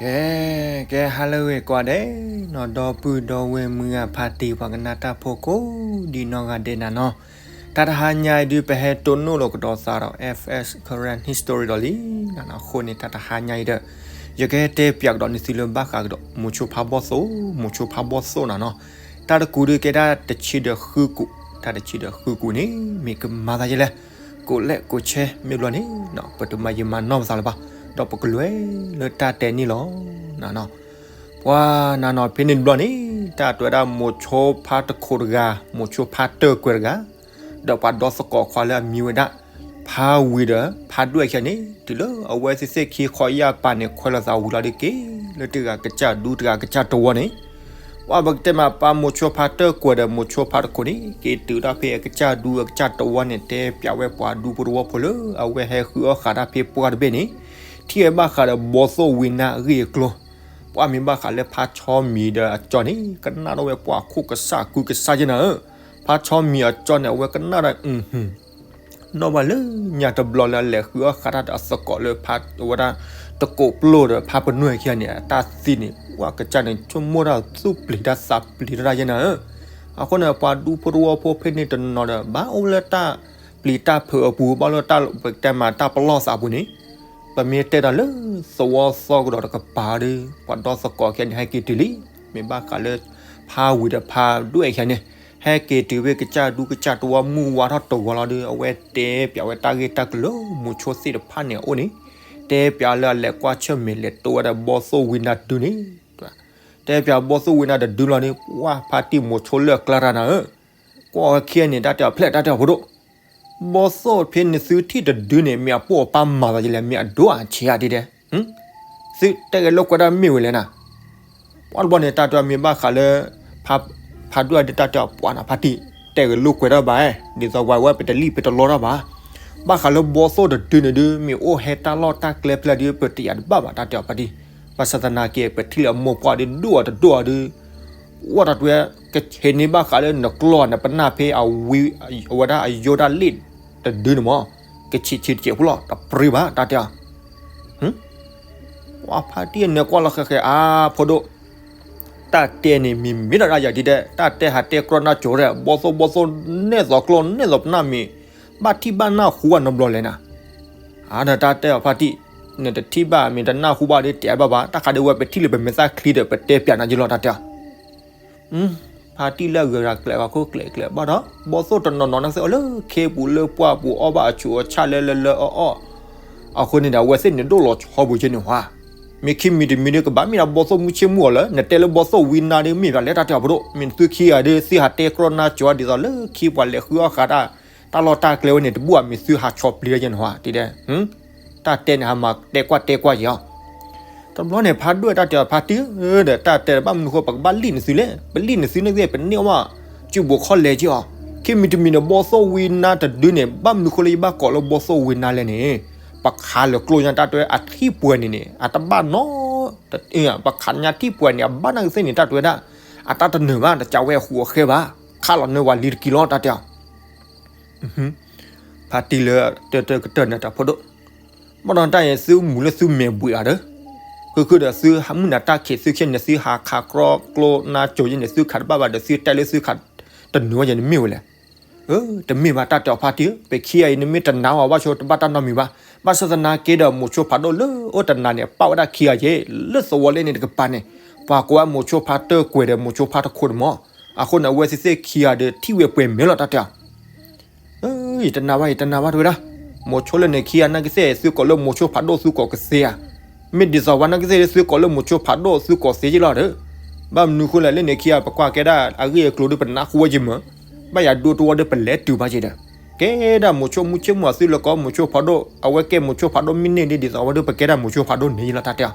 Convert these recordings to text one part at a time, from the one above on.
ကဲ ကဲ ဟါလၢအဂ့ၤကိးဂၤဒဲးနီၤ ဒီပုၢ်ဒီဝဲၢ်မုၢ်ဂၤဖါတံၢ် ပှၤကနၣ်တၢ်ဖိကိးဒံနီၢ်ဂၤဒဲးနၤနီၤ, တၢ်တဟါညါအံၤဒုး ပဟဲတိၢ်နီၣ်လီၤကဒီးသးဒီး F S Karen History ဒီးလံနၤနီၤ, အဃိန့ၣ် တၢ်တဟါညါအံၤဒီး ယကဟဲတဲပၠးကဒီးန့ၢ်သုလၢဘၣ်ဃးကဒီး မိၤဆိဖါဘီၣ်သိၣ်, မိၤဆိဖါဘီၣ်သိၣ်နၤနီၤ, တၢ်တကူးဒုးကဲတၢ်တဆံဒီးဃုကူး, တၢ်တဆံဒီးဃုကူးန့ၣ် မ့ၢ်ကမၤသးဒ်လဲၣ် ကိးလဲၣ်ကိးဆဲး မ့ၢ်ဘျီန့ၣ် ပတမၤယံာ်မၤနီၢ်ပသးလၢၤဘၣ်, ဒီးပကလဲၤလၢတၢ်တဲန့ၣ်လီၤနၤနီၤ, ပှၤနၤနီၤ ဖဲန့ၣ်တဘျီန့ၣ် တၢ်တဲဝဲဒၣ်မိၤဆိဖါတခိးတဂၤ, မိၤဆိဖါတၢၢ်ကွဲၤတဂၤ, ဒီးပှၤဒီသကိးခွါလၢအမံၤဝဲဒၣ် ဖါဝံၤဒီးဖါဒွဲၣ်ခံဂၤန့ၣ် တုၤလၢအဝဲသ့ၣ်သ့ၣ်ခံခီယၢ်ပၤန့ၣ် ခွဲးလိာ်သးဝံၤလီၤဒုးက့ၤ လၢတဂၤကစၢ်ဒူတဂၤကစၢ်တဝီန့ၣ် ပှၤပကတဲမးပှၤမိၤဆိဖါတၢၢ်ကွဲၤဒီးမိၤဆိဖါတခိးန့ၣ် က့ၤတုၤတၢ်ဖဲအကစၢ်ဒူအကစၢ်တဝီန့ၣ် တဲပၠးဝဲပှၤဒူဖိတဝီဖိလၢ အဝဲဟဲဃုအီၣ်ဃာ်တၢ်ဖဲပှၢ်တဘ့ၣ်န့ၣ် ထံၣ်ဝဲဘၣ်ဃးဒီးဘီသိၣ်ဝံနါအဂ့ၢ်အကျိၤ, ပှၤမ့ၢ်ဘၣ်ဃးလၢဖါဆီမံၤဒီးအကၠီန့ၣ် ကနၣ်ထီၣ်ဝဲပှၤခိၣ်ကစၢ်ကုကစၢ်ယဲနၤဧၢ, ဖါဆီမံၤအကၠီန့ၣ် အဝဲကနၣ်ဒီး နီၢ်ဘၣ်လၢညါတဘျီလၢအလဲၤဃုအီၣ်ဃာ်တၢ်ဒီးအသကိးလၢဖါဝဲဒၣ် တကိးပျိၢ်ဒီးဖါပနွဲၢ်ခံဂၤန့ၣ် အတၢ်သံန့ၣ် ပှၤကစၢ်န့ၣ် ဆိကမိၣ်တၢ်သူၣ်ပျံၤတၢ်သးပျံၤတၢ်ယဲနၤဧၢ, အဃိန့ၣ် ပှၤဒူဖိတဝီဖိဖဲန့ၣ်တနီၤဒီး ဘၣ်အိၣ်လၢတၢ်ပျံၤတၢ်ဖုးအပူၤ ဘၣ်လၢတၢ်ပတဲမးတၢ်ပလီၢ်သးအပူၤန့ၣ် ပမ့ၢ်တဲဒီးလၢသဝီသီကဒီးတကပၤဒီး ပှၤဒီသကိးခံဂၤန့ၣ် ဟဲက့ၤတုၤလံ, မ့ၢ်ဘၣ်ဃးလၢ ဖါဝံၤဒီးဖါဒွဲၣ်ခံဂၤန့ၣ် ဟဲက့ၤတုၤဝဲကစၢ်ဒူကစၢ်တဝီမုၢ်ဝါထီၣ်တဂီၤလီၤဒီး အဝဲတဲပၠးဝဲတၢ်ဂ့ၢ်တၢ်ကျိၤလၢမိၤဆိသ့ၣ်တဖၣ်န့ၣ်အအိၣ်န့ၣ်, တဲပၠးလၢအလဲၤကွၢ်ဆၢၣ်မဲာ်လဲၤတိဝဲဒၣ်ဘီသိၣ်ဝံနါတဒုန့ၣ်, တဲပၠးဘီသိၣ်ဝံနါတဒုလီၤန့ၣ် ပှၤဖါတံၢ်မိၤဆိလၢအကျါတၢ်နၤဧၢ, ကွၢ်ဝဲခံဂၤန့ၣ် တၢ်တဲအီၤဖျဲၣ်တၢ်တဲအီၤဖိဒိၣ် ဘီသိၣ်ဖဲန့ၣ်သုထံၣ်တဒုန့ၣ် မ့ၢ်အပိၢ်အပၢ်မၤသးဒ်လဲၣ် မ့ၢ်အဒိၣ်အဆံးဧါဒ်လဲၣ်, သုတဲဂဲၤလိာ်ကွဲတၢ်မ့ၢ်ဝဲလဲၣ်နၤ, ပှၤတဘျီန့ၣ် တၢ်တဲအီၤမ့ၢ်ဘၣ်ဃးလၢ ဖါဒွဲၣ်ဒုး တၢ်တဲအီၤပှၤနၤဖါတံၢ် တဲဂဲၤလိာ်ကွဲတၢ်ဘၣ်, ဒ်သိးပှၤဝဲပတလံၣ်ပတလီတၢ်ဘၣ်, ဘၣ်ဃးလၢဘီသိၣ်တဒုန့ၣ်ဒုး မ့ၢ်အိၣ်ဟဲတၢ်လီၢ်တၢ်ကျဲဖဲလဲၣ်ဒုး ပတယာ်တဘၣ်ဘၣ် တၢ်တဲအီၤဖါတံၢ်, ဘၣ်ဆၣ်သနာ်က့ ပထံၣ်လၢအမိၢ်ပှၢ်ဒုး ဒိၣ်အီၤတဒိၣ်အီၤဒုး ဝဲတၢ်တဲ ကဆံးန့ၢ်ဘၣ်ဃးလၢနကျီၢ်နပနၢ်ဖဲအဝံ အဝဲဒၣ်အယိဒၣ်လ့ၣ်တဒုန့ၣ်မး, ကဆံးဆံးတစဲးဖိလီၤ တပြံဘၣ် တၢ်တဲအီၤ, ပှၤဖါတံၢ်အနၢၤကွၢ်လီၤဃဲၤဃဲၤ အါ ဖိဒိၣ် တၢ်တဲန့ၣ်မ့ၢ်မ့ၢ်ဒီးဒၣ်ယၤဒ်တဲ တၢ်တဲဟးတဲကြီနါကၠိၤဒီး ဘီသိၣ်ဘီသိၣ် နဲၣ်သိးကျီၢ်နဲၣ်သိးပနၢ်မ့ၢ် ဘၣ်ထံၣ်ဘၣ်နၢ်ဟူဘၣ်နီတဘျီလဲၣ်နၤ, အါ ဒီးတၢ်တဲအီၤဖါတံၢ် နတထံၣ်ဘၣ်မ့ၢ်တနၢ်ဟူဘၣ်ဒီးတဲဘၣ်ဘၣ် တၢ်ဃးဒုးဝဲပထံၣ်လၢပမဲာ်သၣ်ချံဒီး ပတဲပၠးနၤယလီၤ တၢ်တဲအီၤ ဖါတံၢ်လၢအဂၤကျဲးဂၤခိၣ်ကျဲးကျဲးဘၣ်ဒီး ဘီသိၣ်တနီၤနီၤန့ၣ်သ့ၣ်အီၤလၢခ့ပူၤလၢပှၢ်ပူၤအီၣ်ဘၣ်အဆူးအဆၣ်လၢလၢလၢအီၣ်အီၣ်, အဃိန့ၣ်ဒီး အဝဲသ့ၣ်န့ၣ်ဒိၣ်လီၤဆီပူၤက့န့ၣ်ဟါ, မ့ၢ်ခံမံၤတမံၤဒီးကဘၣ်မ့ၢ်ဒၣ်ဘီသိၣ်မုၢ်ဆ့ၣ်မုၢ်အီၤလၢ နတဲလၢဘီသိၣ်ဝံနါဒီးမ့ၢ်ဘၣ်လဲၣ် တၢ်တဲအီၤဖိဒိၣ် မ့ၢ်သုခံဂၤဒီး သုဟးတဲကြီနါကၠိၤဒ်သိးလၢခံပှၤလဲၤဃုအီၣ်ဃာ်တၢ် တၢ်လီၢ်တၢ်ကျဲဝဲန့ၣ် တဘူၣ်အမ့ၢ် သုဟးဆီၣ်ပျံၤလၢယဲန့ၣ်ဟါ တဲဒဲ တၢ်တဲန့ၣ် ဟးမၤတဲကွၢ်တဲကွၢ်ယဲအီၤ, တဘျီန့ၣ် ဖါဒွဲၣ်တၢ်တဲအီၤဖါတံၢ်ဧၢ ဒီးတၢ်တဲဘၣ်မနုၤဃိ ပကဘၣ်လံၣ်နသုလဲၣ် ပလံၣ်နသုန့ၣ်သ့ၣ် ပန့ၢ်အီၣ်ဘၣ် စုဘိးခီၣ်လဲက့အီၤ, ခံမံၤတမံၤန့ၣ် ဘီသိၣ်ဝံနါတဒုန့ၣ် ဘၣ်မနုၤဃိလၢယဘၣ်ကိးလၢဘီသိၣ်ဝံနါလဲၣ်န့ၣ်, ပခးလၢာ်ကျိၣ်ညါတၢ်တဲအထံၣ်ပှဲၤန့ၣ်န့ၣ် အတဘၣ်နီၤ ပခးညါထံၣ်ပှဲၤန့ၣ် အဘၣ်နၢ်ကသ့ၣ်န့ၣ် တၢ်တဲဝဲဒၣ် အတၢ်တနၢၤဘၣ် တကးဝဲအဃူအဃဲဘၣ် ခးလီၤနၢၤဝဲလံတကံၤလီၤ တၢ်တဲအီၤ ဖါတံၢ်လၢတၢၢ်တၢၢ်ကတၢၢ်န့ၣ်တၢ်ဖိဒိၣ်, ဘၣ်ဒီးတၢ်အံၤ သုမူၤလၢသုမဲာ်ဘှံးအီၤဒီး, ဃုဃုဒီးသုမုၢ်နၤတၢ်ခံးသုခံန့ၣ် သုဟးခးကြီကျိၣ်နါကၠိၤယဲန့ၣ် သုခးတဘၣ်ဘၣ်ဒီးသုတဲလၢသုခးတနၢၤဝဲယဲန့ၣ်မ့ၢ်ဝဲလဲၣ်, တမ့ၢ်ဘၣ်တၢ်တဲအီၤဖါတံၢ်ဧၢ ပခံဂၤအံၤန့ၣ်မ့ၢ်တနာ်ဝဲဘၣ်ဆိတဘၣ်တၢ်နီတမံၤဘၣ်, ဘၣ်ဆၣ်သနာ်က့ဒီး မိၤဆိဖးဒိၣ်လၢအိၣ်တနၤန့ၣ် ပာ်ဝဲဒၣ်ခံဂၤယဲ လၢသဝီလၢန့ၣ်တကပၤန့ၣ်, ပှၤကိးဝဲမိၤဆိဖးတၢၢ်ကွဲၤဒီးမိၤဆိဖးတခိးန့ၣ်မး, အဃိန့ၣ် အဝဲသ့ၣ်သ့ၣ်ခံဂၤဒီးထံၣ်ဝဲပှဲၤမဲာ်လီၤတၢ်တဲအီၤ ယတနာ်ဘၣ် ယတနာ်ဘၣ်တဲဝဲဒၣ်, မိၤဆိလၢန့ၣ်ခံဂၤနာ်က့သ့ၣ် သုကိးလၢမိၤဆိဖးဒိၣ်သုကိးကသ့ဧါ, မ့ၢ်ဒ်သိးပှၤနာ်က့သ့ၣ် သုကိးလၢမိၤဆိဖးဒိၣ်သုကိးသ့ယ့လီၤဒီး, ဘၣ်မနုၤဃိလဲၣ် လၢန့ၣ်ခံဂၤ ပကွၢ်ကဲဒၣ်အဂ့ၢ်အကျိၤဒီးပနၢ်ဟူဝဲယမၢ်, ဘၣ်ယၤဒိတဝီဒီးပလဲၤတုၤဘၣ်က့ၤဒီး, ကဲဒၣ်မိၤဆိမုၢ်ဆ့ၣ်မုၢ်အသုလၢကီး မိၤဆိဖးဒိၣ် အဝဲကဲမိၤဆိဖးဒိၣ်မ့ၢ်န့ၢ်ဒ် ဒ်သိးဝဲဒီးပကဲဒၣ်မိၤဆိဖးဒိၣ်န့ၣ်ယ့လီၤတၢ်တဲအီၤ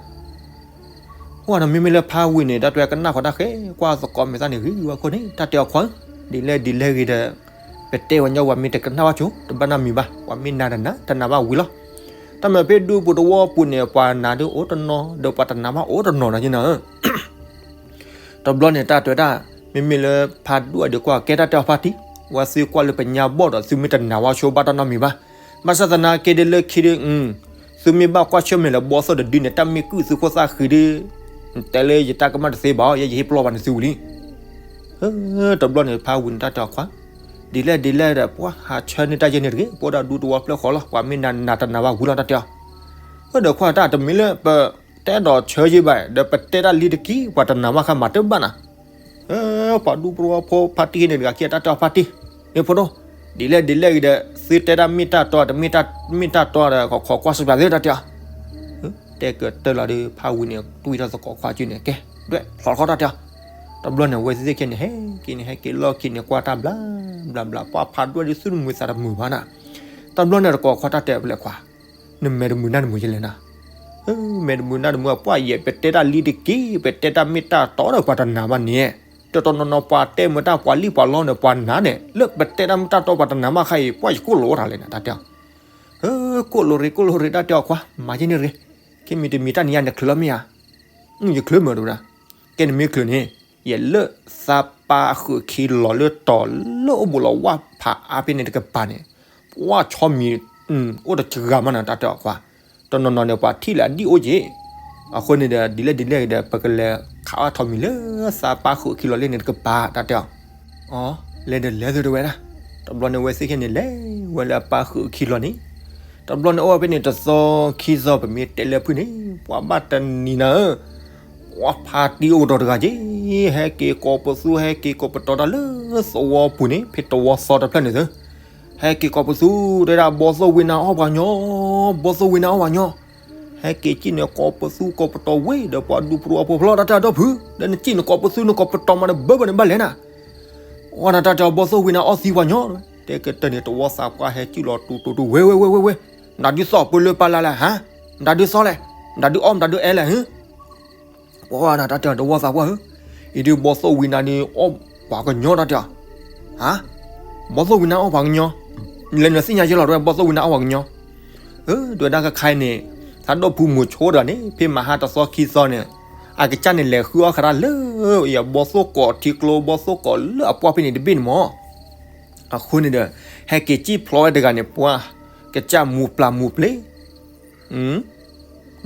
ပှၤဒီးမ့မ့ၢ်လၢဖးဝံၤန့ၣ် တၢ်တဲကနၣ်ဃီတၢ်ဃဲ ကွၢ်သကိးမဲာ်သၣ်န့ၣ်ဂ့ၤဝဲအဃိန့ၣ် တၢ်တဲအီၤခွါဧၢ, ဒ်လဲၣ်ဒ်လဲၣ်ဂ့ၤဒီး ပတဲဝဲညီဝဲမ့ၢ်တကနၣ်ဘၣ်ဆိ တဘၣ်နီတမံၤဘၣ် ပှၤမ့ၢ်နာ်တနာ် တနာ်ဘၣ်ဝံၤလီၤ. တၢ်မၤဖဲဒူပူၤတဝီပူၤန့ၣ် ပှၤနာ်ဒုးအိၣ်တနီၤ ဒီးပှၤတနာ်ဘၣ်အိၣ်တနီၤနီၤယ့နီၤဧၢ တဘျီန့ၣ် တၢ်တဲဝဲဒၣ် မ့မ့ၢ်လၢဖးဒိၣ်အဒုးကွၢ်ကဲတၢ်တဲအီၤဖါတံၢ်, ဝဲသုကွၢ်လၢပညါဘီၣ်ဒီး သုမ့ၢ်တနာ်ဝဲဆိဘၣ်တၢ်နီတမံၤဘၣ်. ဘၣ်ဆၣ်သနာ်က့ဒ်လၢခံဒုး, သုမ့ၢ်ဘၣ်ကွၢ်ဆၢၣ်မဲာ်လၢဘီသိၣ်တဒုန့ၣ် တၢ်မ့ၢ်ကုၢ်သုခိၣ်သၣ်ဃံဒီး နတဲလၢယတၢ်ကမၣ်တသ့ဘၣ်အီၤ ယဲယဟ့ၣ်ပလီၢ်ဘၣ်န့ၣ်သုဝံၤလံ. တဘျီန့ၣ်ဖါဝံၤန့ၣ်တၢ်တဲအီၤခွါ, ဒ်လဲၣ်ဒ်လဲၣ်ဒီး ပှၤဟးဆၢန့ၢ်တၢ်ယဲၢ်န့ၣ်တဂ့ၤ, ပအိၣ်ဒီးဒူသဝီဖျၢၣ်ဃီလီၤ, ပှၤမ့ၢ်နၤနၤတနာ်ဘၣ်ဝံၤလီၤတၢ်တဲအီၤ. ဒီးခွါတၢ်တမ့ၢ်လၢပတဲဒီးဆၢယ့ၢ်ဘၣ် ဒီးပတဲတၢ်လံတက့ၢ် ပှၤတနာ်ဘၣ်ဃးမၤတဘၣ်နၤ ပှၤဒူသဝီဖိဖါတံၢ်န့ၣ်တဂၤခံတၢ်တဲအီၤဖါတံၢ်, မ့ၢ်ဖိဒိၣ်, ဒ်လဲၣ်ဒ်လဲၣ်ဂ့ၤဒီး သုတဲတၢ်မ့ၢ်တၢ်တီ တမ့ၢ်တၢ်တီဒီး ခီခီကွၢ်စပၢၤသ့တၢ်တဲအီၤ. တဲကတၢၢ်လီၤဒီး ဖါဝံၤန့ၣ် တွံၢ်ထီၣ်သကိးခွါစုန့ၣ် ကဲ ဒွဲၣ်ဖျိးထီၣ်တၢ်တဲအီၤ. တဘျီန့ၣ် အဝဲသ့ၣ်ခံန့ၣ် ဟဲက့ၤန့ၣ် ဟဲက့ၤလီၢ်ခံန့ၣ် ကွၢ်တၢ်ဘျါဘျါဘျါ ပှၤဖးဒွဲၣ်ဒ်သူၣ်တမုာ်သးတမုာ်ဘၣ်နၤ. တဘျီန့ၣ်သကိးခွါတၢ်တဲပလဲၤခွါ နမဲာ်တမုာ်နၢ်တမုာ်ယလဲၣ်နၤ. မဲာ်တမုာ်နၢ်တမုာ် ပှၤယဲၢ်ပတဲတၢ်လံတက့ၢ် ပတဲတၢ်မ့ၢ်တၢ်တီဒီးပှၤတနာ်ဘၣ်န့ၣ်, တတီနီၤနီၤပှၤတဲမုာ်တၢ်ပှၤလံၣ်ပှၤလီန့ၣ် ပှၤနာ်န့ၣ် လၢပတဲတၢ်မ့ၢ်တၢ်တီပှၤတနာ်ဘၣ်ခါအံၤ ပှၤယကိၣ်လိာ်တၢ်လဲၣ်နၤ တၢ်တဲအီၤ. ကိၣ်လိာ်ရ့ကိၣ်လိာ်ရ့တၢ်တဲအီၤခွါ မၤယဲၢ်န့ၣ်တဂ့ၤ, ခဲမံၤတမံၤတၢ်န့ၣ်ယၤနချၢမ့ၢ်ဧါ. ယချၢမုာ်တဝဲဒၣ်, ကဲနမ့ၢ်ချၢန့ၣ် ယလဲၤသးပာ်ဃုာ်ခံလီၤလၢတီၤလၢအိၣ်ဘူးလီၤဝၣ်ဖးအါဖဲန့ၣ်တကပၤန့ၣ်, ပှၤဆီမံၤ အိၣ်တဂၤမးနၤ တၢ်တဲအီၤခွါ, တနီၤနီၤန့ၣ် ပှၤထံၣ်လၢအဒံၣ်အိၣ်က့ၤ, အဃိန့ၣ်ဒီး ဒ်လဲၣ်ဒ်လဲၣ်ဒီး ပကလဲၤခးအီၣ်ထီၣ်မံၤလၢသးပာ်ဃုာ်ခံလီၤလၢန့ၣ်တကပၤ တၢ်တဲအီၤ. အီ, လဲၤဒီးလဲၤသုတဝဲဒၣ်, တဘျီန့ၣ် အဝဲသ့ၣ်ခဲန့ၣ် လဲၤဝဲလၢအပာ်ဃုာ်ခံလီၤန့ၣ်, တဘျီန့ၣ်အိၣ်ဝဲဖဲန့ၣ်တသီခံသီ ပမ့ၢ်တဲလၢဖုၣ်န့ၣ် ပှၤဘၣ်တနံၤနၤဧၢ ပှၤဖါတံၢ်အိၣ်ကတီၤတဂၤက့ၤ, ဟဲက့ၤကိးပသူ ဟဲက့ၤကိးပတီၤတၢ်လၢသဝီပူၤန့ၣ် ဖဲသဝီသီတဖျၢၣ်န့ၣ်သု, ဟဲက့ၤကိးပသူ တဲဒၣ် ဘီသိၣ်ဝံနါအီၣ်ပှၤညီ, ဘီသိၣ်ဝံနါအီၣ်ပှၤညီ, ဟဲက့ၤကံၣ်န့ၣ် ကိးပသူကိးပတီၤဝ့ၢ်ဒီးပှၤဒူသဝီဖိဖျီ တၢ်တဲအီၤဒီဖုၣ်, ဒီးနကံၣ်နကိးပသူနကိးပတီၤမးဒီး ဘၢဘၢန့ၣ်ဘၣ်လဲၣ်နၤ, အီနတၢ်တဲအီၤ ဘီသိၣ်ဝံနါအီၣ်သံပှၤညီ, တဲကတၢၢ်န့ၣ် သဝီသးပှၢ်ဟဲကံၣ်လီၤတူတူတူ ဝဲဝဲဝဲဝဲဝဲ, နဒုးသီၣ်ပှဲၤလၢပာ်လၢ်လဲၣ်ဟါ, နဒုးသီလဲၣ်, နဒုးအီၣ် နဒုးအဲၣ်လဲၣ်ဟါ ပှၤတၢ်တဲအီၤ သဝီသးပှၢ်ဧၢ, အံၤဒုးဘီသိၣ်ဝံနါန့ၣ်အီၣ်ပှၤကညီတၢ်တဲအီၤ, ဟါ, ဘီသိၣ်ဝံနါအီၣ်ပှၤကညီ, လဲၤနသ့ၣ်ညါယဲလီၤ တဝဲ ဘီသိၣ်ဝံနါအီၣ်ပှၤကညီ, အၢ တဝဲဒၣ်ခဲခါအံၤန့ၣ်, သးဒီဖုမိၤဆိတဂၤန့ၣ် ဖဲမဟါတသီခံသီန့ၣ်, အကစၢ်န့ၣ်လဲၤဃုအီၣ်ဃာ်တၢ်လၢ ယဘီသိၣ်ကိးထံကျိ ဘီသိၣ်ကိးလၢအပှၢ်ဖဲန့ၣ်တဘ့ၣ်န့ၣ်မး, အဃိန့ၣ်ဒီး, ဟဲက့ၤစံၣ်ဖျိဝဲတဂၤန့ၣ် ပှၤ, ကစၢ်မူပျၢ်မူပျ့ၤ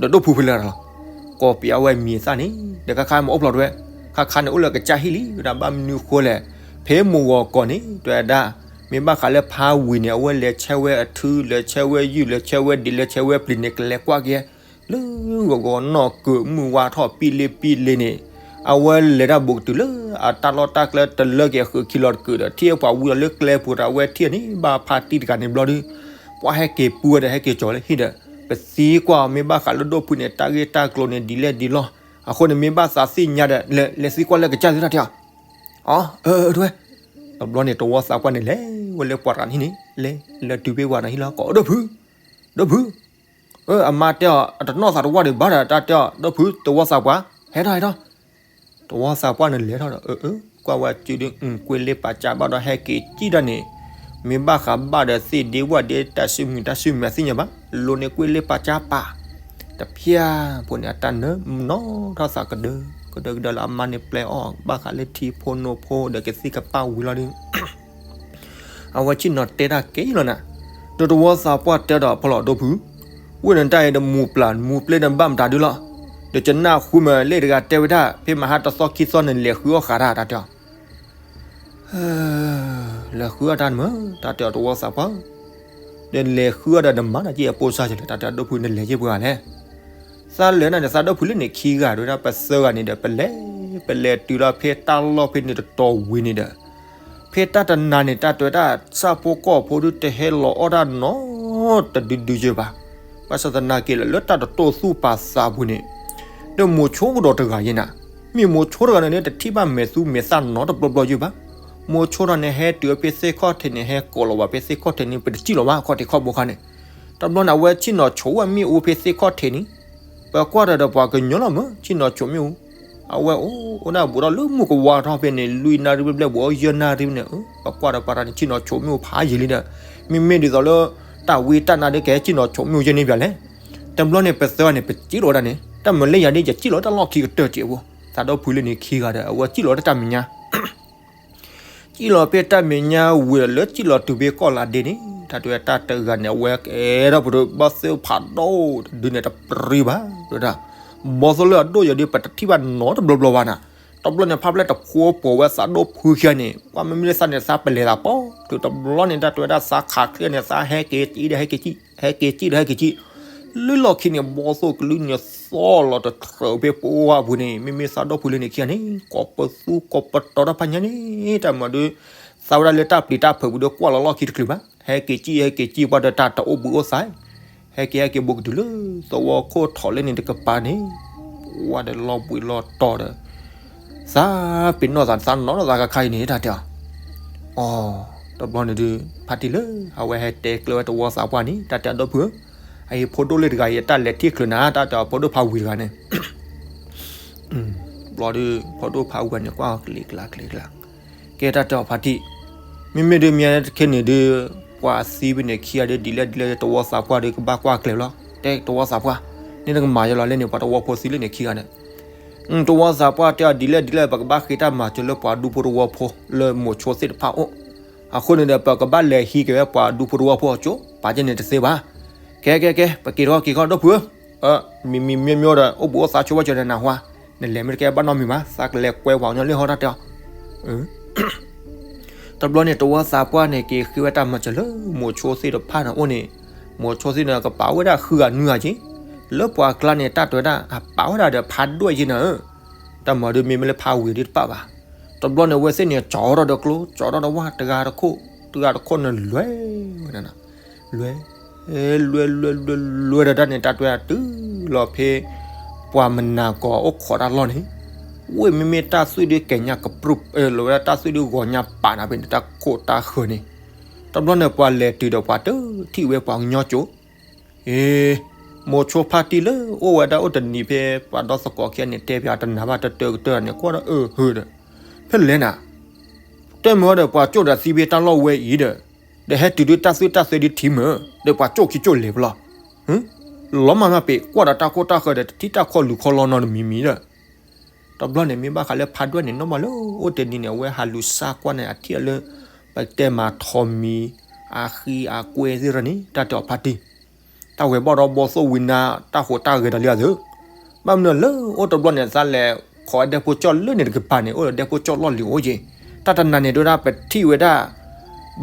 ဒီးဒိၣ်ဖုဖဲလၢာ်လီၤ, ကိးပယီၤဝဲမံၤသၣ်န့ၣ် ဒီးခါခါမ့ၢ်အိၣ်ဖျိးတဝဲ, ခါခါန့ၣ်အိၣ်လၢကစၢ်ဟံၣ်လံ ဝဲဒၣ်ဘၣ်မနုၤဃိလဲၣ်, ဖဲမိၢ်ဂီၤကီးန့ၣ် တဝဲဒၣ်, မ့ၢ်ဘၣ်ဃးလၢဖါဝံၤန့ၣ် အဝဲလဲၤဆဲဝဲအထု လဲၤဆဲဝဲယုၢ် လဲၤဆဲဝဲဒံး လဲၤဆဲဝဲပျံၤန့ၣ် ကလဲၤကွၢ်က့ၤ, လၢဂီၤဂီၤနီၢ်ကၢးမုၢ်ဝါထီၣ်ပံလ့ပံလ့န့ၣ်, အဝဲလဲၤတၢ်ဘူးကတုၤလၢအတၢ်လီၢ်တၢ်ကျဲတလၢက့ၤ အဃုာ်ခံလီၤတကုာ်ဒီး ထံၣ်ပှၤဝံၤလီၤလၢကျဲပူၤဒီး အဝဲထံၣ်န့ၣ် ဘၣ်ဖါတံၢ်တဂၤန့ၣ်ဘျီဒုး, ပှၤဟဲက့ၤပူဝဲဒီး ဟဲက့ၤကၠီၤလၢဟံၣ်ဒီး, ပသံကွၢ်အီၤ မ့ၢ်ဘၣ်ဃးလၢဒိၣ်ဖုန့ၣ် တၢ်ဂ့ၢ်တၢ်ကျိၤန့ၣ် ဒ်လဲၣ်ဒ်လဲၣ်, အဃိန့ၣ် မ့ၢ်ဘၣ်သးသ့ၣ်ညါဒီး လဲၤသံကွၢ်လၢကစၢ်သုတၢ်တဲအီၤ, အီ, အၢ တဝဲ, တဘျီန့ၣ် သဝီသးပှၢ်န့ၣ် လဲၤဝဲလၢပှၤတဂၤန့ၣ်န့ၣ် လဲၤလဲၤတုၤဖဲပှၤတဂၤန့ၣ်ဟံၣ်လီၤ ကိး ဒိၣ်ဖု, ဒိၣ်ဖု အမါတဲအီၤ အတနီၣ်သးတဝၢ်ဒံးဘၣ်ဒီး တၢ်တဲအီၤ ဒိၣ်ဖု သဝီသးပှၢ်, ဟဲထီၣ်ဟဲထီၣ်, သဝီသးပှၢ်န့ၣ်လဲၤထီၣ်ဒီး အၢ အၢ ကွၢ်ဝဲစုဒု ကွ့လ့ပာ်ကၢ်ဘၣ်ဒီး ဟဲက့ၤစံၣ်တၢ်န့ၣ်, မ့ၢ်ဘၣ်ဃးဘၣ်ဒီးသ့ၣ်ဒ့ဝၣ်ဒ့ တၢ်စုမုၢ်တၢ်စုမုၢ်အသ့ၣ်ညါဘၣ်, လိၤန့ၣ်ကွ့လ့ပာ်ကၢ်ပာ်, တဖၠၣ်ဖိန့ၣ် အတၢ်နၢမူနီၣ်ထီၣ်သးကဒၢ, ကဒၢကဒၢလၢအမါန့ၣ်ပျဲအီၣ် ဘၣ်ဃးလၢထံဖိနိဖိဒီးကသံၣ်ကပၢ်ဝံၤလီၤဒီး အဝဲဆ့ၣ်နီၤတဲတၢ်ကဲလီၤနၤ, ဒီးသဝီသးပှၢ်တဲဒီးဖီလီၤ ဒိၣ်ဖု, ဝ့ၢ်နတၢ်အံၤဒီးမူပျၢ်မူပျ့ၤန့ၣ်ဘၣ်မတၤဒုလီၤ, ဒီးကနၣ်ဃုမ့ၢ်လၢတဂၤတဲဝဲဒၣ် ဖဲမဟါတသီခံသီန့ၣ် လဲၤဃုအီၣ်ဃာ်တၢ် တၢ်တဲအီၤ လဲၤဃုအီၣ်တၢ်မ့ၢ် တၢ်တဲအီၤသဝီသးပှၢ်ဧၢ, ဒီးလဲၤဃုအီၣ်ဒီးနမၤတၢ်က့အပိစၢ်ယလဲၣ် တၢ်တဲအီၤ ဒိၣ်ဖုနလဲၤယဲၢ်ပှၤလဲၣ်, သးလဲၤနၤန့ၣ် သးဒိၣ်ဖုလၢန့ၣ်ခံဂၤ တဝဲဒၣ်ပသၢဂၤန့ၣ်ဒီး ပလဲၤ ပလဲၤတုၤလီၤဖဲတၢ်လီၢ်ဖဲန့ၣ်တတီၤဝံၤန့ၣ်ဒီး ဖဲတၢ်တနၤန့ၣ် တၢ်တဝဲဒၣ်ဆၣ်ဖိကီၢ်ဖိဒုတဟဲလီၤအီၣ်တၢ်နီတဒုဒုယဲၢ်ဘၣ်, ဘၣ်ဆၣ်သနာ်က့လၢ လၢတၢ်တတိၢ်သူၣ်ပာ်သးပူၤန့ၣ် ဒီးမိၤဆိကဒီးတဂၤယဲၢ်နၤ, မ့ၢ်မိၤဆိတဂၤန့ၣ်န့ၣ် တထံၣ်ဘၣ်မဲာ်သူမဲာ်သၣ်နီတဘျီဘျီယဲၢ်ဘၣ်, မိၤဆိတဂၤန့ၣ် ဟဲတုၤဖဲသ့ၣ်ခီၣ်ထံးန့ၣ် ဟဲကိးလီၤဘၣ်ဖဲသ့ၣ်ခီၣ်ထံးန့ၣ် ပတစံၣ်လီၤဘၣ် ခီၣ်ထံးခီၣ်ဘိခါန့ၣ်, တဘျီန့ၣ် အဝဲဆ့ၣ်နီၤဆိးဝဲမ့ၣ်အူဖဲသ့ၣ်ခီၣ်ထံးန့ၣ်, ပကွၢ်ဒီးဒီးပှၤကညီလီၤမ့ၢ် ဆ့ၣ်နီၤဆိးမ့ၣ်အူ, အဝဲအိၣ်ဒၣ်ဘူးဒီးလၢမုၢ်ကဝါထီၣ်ဖဲန့ၣ် လွံၢ်နၣ်ရံၣ်ဘျဲၣ်ဘျဲၣ် ဘူးအီၤယဲၢ်နၣ်ရံၣ်န့ၣ်, ပကွၢ်ဒီးပှၤတဂၤန့ၣ် ဆ့ၣ်နီၤဆိးမ့ၣ်အူဖးယံာ်လံဒီး, မ့မ့ၢ်ဒ်သိးလၢ တၢ်ဝံတၢ်နါဒ်ကဟဲဆ့ၣ်နီၤဆိးမ့ၣ်အူယဲၢ်န့ၣ်ပၠးလဲၣ်, တဘျီန့ၣ် ပသၢဂၤန့ၣ် ပစံၣ်လီၤဝဲဒၣ်န့ၣ် တၢ်မၤလၢယၤဒ် ယစံၣ်လီၤတၢ်လီၢ်ခံကတၢၢ်တံၢ်အပူၤ, သးဒီဖုလၢန့ၣ်ခံဂၤဒီး အဝဲစံၣ်လီၤတၢ်တၢ်မဲာ်ညါ စံၣ်လီၤဖဲတၢ်မဲာ်ညါဝံၤဒီး လၢစံၣ်လီၤတုၤဖဲကီၢ်လးဒ့န့ၣ် တၢ်တဲဝဲတၢ်တဂၤန့ၣ် အဝဲကဲထီၣ်ပဒိၣ်ဘီၣ်သိၣ်ဖးဒိၣ်တဒုန့ၣ် တပြံဘၣ် တဲဝဲဒၣ်, ဘီၣ်သိၣ်လၢအဒိၣ်ယၤဒီး ပတထံၣ်ဘၣ်နီတဘျီဘျီဘၣ်နၤ. တဘျီန့ၣ် ဖးဖျဲၣ်တဖိပိာ်ဝဲသးဒိၣ်ဖုခံဂၤန့ၣ် ပှၤမ့မ့ၢ်သးန့ၣ် သးပလဲၤသးပီၣ်တုၤတဘျီန့ၣ် တၢ်တဲဝဲဒၣ် သးခးချ့န့ၣ် သးဟဲက့ၤကံဒီးဟဲက့ၤကံ, ဟဲက့ၤကံဒီးဟဲက့ၤကံ, လၢလီၢ်ခံန့ၣ် ဘီၣ်သိၣ်ကလုၢ်န့ၣ် သီၣ်လီၤတထြၢးဖဲပဝါပူၤန့ၣ် မ့မ့ၢ်သးဒိၣ်ဖုလၢန့ၣ်ခံဂၤန့ၣ် ကိးပသူကိးပတီၤတၢ်ဖးညါန့ၣ် တၢ်မၤဒုး သးဝဲဒၣ်လၢတၢ်ပျံၤတၢ်ဖုးပူၤဒီး ကွၢ်လီၤလီၢ်ခံတချုးဘၣ်, ဟဲက့ၤကံ ဟဲက့ၤကံ ပှၤဒီးတၢ်တအိၣ်ဘှံးအိၣ်သါ, ဟဲက့ၤဟဲက့ၤဘူးကတုၤလၢ သဝီခိၣ်ထီၣ်လၢန့ၣ်တကပၤန့ၣ်, ဝဲဒီးလီၤဘှံးလီၤတီၤဒီး သးပ့ၤနီၣ်သး သးနီၣ်နီၣ်သးခါခါအံၤန့ၣ် တၢ်တဲအီၤ, အီ, တဘျီန့ၣ်ဒုး ဖါတံၢ်လၢ အဝဲဟဲတဲကျၢၤဝဲတဝီသးပှၢ်န့ၣ် တၢ်တဲအီၤ ဒီပုၢ်ဧၢ, အအံၤဖိဒိၣ်လၢတဂၤအံၤ အတၢ်လဲၤထံၣ်ချုးနၤ တၢ်တဲအီၤ ဖိဒိၣ်ဖးဝံၤတဂၤန့ၣ် ဘျီဒုး ဖိဒိၣ်ဖးဝံၤန့ၣ် ကွၢ်ကလံၤကျါကလံၤကျါ, ကဲတၢ်တဲအီၤဖါတံၢ်, မ့မ့ၢ်ဒုးမ့ၢ်တခ့န့ၣ်ဒုး ပှၤသံဖဲန့ၣ်ခံဂၤဒီး ဒ်လဲၣ်ဒ်လဲၣ် တဝီသးပှၢ်ဒီး ကဘၣ်ကွၢ်ကျဲၤလီၤ, တဲတဝီသးပှၢ်, န့ၣ်နကမၤယလီၤလၢန့ၣ် ပှၤတဝီဖိသံလၢန့ၣ်ခံဂၤဒီး တဝီသးပှၢ်တဲအီၤ ဒ်လဲၣ်ဒ်လဲၣ် ပကဘၣ်ဃ့တၢ်မၤစၢၤလၢပှၤဒူဖိတဝီဖိ လၢမိၤဆိသ့ၣ်တဖၣ်အိၣ်, အဃိန့ၣ်ဒီး ပကဘၣ်လဲၤဟံးက့ၤဝဲပှၤဒူဖိတဝီဖိအကၠိ, ပာ်ကဲန့ၣ်တသ့ဘၣ်, ကဲကဲကဲ ပက့ၤထီၣ်က့ၤခီ ဒီပုၢ်ဧၢ, မံၤမံၤမံၤမံၤဒီး အိၣ်ဘူးအိၣ်သါဆိဝဲကၠိဒီးနၢ်ဟူ, နလဲၤမ့ၢ်တကဲဘၣ်နီတမံၤဘၣ် သးကလဲၤကွဲပှၤကညီလၢဟီတၢ်တဲအီၤ တဘျီန့ၣ် တဝီသးပှၢ်န့ၣ် က့ၤဃ့ဝဲတၢ်မၤစၢၤလၢ မိၤဆိသ့ၣ်တဖၣ်န့ၣ်အိၣ်န့ၣ်, မိၤဆိသ့ၣ်န့ၣ် ကပာ်ဝဲဒၣ်ဃုဂၤနွံဂၤက့, လၢပှၤကျါန့ၣ် တၢ်တဲဝဲဒၣ် အပာ်ဝဲဒၣ်ဒီးဖးဒိၣ်က့နၤဧၢ, တၢ်မၤဒုးမ့မ့ၢ်လၢဖးဝံၤဒုးတပာ်ဘၣ်, တဘျီန့ၣ် အဝဲသ့ၣ်န့ၣ် ကၠီထီၣ်ဒီးကျိ ကၠီထီၣ်ဒီးဝၣ် တဂၤတခိၣ် တဂၤတခိၣ်န့ၣ်လွဲဝဲနၤ, လွဲ လွဲ လွဲ လွဲ လွဲဒီးတၢ်န့ၣ် တၢ်တဲဝဲဒၣ်တုၤလီၤဖဲ ပှၤမနၤကီၤအိၣ်ခိးတၢ်လီၢ်န့ၣ်, ဝ့ၢ်မ့မ့ၢ်တၢ်သွံၣ်ဒုးကဲညါကပြုၢ် လီၤဝဲဒၣ်တၢ်သွံၣ်ဒုးဂီၤညါပာ်နၤဖဲန့ၣ် တၢ်ခိၣ်တၢ်ဃၢၤန့ၣ်, တဘျီန့ၣ် ပှၤလဲၤတုၤဒီးပှၤတထံၣ်ဝဲပှၤကညီကၠိ, အ့ မိၤဆိဖါတံၢ်လၢအိၣ်ဝဲဒၣ်အိၣ်တနံၤဖဲပှၤဒီသကိးခံဂၤန့ၣ် တဲပၠးတနၤဘၣ်တတၢၢ်ကတၢၢ်န့ၣ် ကွၢ်ဒီးအၢၣ်ဟၢဒီး, ဖဲလဲၣ်နၤ တဲမ့ၢ်ဝဲဒီး ပှၤကၠိၣ်ဒီးသံဖဲတၢ်လီၢ်ဝဲအံၤဒီး, ဒီးဟဲတုၤဒုးတၢ်သွံၣ်တၢ်သွဲဒုးထံမ့ၢ်, ဒီးပှၤကၠိၣ်ခံကၠိၣ်လဲၤဖဲလီၤ, လီၤမးမးပ့ၤ ကွၢ်ဒီးတၢ်ခိၣ်တၢ်ဃၢၤဒီး တထံၣ်တၢ်ခီၣ်လူၤခီၣ်လီၢ်နီတမံၤမံၤဒီး, တဘျီန့ၣ် မ့ၢ်ဘၣ်ဃးလၢဖးဒိၣ်န့ၣ် နီၢ်မးလၢအိၣ်တနံၤန့ၣ် အဝဲဟးလူၤစၢ်ကွၢ်န့ၣ် အထံၣ်အီၤလၢ ပတဲမၤထိးမံၤ အဃံအကွဲသ့ၣ်ရၢန့ၣ် တၢ်တဲအီၤဖါတံၢ် တၢ်ဝဲၤဘီၣ်ဒီးဘီၣ်သိၣ်ဝံနါ တၢ်ဟူးတၢ်ဂဲၤဒီးလံအသု, ဘၣ်မနုၤလၢအိၣ်တဘျီန့ၣ် သးလဲၤခိးဒဲဖိကၠီၣ်လၢန့ၣ်တကပၤန့ၣ် အိၣ်ဒီးဒဲဖိကၠီၣ်လီၢ်လံၤအိၣ်က့ၤ, တၢ်တနၤန့ၣ် တဲဝဲဒၣ် ပထံၣ်ဝဲဒၣ်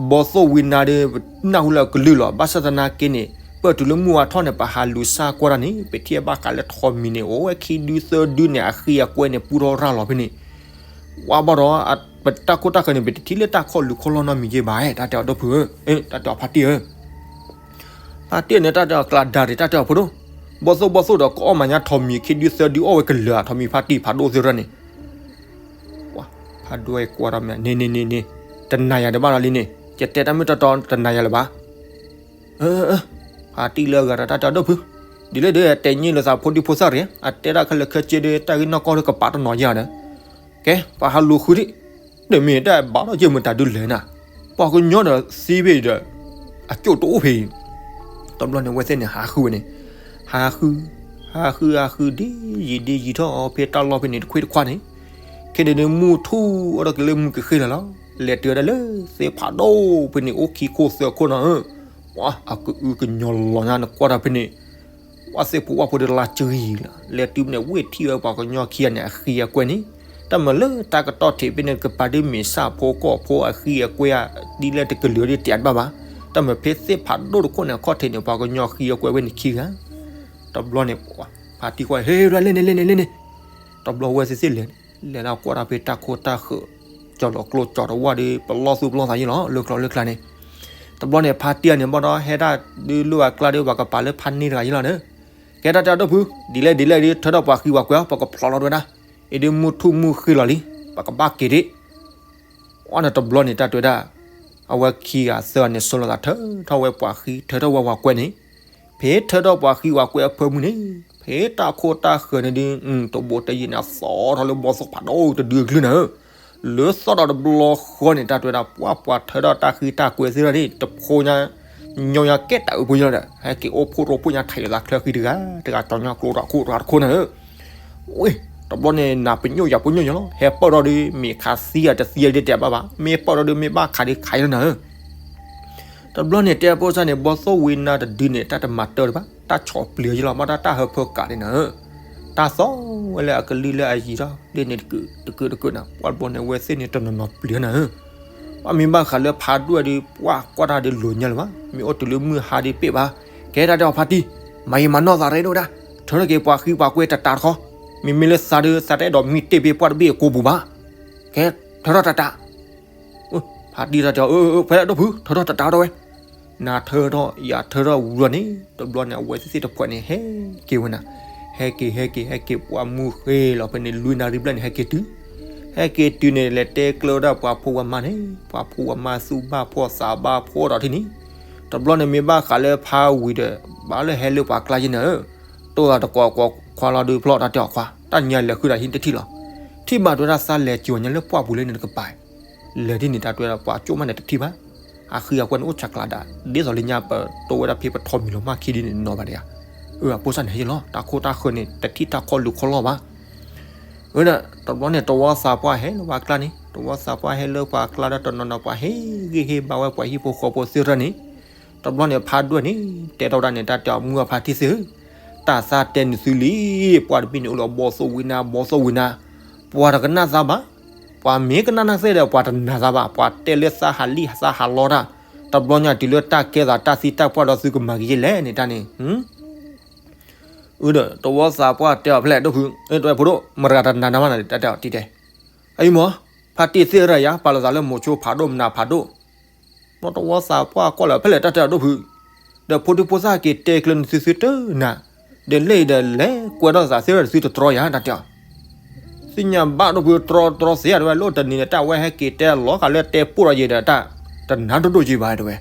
ဘီၣ်သိၣ်ဝံနါဒီး ပနၢ်ဟူလၢအကလုၢ်လီၤ. ဘၣ်ဆၣ်သနာ်က့န့ၣ် ပတုၤလၢမုၢ်ဝါထီၣ်န့ၣ် ပဟးလူၤစၢ်ကွၢ်တၢ်န့ၣ် ပထံၣ်ဘၣ်ဃးလၢထိးမံၤန့ၣ် အိၣ်ဝဲခံဒုသၢဒုန့ၣ် အဃံအကွဲန့ၣ် ပူထီၣ်ရၢ်လီၤဖဲန့ၣ် ဝါဘၣ်ဒီး ပတၢ်ခိၣ်တၢ်ဃၢၤန့ၣ် ပတထံၣ်လၢတၢ်ခီၣ်လူၤခီၣ်လီၢ်နီတမံၤက့ဘၣ် တၢ်တဲအီၤဒီပုၢ်ဧၢ, တၢ်တဲအီၤဖါတံၢ်ဧၢ, ဖါတံၢ်န့ၣ် တၢ်တဲအီၤကျါဒါတ့ၢ် တၢ်တဲအီၤဖိဒိၣ်, ဘီၣ်သိၣ်ဘီၣ်သိၣ်ဒီး ကအီၣ်မၤညါထိးမံၤခံဒုသၢဒုအီၣ်ဝဲကလၢာ် ထိးမံၤဖါတံၢ်ဖးဒိၣ်သ့ၣ်ရၢန့ၣ်, ဖးဒိၣ်ကွၢ်ထီၣ်မ့ၢ် န့ၣ်န့ၣ်န့ၣ်န့ၣ်, တနၤယၤတဘၣ်လီၤလံန့ၣ် ယတဲတၢ်မ့ၢ်တီတီတနၤယၤလၢၤဘၣ် ဖါတံၢ်လၢအဂၤဒီးတၢ်တဲအီၤဒီပုၢ်, ဒ်လဲၣ်ဒီးတဲညံၣ်လၢသးဖိဒံဖိသၣ်ရံၤ အတဲဒၣ်ခဲလၢာ်ခဲဆ့ဒီး တၢ်ဂ့ၢ်နီၢ်ကီၢ်ဒီးကပာ်တနီၤယၤဒီး, ကဲ ပှၤဟးလူၤဃုဒံး, ဒီးမ့ၢ်တၢ်ဘၣ်ဒီးယဲၢ်မတၤဒုလဲၣ်နၤ, ပှၤကညီဒီးသံဘ့ၣ်ဒီး, အကၠိၣ်တအိၣ်ဖဲအံၤ, တဘျီန့ၣ် အဝဲသ့ၣ်န့ၣ် ဟးဃုဝဲန့ၣ်, ဟးဃု, ဟးဃုဟးဃုဒ်ယံာ်ဒ်ယံာ်ထီၣ်ဖဲတၢ်လီၢ်ဖဲန့ၣ်တခွ့တခွါန့ၣ်, ခဲန့ၣ်ဒီးမုၢ်ထူၣ်အီၤဒီးကလၢမုၢ်ကဃ့လီၤလီၤ, လဲၤတုၤဝဲဒၣ်လၢသ့ၣ်ဖးဒိၣ်ဖဲန့ၣ် အိၣ်ခံခိၣ်သၢခိၣ်နီၤဧၢ, ပှၤအကအုကညီလီၤညါနကွၢ်တၢ်ဖဲန့ၣ်, ပှၤသ့ၣ်ဖိဝၣ်ဖိဒီးလါကဂံၤလီၤ, လဲၤတုၤဖဲန့ၣ် ဝ့ၢ်ထံၣ်ဝဲပှၤကညီခံဂၤန့ၣ် အဃံအကွဲန့ၣ်, တၢ်မၤလၢတၢ်ကတီၢ်ထံးဖဲန့ၣ် ကပၤဒ်မ့ၢ်ဆၣ်ဖိကီၢ်ဖိအဃံအကွဲဧါ, ဒ်လဲၣ်တကလုာ်ဒ်တဲတဘၣ်ဘၣ်, တၢ်မၤဖဲသ့ၣ်ဖးဒိၣ်တခိၣ်န့ၣ် အခီၣ်ထံးန့ၣ် ပှၤကညီဃံအကွဲဝဲန့ၣ်ခံဂၤ, တဘျီန့ၣ် ဖါတံၢ်ကွၢ် ဟ့ၣ် လဲၤန့ၣ်လဲၤန့ၣ်လဲၤန့ၣ်, တဘျီဝဲသ့ၣ်သ့ၣ်လဲၤန့ၣ် လဲၤလၢကွၢ်တၢ်ဖဲတၢ်ခိၣ်တၢ်ဃၢၤ, ကၠီၤလီၤကျိကၠီၤတဝၣ်ဒီး ပလီၢ်သူၣ်ပလီၢ်သးယ့ၣ်လီၤ လၢကျိၤလၢကျါန့ၣ်, တဘျီန့ၣ် ဖါတံၢ်န့ၣ်ဘၣ်ဒီး ဟဲဒၣ်ဒုးလိၣ်အကျါဒီး ပှၤကပာ်လၢဖါန့ၢ်တဂၤယ့ၣ်လီၤန့ၣ်, ကဲတၢ်တဲအီၤဒီပုၢ်, ဒ်လဲၣ်ဒ်လဲၣ်ဒီး ထၢထီၣ်ပှၤဃံပှၤကွဲးအီၤ ပကဖျိးလီၤတဲဝဲဒၣ်, အံၤဒုးမုၢ်ထူၣ်မုၢ်ဃ့လီၤလံ, ပကဘၣ်က့ၤဒံး အီၣ်န့ၣ်တဘျီန့ၣ် တၢ်တဲဝဲဒၣ်, အဝဲခံဂၤသၢဂၤန့ၣ် စိလီၤသးထၢထီၣ်ဝဲပှၤဃံ ထၢထီၣ်ဝဲပှၤကွဲးန့ၣ်, ဖဲထၢထီၣ်ပှၤဃံပှၤကွဲးအဖၢမုၢ်န့ၣ်, ဖဲတၢ်ခိၣ်တၢ်ဃၢၤန့ၣ်ဒုး တဘိးတယံာ်န့ၣ် အသီထီၣ်လၢဘီၣ်သိၣ်ဖးဒိၣ်တဒုအကလုၢ်နၤဧၢ, လၢသီၣ်ဒီးတဘျီဃီန့ၣ် တၢ်တဲဝဲဒၣ် ပှၤပှၤထၢထီၣ်တၢ်ဃံတၢ်ကွဲးသ့ၣ်တဖၣ်န့ၣ် တဖိညါ ညီညါကဲတၢ်အုးဖိညါဒီး ဟဲက့ၤအိၣ်ဖှိၣ်ရိဖှိၣ်ညါ ထဲးလီၤသးချၢဃံတဂၤ, တဂၤကၠီညါကျိဒီးခိၣ်တဂၤတခိၣ်နၤဧၢ ဝ့ၢ်, တဘျီန့ၣ် နၤပညိၣ်ယၤပညိၣ်ယလီၤ, ဟဲပၢၢ်ထီၣ်ဒီး မ့ၢ်ခးသံဧါတသံဧါဒ်တဲဘၣ်ဘၣ်, မ့ၢ်ပၢၢ်ထီၣ်ဒီး မ့ၢ်ဘၣ်ခးဒီးခးယလီၤနၤဧၢ, တဘျီန့ၣ်တဲဖိသၣ်န့ၣ် ဘီသိၣ်ဝံနါတဒုန့ၣ် တၢ်တမၤတၢၢ်တဘၣ်, တၢ်ဆီၣ်ပျံၤယလီၤ ဘၣ်တၢ်တၢ်ဟၢဖၢကးန့ၣ်နၤဧၢ, တၢ်သီဝဲလၢအကလုၢ်လၢအယံၤထီၣ်လၢန့ၣ် တကုာ်တကုာ်တကုာ်နၤ, ပှၢ်တဘျီန့ၣ် အဝဲသ့ၣ်န့ၣ်တနီၤနီၤပျံၤနၤဧၢ, ပှၢ်မ့ၢ်ဘၣ်ဃးလၢဖးဒိၣ်ဒီး ပှၢ်ကွၢ်တၢ်ဒီးလိၤညါလၢၤဘၣ်, မ့ၢ်အိၣ်တုၤလၢမုၢ်ဟါဒီးပ့ၢ်ဘၣ်, ကဲတၢ်တဲအီၤဖါတံၢ်, မၤယံာ်မၤနီၢ်သးရဲဒိၣ်ဒၣ်, ထၢထီၣ်က့ၤပှၤဃံပှၤကွဲတတးတခီ, မ့မ့ၢ်လၢသးဒီး သးတအဲၣ်ဒိးမံတ့ၢ်ဘ့ၣ်ပှၢ်တဘ့ၣ်အကိပူၤဘၣ်, ကဲ ထၢထီၣ်တတး ဖါတံၢ်တၢ်တဲအီၤ အၢ ဖဲဒၣ်ဒိၣ်ဖု ထၢထီၣ်တတးတဲဝဲ, နၤထၢထီၣ် ယၤထၢထီၣ်ဝံၤလီၤန့ၣ် တဘျီန့ၣ် အဝဲသ့ၣ်သ့ၣ်တဖှဲးန့ၣ် ဟဲက့ၤဝဲနၤ, ဟဲက့ၤ ဟဲက့ၤ ဟဲက့ၤ ပှၢ်မုၢ်ဃ့လီၤဖဲန့ၣ် လွံၢ်နၣ်ရံၣ်ဘျဲၣ်န့ၣ် ဟဲက့ၤတုၤ, ဟဲက့ၤတုၤန့ၣ် လဲၤတဲကျၢၤဝဲဒၣ်ပှၤဖိပှၤမါန့ၣ် ပှၤဖိပှၤမါသူၣ်ဘၣ်ဖှီၣ်သးဘၣ်ဖှီၣ်ဒီးထံၣ်န့ၣ်, တဘျီန့ၣ်မ့ၢ်ဘၣ်ဃးလၢဖါဝံၤဒီး ဘၣ်လၢဟဲလၢပှၤကျါယဲနၤဧၢ, တိၢ်သးတကိးကိးခွါလီၤဒုးဖျီၣ်တၢ်တဲအီၤခွါ တၢ်ညါလဲၤဃုာ်ဒီးဟံၣ်တထံၣ်လီၤ, ထံၣ်ဘၣ်တဲဝဲဒၣ်သးလဲၤစၢၤညါလၢပှၢ်ပူၤလၢန့ၣ်တကပၤ လဲၤဒ်န့ၣ် တၢ်တဲဝဲဒၣ် ပှၤကၠိၣ်မးန့ၣ်တထံၣ်ဘၣ်, အဃံအကွဲန့ၣ်အိၣ်ဆးကျးဒၣ် ဒ်သိးလၢညါပတိဝဲဒၣ်ဖဲပထီၣ်မံၤလီၤမၢ်ခံဒ်န့ၣ်နီၤဘၣ်ဒံးဧါ, အၢ အဖိသၣ်န့ၣ်ဟဲယလီၤ တၢ်ခိၣ်တၢ်ဃၢၤန့ၣ် တထံၣ်တၢ်ခီၣ်လူၤခီၣ်လီၢ်ဘၣ်, အၢ တဘျီန့ၣ် တဝီသးပှၢ်ဟဲလၢပှၤကျါန့ၣ် တဝီသးပှၢ်ဟဲလၢပှၤကျါဒီးတနီၤနီၤ ပှၤဟ့ၣ်ဂံၢ်ဟ့ၣ်ဘါဝဲပှၤဟံၣ်ဖိဃီဖိသ့ၣ်တဖၣ်န့ၣ်, တဘျီန့ၣ် ဖါဒိၣ်န့ၣ် တဲထီၣ်ဝဲဒၣ်န့ၣ် တၢ်တဲအီၤ မုၢ်အဖါတံၢ်သ့ၣ်ဧၢ, တၢ်သးတဲနသုလံ, ပှၢ်တဘ့ၣ်န့ၣ်အိၣ်လၢအဘီသိၣ်ဝံနါ ဘီသိၣ်ဝံနါ, ပှၤတကနၣ်သးဘၣ်, ပှၤမ့ၢ်ကနၣ်နၢ်သ့ၣ်ဒီး ပှၤတနာ်သးဘၣ်, ပှၤတဲလၢသးဟးလံၣ်သးဟးလီတၢ်, တဘျီညါတုၤလၢတၢ်ကဲသးတၢ်သံတၢ်ပှၢ်ဒီးသုကမၤကယဲၢ်လဲၣ်န့ၣ်တၢ်န့ၣ် အၢ ဒီးတဝီသးပှၢ်တဲအီၤဖဲလဲၣ် ဒိၣ်ဖု, တဝဲဖိဒိၣ် မတၤတဂၤတနာ်နၤမးနၤ တၢ်တဲအီၤတံၢ်တဲ, အအံၤမ့ၢ် ဖါတံၢ်သ့ၣ်ရၢ်ယၤ ပာ်လီၤသးလၢမိၤဆိဖးဒိၣ်မနုၤဖးဒိၣ်, တဝီသးပှၢ်ကွၢ်လၢဖဲလဲၣ် တၢ်တဲအီၤဒိၣ်ဖု, ဒီးဖိဒံဖိသၣ်က့ၤတဲကျၢၤနသုသုတနၤ, ဒီးလၢအံၤဒီးလဲၤကွဲထီၣ်သးသ့ၣ်ရၢ်တသုတတြီယၤ တၢ်တဲအီၤ သ့ၣ်ညါဘၣ်ဒိၣ်ဖု တြီတြီသ့ယၤ တဝဲ လၢတနံၤန့ၣ် တၢ်ဝဲဟဲက့ၤတဲလီၤဃာ်လၢတဲပိၢ်ဒီးယဲဒီးတၢ် တနါဒိၣ်ဒိၣ်ယံၤဘၣ် တဝဲ,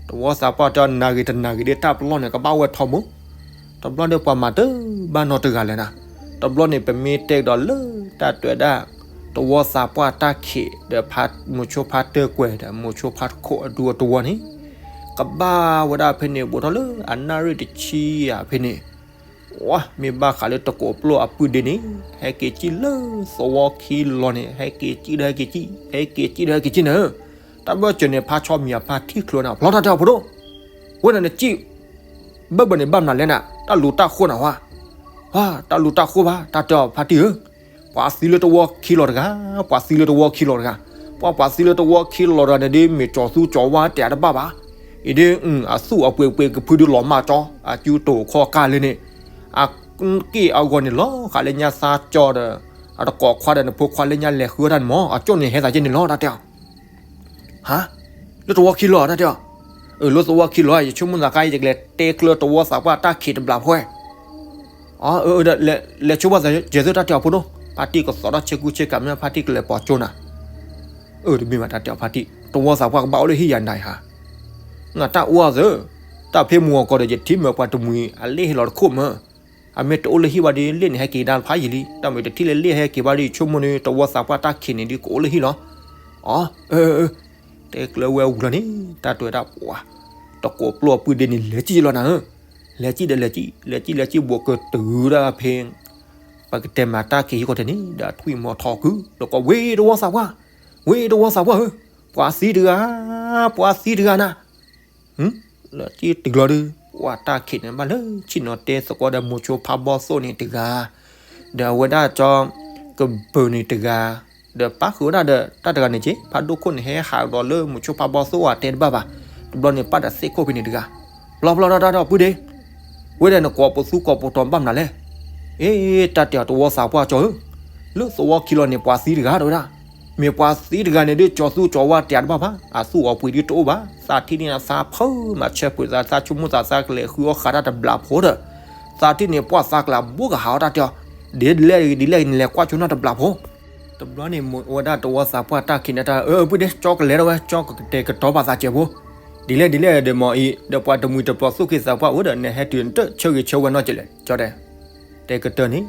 တဝီသးပှၢ်တဲအီၤ နာ်ဂ့ၤတနာ်ဂ့ၤဒီး တၢ်ပလီၢ်န့ၣ် ကဘၣ်ဝဲထီဘိ, တဘျီဒီးပှၤမၤတဘၣ်နီတဂၤလဲၣ်နၤ, တဘျီန့ၣ် ပမ့ၢ်တဲကဒီးလၢတၢ်တဲဝဲဒၣ် တဝီသးပှၢ်တၢ်ခံးဒီး မိၤဆိဖါတၢ်ကွဲၤဒီး မိၤဆိဖါတခိၣ်အဒူအတဝီန့ၣ်, ကဘၣ်ဝဲဒၣ်ဖဲန့ၣ် ဘူးထီၣ်လၢအနၣ်ရံၣ်တဆံယၤဖဲန့ၣ်, ဝဲ မ့ၢ်ဘၣ်ဃးလၢတကိးပျိၢ်အပုၢ်ဒ့န့ၣ် ဟဲက့ၤစံၣ်လၢသဝီခံလီၤန့ၣ် ဟဲက့ၤစံၣ်ဒီးဟဲက့ၤစံၣ် ဟဲက့ၤစံၣ်ဒီးဟဲက့ၤစံၣ်နၤဧၢ, တၢ်ဘၢၣ်စၢၤန့ၣ် ဖါဆီမံၤအဖါထံၣ်ချုးနၤ ဖျီတၢ်တဲအီၤဖိဒိၣ်, ဝဲန့ၣ်နစံၣ် ဘၢၣ်ဘၢၣ်န့ၣ် ဘၣ်မနုၤလဲၣ်နၤ တၢ်လူၤတၢ်ဃိနၤဝဲ, တၢ်လူၤတၢ်ဃိဘၣ် တၢ်တဲအီၤဖါတံၢ်ဧၢ, ပှၤသံလၢတဝီခံလီၤတဂၤ, ပှၤသံလၢတဝီခံလီၤတဂၤ, ပှၤပှၤသံလၢတဝီခံလီၤတဂၤန့ၣ်ဒ် မ့ၢ်ကၠီၤသူကၠီၤဝါတဲတဘၣ်ဘၣ်, အံၤဒ် အသူၣ်အပှ့ၤပှ့ၤကဖုဒုလီၤမၢ်ကၠီ အစုအခီၣ်ကၢ်လၢန့ၣ်, အက့ၢ်အဂီၤန့ၣ်လီၤ ဃးလၢညါသးကၠီဒီး အတကိးခွါဒီးနဖိခွါလၢညါလဲၤဃုအီၣ်တၢ်န့ၣ်မး အကၠိၣ်န့ၣ်ဟဲသးက့န့ၣ်လီၤ တၢ်တဲအီၤ ဟါ, လၢတဝီခံလီၤ တၢ်တဲအီၤ, အၢ လၢသဝီခံလီၤ ယဆိကမိၣ်သးခါအံၤ ယကလဲၤတဲကျၢၤတဝီသးပှၢ်တၢ်ခံးတဘျီဖိဝဲ, အၢ လဲၤဆိဘၣ်သးယဲၢ်သုတၢ်တဲအီၤဖိဒိၣ်, ဖါတံၢ်ကသိးထီၣ်ဆ့ကူဆ့ကၤ မ့ၢ်ဖါတံၢ်ကလဲၤပိာ်ကၠိနၤ, အၢ တမ့ၢ်ဘၣ် တၢ်တဲအီၤဖါတံၢ် တဝီသးပှၢ်ကဘၣ်အိၣ်လၢဟံၣ်ယၤနၤအံၤဟါ, နတၢ်အိၣ်အသး, တၢ်ဖဲမုၢ်ဂီၤကီၢ်ဒီး ယထံၣ်မၢပှၤတမှံၤအလ့ၣ်ဟဲလီၤတခိၣ်မၢ အမ့ၢ်တအိၣ်လၢဟံၣ်ဘၣ်ဒီး လ့ၣ်န့ၣ်ဟဲက့ၤကဒါဖးယံာ်လံ, တၢ်မ့ၢ်တထံၣ်လၢလ့ၣ်ဟဲက့ၤဘၣ်ဒီး ယဆိကမိၣ်န့ၣ် တဝီသးပှၢ်တၢ်ခံးန့ၣ်ဒီးကအိၣ်လၢဟံၣ်လီၤ, အၢ တဲကျၢၤဝဲဝံၤလီၤန့ၣ် တၢ်တဲဝဲဒၣ်ပှၤ, တကိးပျိၢ်အပုၢ်ဒ့န့ၣ် လဲၤစံၣ်လီၤနၤဧၢ, လဲၤစံၣ်ဒီးလဲၤစံၣ် လဲၤစံၣ်လဲၤစံၣ် ဘူးကတုၤဒၣ်ဖဲ ပကတဲမၤတၢ်ခံးဟံၣ်ဃီတန့ၣ် ဒီးထွံၣ်မီၤထီၣ်ကုၢ် တကိးဝ့ၢ်တဝီသးပှၢ်, ဝ့ၢ်တဝီသးပှၢ်ဧၢ, ပှၤသံတဂၤ, ပှၤသံတဂၤနၤ လၢတဂီၤဒီး ပှၤတၢ်ခံးန့ၣ်ဘၣ်လၢဆ့ၣ်နီၤတဲသကိးဒီးမိၤဆိဖးဘီသိၣ်န့ၣ်တဂၤ, ဒီးအဝဲဒၣ်ကၠီ ကဘုးန့ၣ်တဂၤ, ဒီးပၣ်ဃုာ်ဝဲဒၣ်ဒီးတၢ်တဂၤန့ၣ်က့ ဖးဒိၣ်ခိၣ်န့ၣ် ဟဲဟးကဒီးလၢမိၤဆိဖးဘီသိၣ်အတဲတဘၣ်ဘၣ်, တဘျီန့ၣ်ပၣ်ဒီးသ့ၣ်ခိၣ်ဖဲန့ၣ်တဂၤ, ဘျီဘျီဒီးတၢ်ဒီးပုၢ်ဒ့ ဝဲဒၣ်နကိးပသူကိးပတီၤဘၣ်မနုၤလဲၣ်, အ့ တၢ်တဲအီၤတဝီသးပှၢ်ကၠီဧၢ, လၢသဝီခံလီၤန့ၣ် ပှၤသံတဂၤတဝဲဒၣ်, မ့ၢ်ပှၤသံတဂၤန့ၣ်ဒ်ကၠီၤသူကၠီၤဝါတဲတဘၣ်ဘၣ်, အသူၣ်အီၤပှ့ၤဒ်တအိၣ်ဘၣ်, သးထံၣ်န့ၢ်အသးဖၢမၤဆၢပှဲၤသး သးဆိကမိၣ်သးသးကလဲၤဃုအီၣ်ဃာ်တၢ်တဘျးဖိဒီး, သးထံၣ်န့ၢ်ပှၢ်သးကလၤဘိကဟးအီၣ်တၢ်တဲအီၤ, ဒ်လဲၣ်ဒ်လဲၣ်န့ၣ်လဲၤကွၢ်ဆိနီၢ်တဘျးဖိ တဘျီန့ၣ် ဝဲဒၣ်တဝီသးပှၢ်တၢ်ခံးန့ၣ်တၢ် အၢ ပုၢ်ဒ့ ကၠီကလဲၤထီၣ်ဝဲ ကၠီကတဲာ်ကတီၤဘၣ်သးစဲးဖိ, ဒ်လဲၣ်ဒ်လဲၣ်ဒီးမ့ၢ်အံၤ ဒီးပှၤတမှံၤတပျီၤသူၣ်က့သးပှၢ်အိၣ်ဒီး နဟဲတုၤနတၢ်ဆၢဂ့ၤဆၢဝါနီတစဲးလဲၣ် ကၠီတဲ, တဲကတၢၢ်န့ၣ်,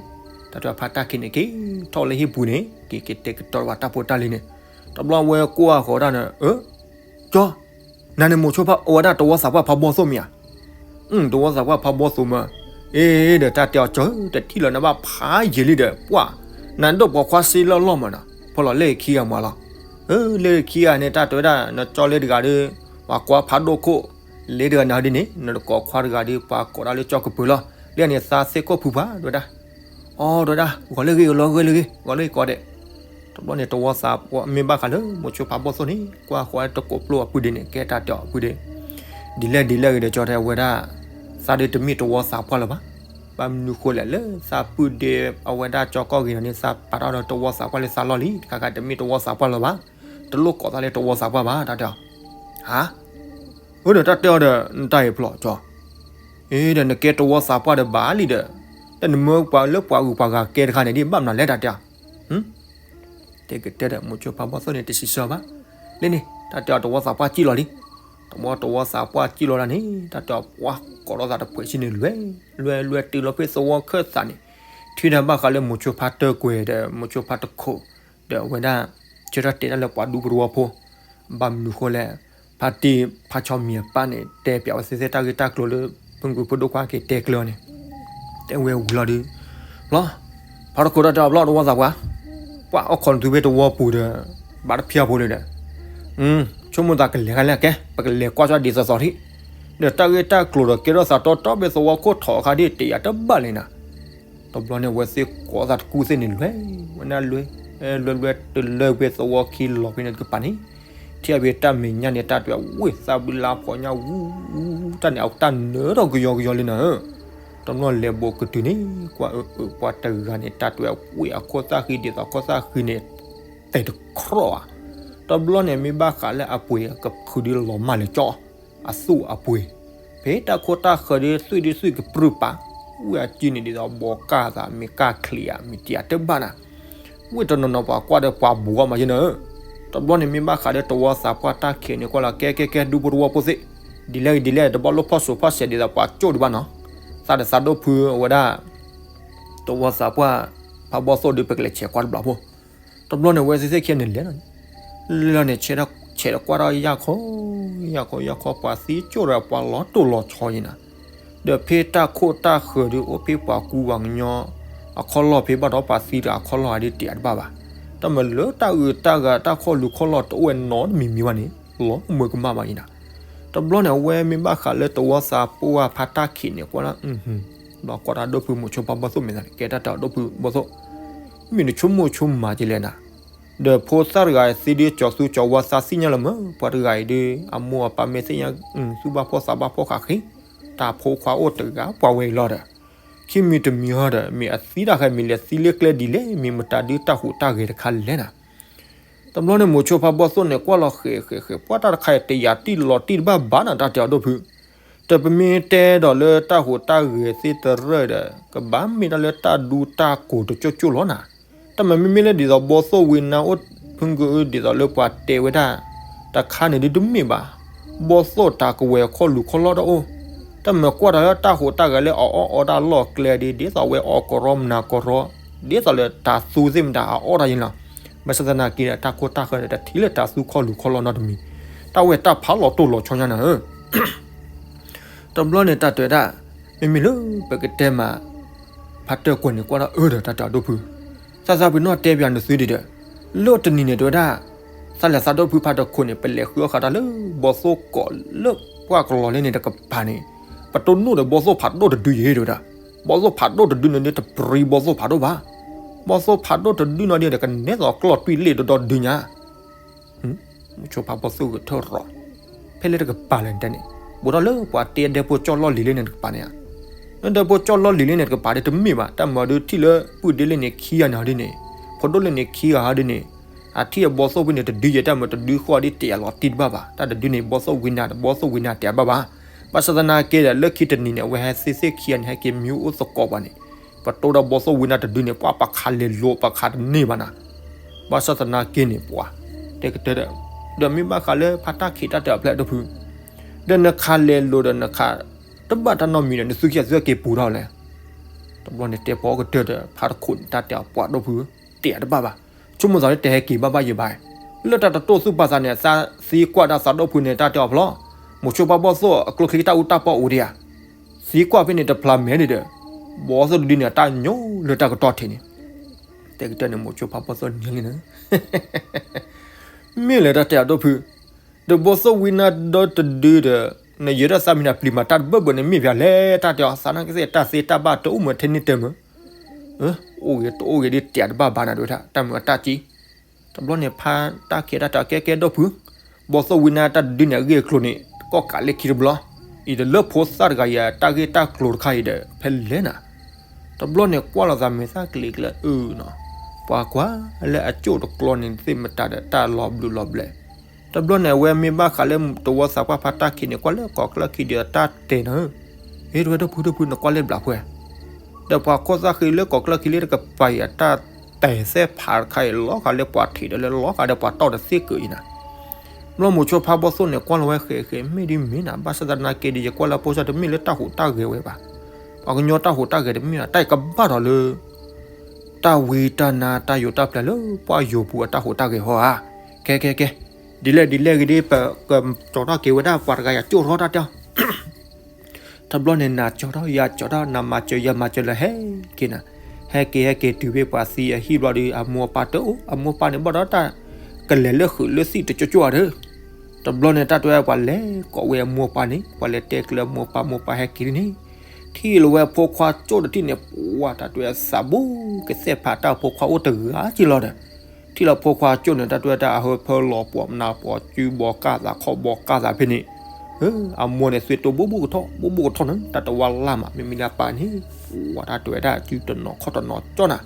တၢ်တဖါတၢ်ခံးန့ၣ်က့ၤထီၣ်လၢဟံၣ်ပူၤန့ၣ် က့ၤက့ၤတဲာ်ကတီၤဘၣ်တၢ်ဖိတၢ်လံၤန့ၣ်, တဘျီဝဲကွၢ်ဃီၤတၢ်န့ၣ် အၢ ကၠီ, နၤန့ၣ်မိၤဆိဖး အဝဲဒၣ်တဝီသးပှၢ်ဖးဘီသိၣ်မ့ၢ်ဧါ, တဝီသးပှၢ်ဖးဘီသိၣ်မ့ၢ်, အ့ ဒီးတၢ်တဲအီၤကၠီဧၢ တထံၣ်လၢၤနဘၣ်ဖးယံာ်လံဒီး ပှၢ်, နဒိၣ်ပိာ်ခွါစ့လီၢ်လီၢ်မးနီၤ ဖီလီၤလၢခံဂၤမးလီၤ, လၢခံဂၤန့ၣ် တၢ်တဲဝဲဒၣ် နကၠီလၢတဂၤဒီး ပှၤကွၢ်ဖးဒိၣ်ခိၣ် လ့တဂၤန့ၣ်ဟီဒ်န့ၣ် နတကိးခွါတဂၤဒီး ပှၤကိးဒၣ်လၢကၠီကပၤလီၤ. လၢန့ၣ်သးသ့ၣ်ခိၣ်ဖုးပှၤ တဲဝဲဒၣ်, အိ တဲဝဲဒၣ်, ဂီၤလၢဂ့ၤ ဂီၤလၢဂ့ၤ ဂီၤလၢဂ့ၤ ကိးဒဲး. တဘျီန့ၣ် တဝီသးပှၢ်မ့ၢ်ဘၣ်ဃးလၢမိၤဆိဖးဘီၣ်သိၣ်န့ၣ် ကွၢ်ဃီတကိးပျိအပုၢ်ဒ့န့ၣ် ကဲတၢ်တဲအီၤအပုၢ်ဒ့, ဒ်လဲၣ်ဒ်လဲၣ်ဂ့ၤဒီး ကၠီတဲဝဲဒၣ်, သးဒ်တမ့ၢ်တဝီသးပှၢ်လၢၤဘၣ်. ဘၣ်မနုၤဃိလဲၣ် လၢသးပုၢ်ဒ့အဝဲဒၣ်ကၠီကီၢ်ဂ့ၤဒီးန့ၣ် သးပာ်ထီၣ်ဒီးတဝီသးပှၢ်လၢသးလီၢ်လံ, တခါခါတမ့ၢ်တဝီသးပှၢ်လၢၤဘၣ်. တလိၣ်ကိးသးလၢတဝီသးပှၢ်ဘၣ် တၢ်တဲအီၤ. ဟါ, အၢဒီးတၢ်တဲအီၤဒီး နတၢ်အံၤဖျိးကၠီ, အ့ဒီးနကဲတဝီသးပှၢ်ဒီးဘၣ်လံဒီး, တၢ်နမၢပှၤလၢပှၤဂုၤပှၤဂၤကဲတခါန့ၣ်ဒ်ဘၣ်မနုၤလဲၣ် တၢ်တဲအီၤ. တဲကတဲဒီးမိၤဆိဖးဘီၣ်သိၣ်န့ၣ် တစံးဆၢဘၣ်. လၢန့ၣ် တၢ်တဲအီၤတဝီသးပှၢ်စံၣ်လီၤလံ. တဝီတဝီသးပှၢ်စံၣ်လီၤဒၣ်န့ၣ် တၢ်တဲအီၤပှၤကိးထီၣ်သးတဖှဲးဆံန့ၣ် လွဲ, လွဲလွဲတုၤလီၤဖဲသဝီခၢၣ်သးန့ၣ်, ထံၣ်ဒၣ်ဘၣ်ဃးလၢမိၤဆိဖးတၢၢ်ကွဲၤဒီးမိၤဆိဖးတခိး, ဒီးအဝဲဒၣ် ဆၢထၢၣ်တဲတၢ်လၢပှၤဒူပတဝီဖိ, ဘၣ်မနုၤဃိလဲၣ်, ဖါတံၢ်ဖါဆီမံၤအပၢ်န့ၣ် တဲပၠးဝဲသ့ၣ်သ့ၣ်တၢ်ဂ့ၢ်တၢ်ကျိၤလၢ ဖုၣ်ကုာ်ဖိဒိၣ်ခွါက့ၤတဲကျၢၤန့ၣ်, တဲဝဲဝံၤလီၤဒီး, ဘျီ, ဖးတခိးတၢ်တဲအီၤဘျီတဝီသးပှၢ်, ပှၤအိၣ်ခိးနသုဖဲတဝီပူၤဒီး, ဘၣ်တဖျၢၣ်ဖိလၢဒီး, ဆိကမိၣ်သးကလဲၤခါလဲၣ်ကဲ ပကလဲၤကွၢ်ကၠီဒ်သိးသိးထံး, ဒီးတၢ်ဂ့ၢ်တၢ်ကျိၤဒီးကဲထီၣ်သးတီတီဖဲသဝီခိၣ်ထီၣ်အခါဒ်တယာ်တဘၣ်လဲၣ်နၤ တဘျီန့ၣ် အဝဲသ့ၣ်ကိးသးတကူၣ်သ့ၣ်န့ၣ် လွဲဝဲဒၣ်လွဲ, လွဲလွဲတုၤလၢဖဲသဝီခံလီၤဖဲန့ၣ်တကပၤန့ၣ်, ထံၣ်အဝဲတၢ်မဲာ်ညါန့ၣ် တၢ်တွဲၤဝ့ၢ်သၣ်ဘုလါဖီညါဝူ, တၢ်န့ၣ်အတၢ်နၢထီၣ်ကယီကယီလံနၤဧၢ, တဘျီလဲၤဘိးကတုၤန့ၣ် ကွၢ်အၢအၢပှၤတဂၤန့ၣ် တၢ်တွဲၤဝ့ၢ်အခိၣ်သၣ်ဃံဒ်သိးခိၣ်သၣ်ဃံန့ၣ်, တဲတခီဧါ, တဘျီန့ၣ်မ့ၢ်ဘၣ်ဃးလၢအပှ့ၤကဖုဒုလီၤမၢ်လၢကၠီ အသူၣ်အပှ့ၤ, ဖဲတၢ်ခိတၢ်ဃၢၤဒ်သွံၣ်ဒ်သွံၣ်ကပြုၢ်ပာ်, ဝ့ၢ်အစုန့ၣ်ဒ်သိးဘီကၢ်သး မ့ၢ်ကၢ်ချံးဧါ မ့ၢ်တယာ်တဘၣ်နၤ, ဝ့ၢ်တနီၤနီၤပှၤကွၢ်ဒီးပှၤဘှီမးယဲနၤဧၢ, တဘျီန့ၣ်မ့ၢ်ဘၣ်ဃးဒီးတဝီသးပှၢ်တၢ်ခံးန့ၣ်ကွၢ်လီၤ ကဲကဲကဲ ဒူဖိတဝီဖိသ့ၣ်, ဒ်လဲၣ်ဒ်လဲၣ် တဘၣ်လိၣ်ဖီၣ်စိၤဖီၣ်စဲးဒ်သိးပှၤကၠိၣ်ဒံးဘၣ်နီၤ, သးဒီးသးဒိၣ်ဖုအဝဲဒၣ် တဝီသးပှၢ် ဖးဘီၣ်သိၣ်ဒုး ပကလဲၤဆဲးကွၢ်တဘျီဖိ တဘျီန့ၣ် ဝဲသ့ၣ်သ့ၣ်ခံဂၤန့ၣ်လဲၤလီၤ, လဲၤလီၤန့ၣ် ဆဲးဒီးကွၢ်ဒီးယၢ်ခီ, ယၢ်ခီယၢ်ခီ ပှၤသံကၠိၣ်ဒီးပှၤလီၤတိၢ်လီၤဆီယဲနၤ, ဒီးဖဲတၢ်ခိၣ်တၢ်ဃၢၤဒုးအိၣ်ဖဲပှၤကူပှၤကညီ အခီၣ်လီၢ်ဖဲဘၣ်ဒီးပှၤသံဒီးအခီၣ်လီၢ်အဒုးတယာ်တဘၣ်ဘၣ်, တၢ်မၤလၢတၢ်အုးတၢ်ဂၤတၢ်ခီၣ်လူၤခီၣ်လီၢ်တအိၣ်ဝဲနီတမံၤမံၤဘၣ်န့ၣ် လီၤမၢ်ကမၣ်ဘၣ်ယဲနၤ, တဘျီန့ၣ် အဝဲမ့ၢ်ဘၣ်ဃးလၢတဝီသးပှၢ်ဖးတၢ်ခံးန့ၣ် ကွၢ်လၢ ဘျီကွၢ်တၢ်ဒိၣ်ဖုမိၤဆိဖးဘီၣ်သိၣ်မ့ၢ်သးန့ၣ် ကဲတၢ်တဲအီၤဒိၣ်ဖုဘီၣ်သိၣ်, မ့ၢ်နဆိကမိၣ်ဆိကမးကလဲၣ်နၤ, ဒီးဖိသၣ်တဂၤသံဒုးကၠီၤသူကၠီၤဝါသးသ့ၣ်ညါလီၤမၢ် ပှၤတဂၤအံၤဒုး အမိၢ်အပၢ်မ့ၢ်သ့ၣ်ညါ သူၣ်ဘၣ်ဖှီၣ်သးဘၣ်ဖှီၣ်ဃာ်ဃ့, တၢ်ဖိခွါအိၣ်တဂၤပှၤဝဲအံၤလီၤဒီး, ခံမံၤတမံၤဟီဒီး မ့ၢ်အသံတၢ်ဃဲမ့ၢ်လဲၤသံလၢကျဲဒ်လဲၣ် မ့ၢ်မတၤဒုးတၢ်ဟူးတၢ်ဂဲၤတခါလဲၣ်နၤ တဘျီန့ၣ် မိၤဆိဖးဘီၣ်သိၣ်န့ၣ် ကွၢ်လီၤဃဲးဃဲးဃဲး ပှၤတၢ်တခါအံၤ တယာ်တံၢ်လီၤတံၢ်တဘၣ်ဘၣ်နၤ တၢ်တဲအီၤဒိၣ်ဖု, တပမ့ၢ်တဲဒီးလၢတၢ်ဟူးတၢ်ဂဲၤသ့ၣ်တရၢၢ်ဒီး ကဘၣ်မ့ၢ်တၢ်လၢတၢ်ဒူတၢ်ကိၤတကၠိၣ်ကၠိၣ်လီၤနၤ, တၢ်မၤမ့မ့ၢ်လၢဒ်သိးဘီၣ်သိၣ်ဝံနါအိၣ်ဖုကဒ်သိးလၢပှၤတဲဝဲဒၣ် တခါန့ၣ်ဒုးတမ့ၢ်ဘၣ်, ဘီၣ်သိၣ်တၢ်ကဝဲၤခီၣ်လူၤခီၣ်လီၢ်တအိၣ်, တၢ်မၤကွၢ်တၢ်လၢတၢ်ဟူးတၢ်ဂဲၤလၢအအီၣ်အီတၢ်လီၢ်ကျဲဒ် ဒ်သိးဝဲအီကရီမနၤကရီ, ဒ်သိးလၢတၢ်သူသ့ၣ်မတၤအအီၣ်တၢ်ယဲလီၤ, ဘၣ်ဆၣ်သနာ်က့ဒီး တၢ်ခိတၢ်ဃၢၤန့ၣ် တထံၣ်လၢတၢ်သူခီၣ်လူၤခီၣ်လီၢ်နီတမံၤ, တၢ်ဝဲတၢ်ဖးလီၤတိၢ်လီၤဆီညါနၤဧၢ တဘျီန့ၣ်တၢ်တဲဝဲဒၣ်, မ့မ့ၢ်လၢပကတဲမး ဖးတၢၢ်ကွဲၤန့ၣ် ကွၢ်ဒၣ်အၢဒီးတၢ်တဲအီၤဒိၣ်ဖု, သးသးပ့ၤနီၣ်တဲပၠးနသုဒ်ဒီး, လၢတနံၤန့ၣ်တဲဝဲဒၣ်, သးလဲၤသးဒိၣ်ဖုဖးတခိးန့ၣ် ပလဲၤဃုအီၣ်ဃာ်တၢ်လၢဘီၣ်သိၣ်ကိးလၢပှၢ်ကလီၤလၢန့ၣ်တကပၤန့ၣ်, ပတိၢ်နီၣ်ဒီးဘီၣ်သိၣ်ဖးဒိၣ်တဒုယဲၢ်တဲဝဲဒၣ်, ဘီၣ်သိၣ်ဖးဒိၣ်တဒုန့ၣ်ဒ်တပြံဘီၣ်သိၣ်ဖးဒိၣ်ဘၣ်, ဘီၣ်သိၣ်ဖးဒိၣ်တဒုနီၤဒ်ဒီးကနဲသိးကျီၢ်တွံၢ်လ့ၣ်ဒီဒီဒုညါ မိၤဆိဖးဘီၣ်သိၣ်ဂဲၤထၢၣ်ရီၤ, ဖဲလၢတကပၤလဲၣ်တဲန့ၣ်, ဘူးထီၣ်လၢပှၤတဲဒဲဖိကၠီၣ်လီၢ်လံၤလၢန့ၣ်တကပၤန့ၣ်ဧါ, ဒဲဖိကၠီၣ်လီၢ်လံၤလၢန့ၣ်တကပၤဒီးတမ့ၢ်ဘၣ်, တၢ်မၤဒုးထံၣ်လၢပုၢ်ဒ့လၢန့ၣ်ခံဂၤန့ၣ်ဟီဒ်န့ၣ်, ဖိဒိၣ်လၢန့ၣ်ခံဂၤဟီဒ်န့ၣ်, အထံၣ်အဘီၣ်သိၣ်ဖဲန့ၣ်တဒုယဲၢ်တၢ်မၤတဒုဃီဒ်တယာ်လီၤတံၢ်တဘၣ်ဘၣ်, တၢ်တဒုန့ၣ် ဘီၣ်သိၣ်ဝံနါ ဘီၣ်သိၣ်ဝံနါတယာ်ဘၣ်ဘၣ်, ဘၣ်ဆၣ်သနာ်က့ဒီး လၢခံတနံၤန့ၣ် အဝဲဟဲသ့ၣ်သ့ၣ်ခံဂၤန့ၣ် ဟဲက့ၤမံအိၣ်သကိးပှၤန့ၣ် ပတိၢ်ဒီးဘီၣ်သိၣ်ဝံနါတဒုန့ၣ် ပှၤပခးလဲၤလိာ်ပခးတန့ၢ်ဘၣ်နၤ, ဘၣ်ဆၣ်သနာ်က့န့ၣ်ပှၤ, တဲကတၢၢ်ဒီး, ဒီးမ့ၢ်ဘၣ်ဃးလၢဖးတၢ်ခံးတၢ်တဲအီၤဖျဲၣ်ဒိၣ်ဖု, ဒီးနခးလဲၤလိာ်ဒီးနခး, တဘၣ်တၢ်နီတမံၤဒီး နသုခံဂၤသုက့ၤပူၤထီၣ်လဲၣ်, တဘျီန့ၣ်တဲပှၤကတၢၢ်ဒီး ဖးတခိးန့ၣ် တၢ်တဲအီၤပှၤဒိၣ်ဖု, တယာ်တဘၣ်ဘၣ်, ဆိကမိၣ်သးလၢတဟဲက့ၤဘၣ်ဘၣ်ယဲၢ်ဘၣ်, လၢတၢ်တတိၢ်သူၣ်ပာ်သးန့ၣ် သးသံကွၢ်ဒၣ်သးဒိၣ်ဖုန့ၣ် တၢ်တဲအီၤဖျီ, မိၤဆိဖးဘီၣ်သိၣ်အကျိချံတၢ်အူတၢ်ပီၣ်အိၣ်ဒံးဧါ သံကွၢ်ဖဲန့ၣ်တဖျါမဲာ်ဒံးဒီး, ဘီၣ်သိၣ်တဒုန့ၣ် အတၢ်ညိလၢတၢ်ကတီၢ်ထံးန့ၣ်, တဲကတၢၢ်န့ၣ် မိၤဆိဖးဘီၣ်သိၣ်န့ၣ်လံနၤ, မ့ၢ်လၢတၢ်တဲအီၤဒိၣ်ဖု, တ ဒီးဘီၣ်သိၣ်ဝံနါဒီတဒုဒီး နယဲဒၣ်သးမံၤနၤပျံၤမး တၢ်တဘၢၣ်ဘၢၣ်န့ၣ်မ့ၢ်ပၠးလဲၣ် တၢ်တဲအီၤ သးနာ်က့သ့ၣ်တၢ်သ့တၢ်ဘၣ်တအိၣ်မးထဲန့ၣ်တၢ်မး, အိၣ်ဂ့ၤတအိၣ်ဂ့ၤဒ်တဲတဘၣ်ဘၣ်နၤဒိၣ်ထါ တၢ်မုာ်အတၢ်ကံ တဘျီန့ၣ်ဖါတၢ်ခံးတၢ်တဲအီၤ ကဲကဲဒီပုၢ်, ဘီၣ်သိၣ်ဝံနါတၢ်တဒုန့ၣ် အဂ့ၢ်အကျိၤန့ၣ် ကီၢ်ကးလၢခံတဘျီ, အံၤဒီးလၢဖိသၣ်တဂၤအံၤအတၢ်ဂ့ၢ်တၢ်ကျိၤတခါအံၤဒီး ဖဲလဲၣ်နၤ တဘျီန့ၣ်ကွၢ်လိာ်သးမဲာ်သၣ်ကျ့ၤကျၢၤအုနီၤ, ပှၤကွၢ်လၢအကၠိၣ်တကျီန့ၣ်သ့ၣ်မတၤဒီးတၢ်လီၤဘျုးလီၤဘျဲး, တဘျီန့ၣ်အဝဲမ့ၢ်ဘၣ်ဃးလၢတဝီသးပှၢ်ဖါတၢ်ခံးန့ၣ် ကွၢ်လၢကိးကျၢၢ်ခံဒီးတၢ်တဲနၤဧၢ, ဟ့ၣ်တဝဲဒီပုၢ်ဒီပုၢ်နကွၢ်လၢဘျးဖှဲ ဒီးပှၤခိၣ်သၣ်ဃံလၢကိးကျၢၢ်ခံလၢတကပၤအံၤအတၢ်တဲသဲဖးတခါအံၤ လီၤဂာ်လၢပှၤထံးဒီးလၢလီၤဂာ်ဒီးပှၤတီၢ်တသ့ကၢၤအံၤနၤ, ဘျီမိၤဆိဖါဘီၣ်သိၣ်န့ၣ် ကွၢ်လီၤဝဲဃဲးဃဲး မ့ၢ်ဒ်မ့ၢ်နၤ ဘၣ်ဆၣ်သနာ်က့ဒီး ယကွၢ်လၢအဖိသၣ်တမ့ၢ်လၢတၢ်ဟူးတၢ်ဂဲၤဝဲဘၣ်, ပှၤကညီတၢ်ဟူးတၢ်ဂဲၤတမ့ၢ်ဘၣ် တၢ်အံၤကဘၣ်ဒီးလၢ တၢ်ဝံတၢ်နါတၢ်ယိးတၢ်ပျဲလၢပှၢ်ယိၤပူၤအတၢ်ဟူးတၢ်ဂဲၤဟီဧါ, ကဲကဲကဲ, ဒ်လဲၣ်ဒ်လဲၣ်ဂ့ၤဒ် ပကကၠီၤထီၣ်က့ၤဝဲဒၣ်ပှၤတဂၤယၤကၠိၣ်ထီၣ်တၢ်တဲအီၤ တဘျီန့ၣ် နၤကၠီထီၣ်ယၤကၠီထီၣ် နမၤစၢၤယၤမၤစၢၤလၢဟဲက့ၤနၤ, ဟဲက့ၤဟဲက့ၤတုၤဖဲပှၤသံအဟံၣ်ဘျီဒီး အမိၢ်အပၢ်တအိၣ် အမိၢ်ပၢ်န့ၣ်ဘၣ်ဒီးတၢ်ကလဲၤလၢဃုာ်လၢသံၣ်တကၠိၣ်ကၠိၣ်ဧါဒီး, တဘျီန့ၣ် တၢ်တဲဝဲပှၤလဲၤကိးဝဲအမိၢ်ပၢ်န့ၣ် ပှၤလဲၤတဲကျၢၤအမိၢ်ပၢ် မိၢ်ပၢ်ဟဲက့ၤန့ၣ်, ထံၣ်လီၤဝဲဖိခွါကၠိၣ်တထံၣ်န့ၣ် ပှၤတၢ်တဲဝဲသးဘူးကသဲၣ်ဖးတၢ်ဖိခွါအိၣ်တဂၤက့ၤလီၤဒီး ထံၣ်လီၤဖိခွါကၠိၣ်န့ၣ် တၢ်တဲဝဲတၢ်အဟၢဖၢလီၤပှီၢ်မနၤပှီၢ် စုဘီကၢ်သးခီၣ်ဘီကၢ်သးဖဲန့ၣ်, အမိၢ်န့ၣ် သွံၣ်တိၢ်ဘူးဘူးကထီၣ် ဘူးဘူးကထီၣ်န့ၣ် တၢ်တဝါလၢ်မး မ့မ့ၢ်လၢအပၢ်န့ၣ်, ပှၤတၢ်တဲဝဲဒၣ်စုတနီၤခီၣ်တနီၤကၠီနၤ,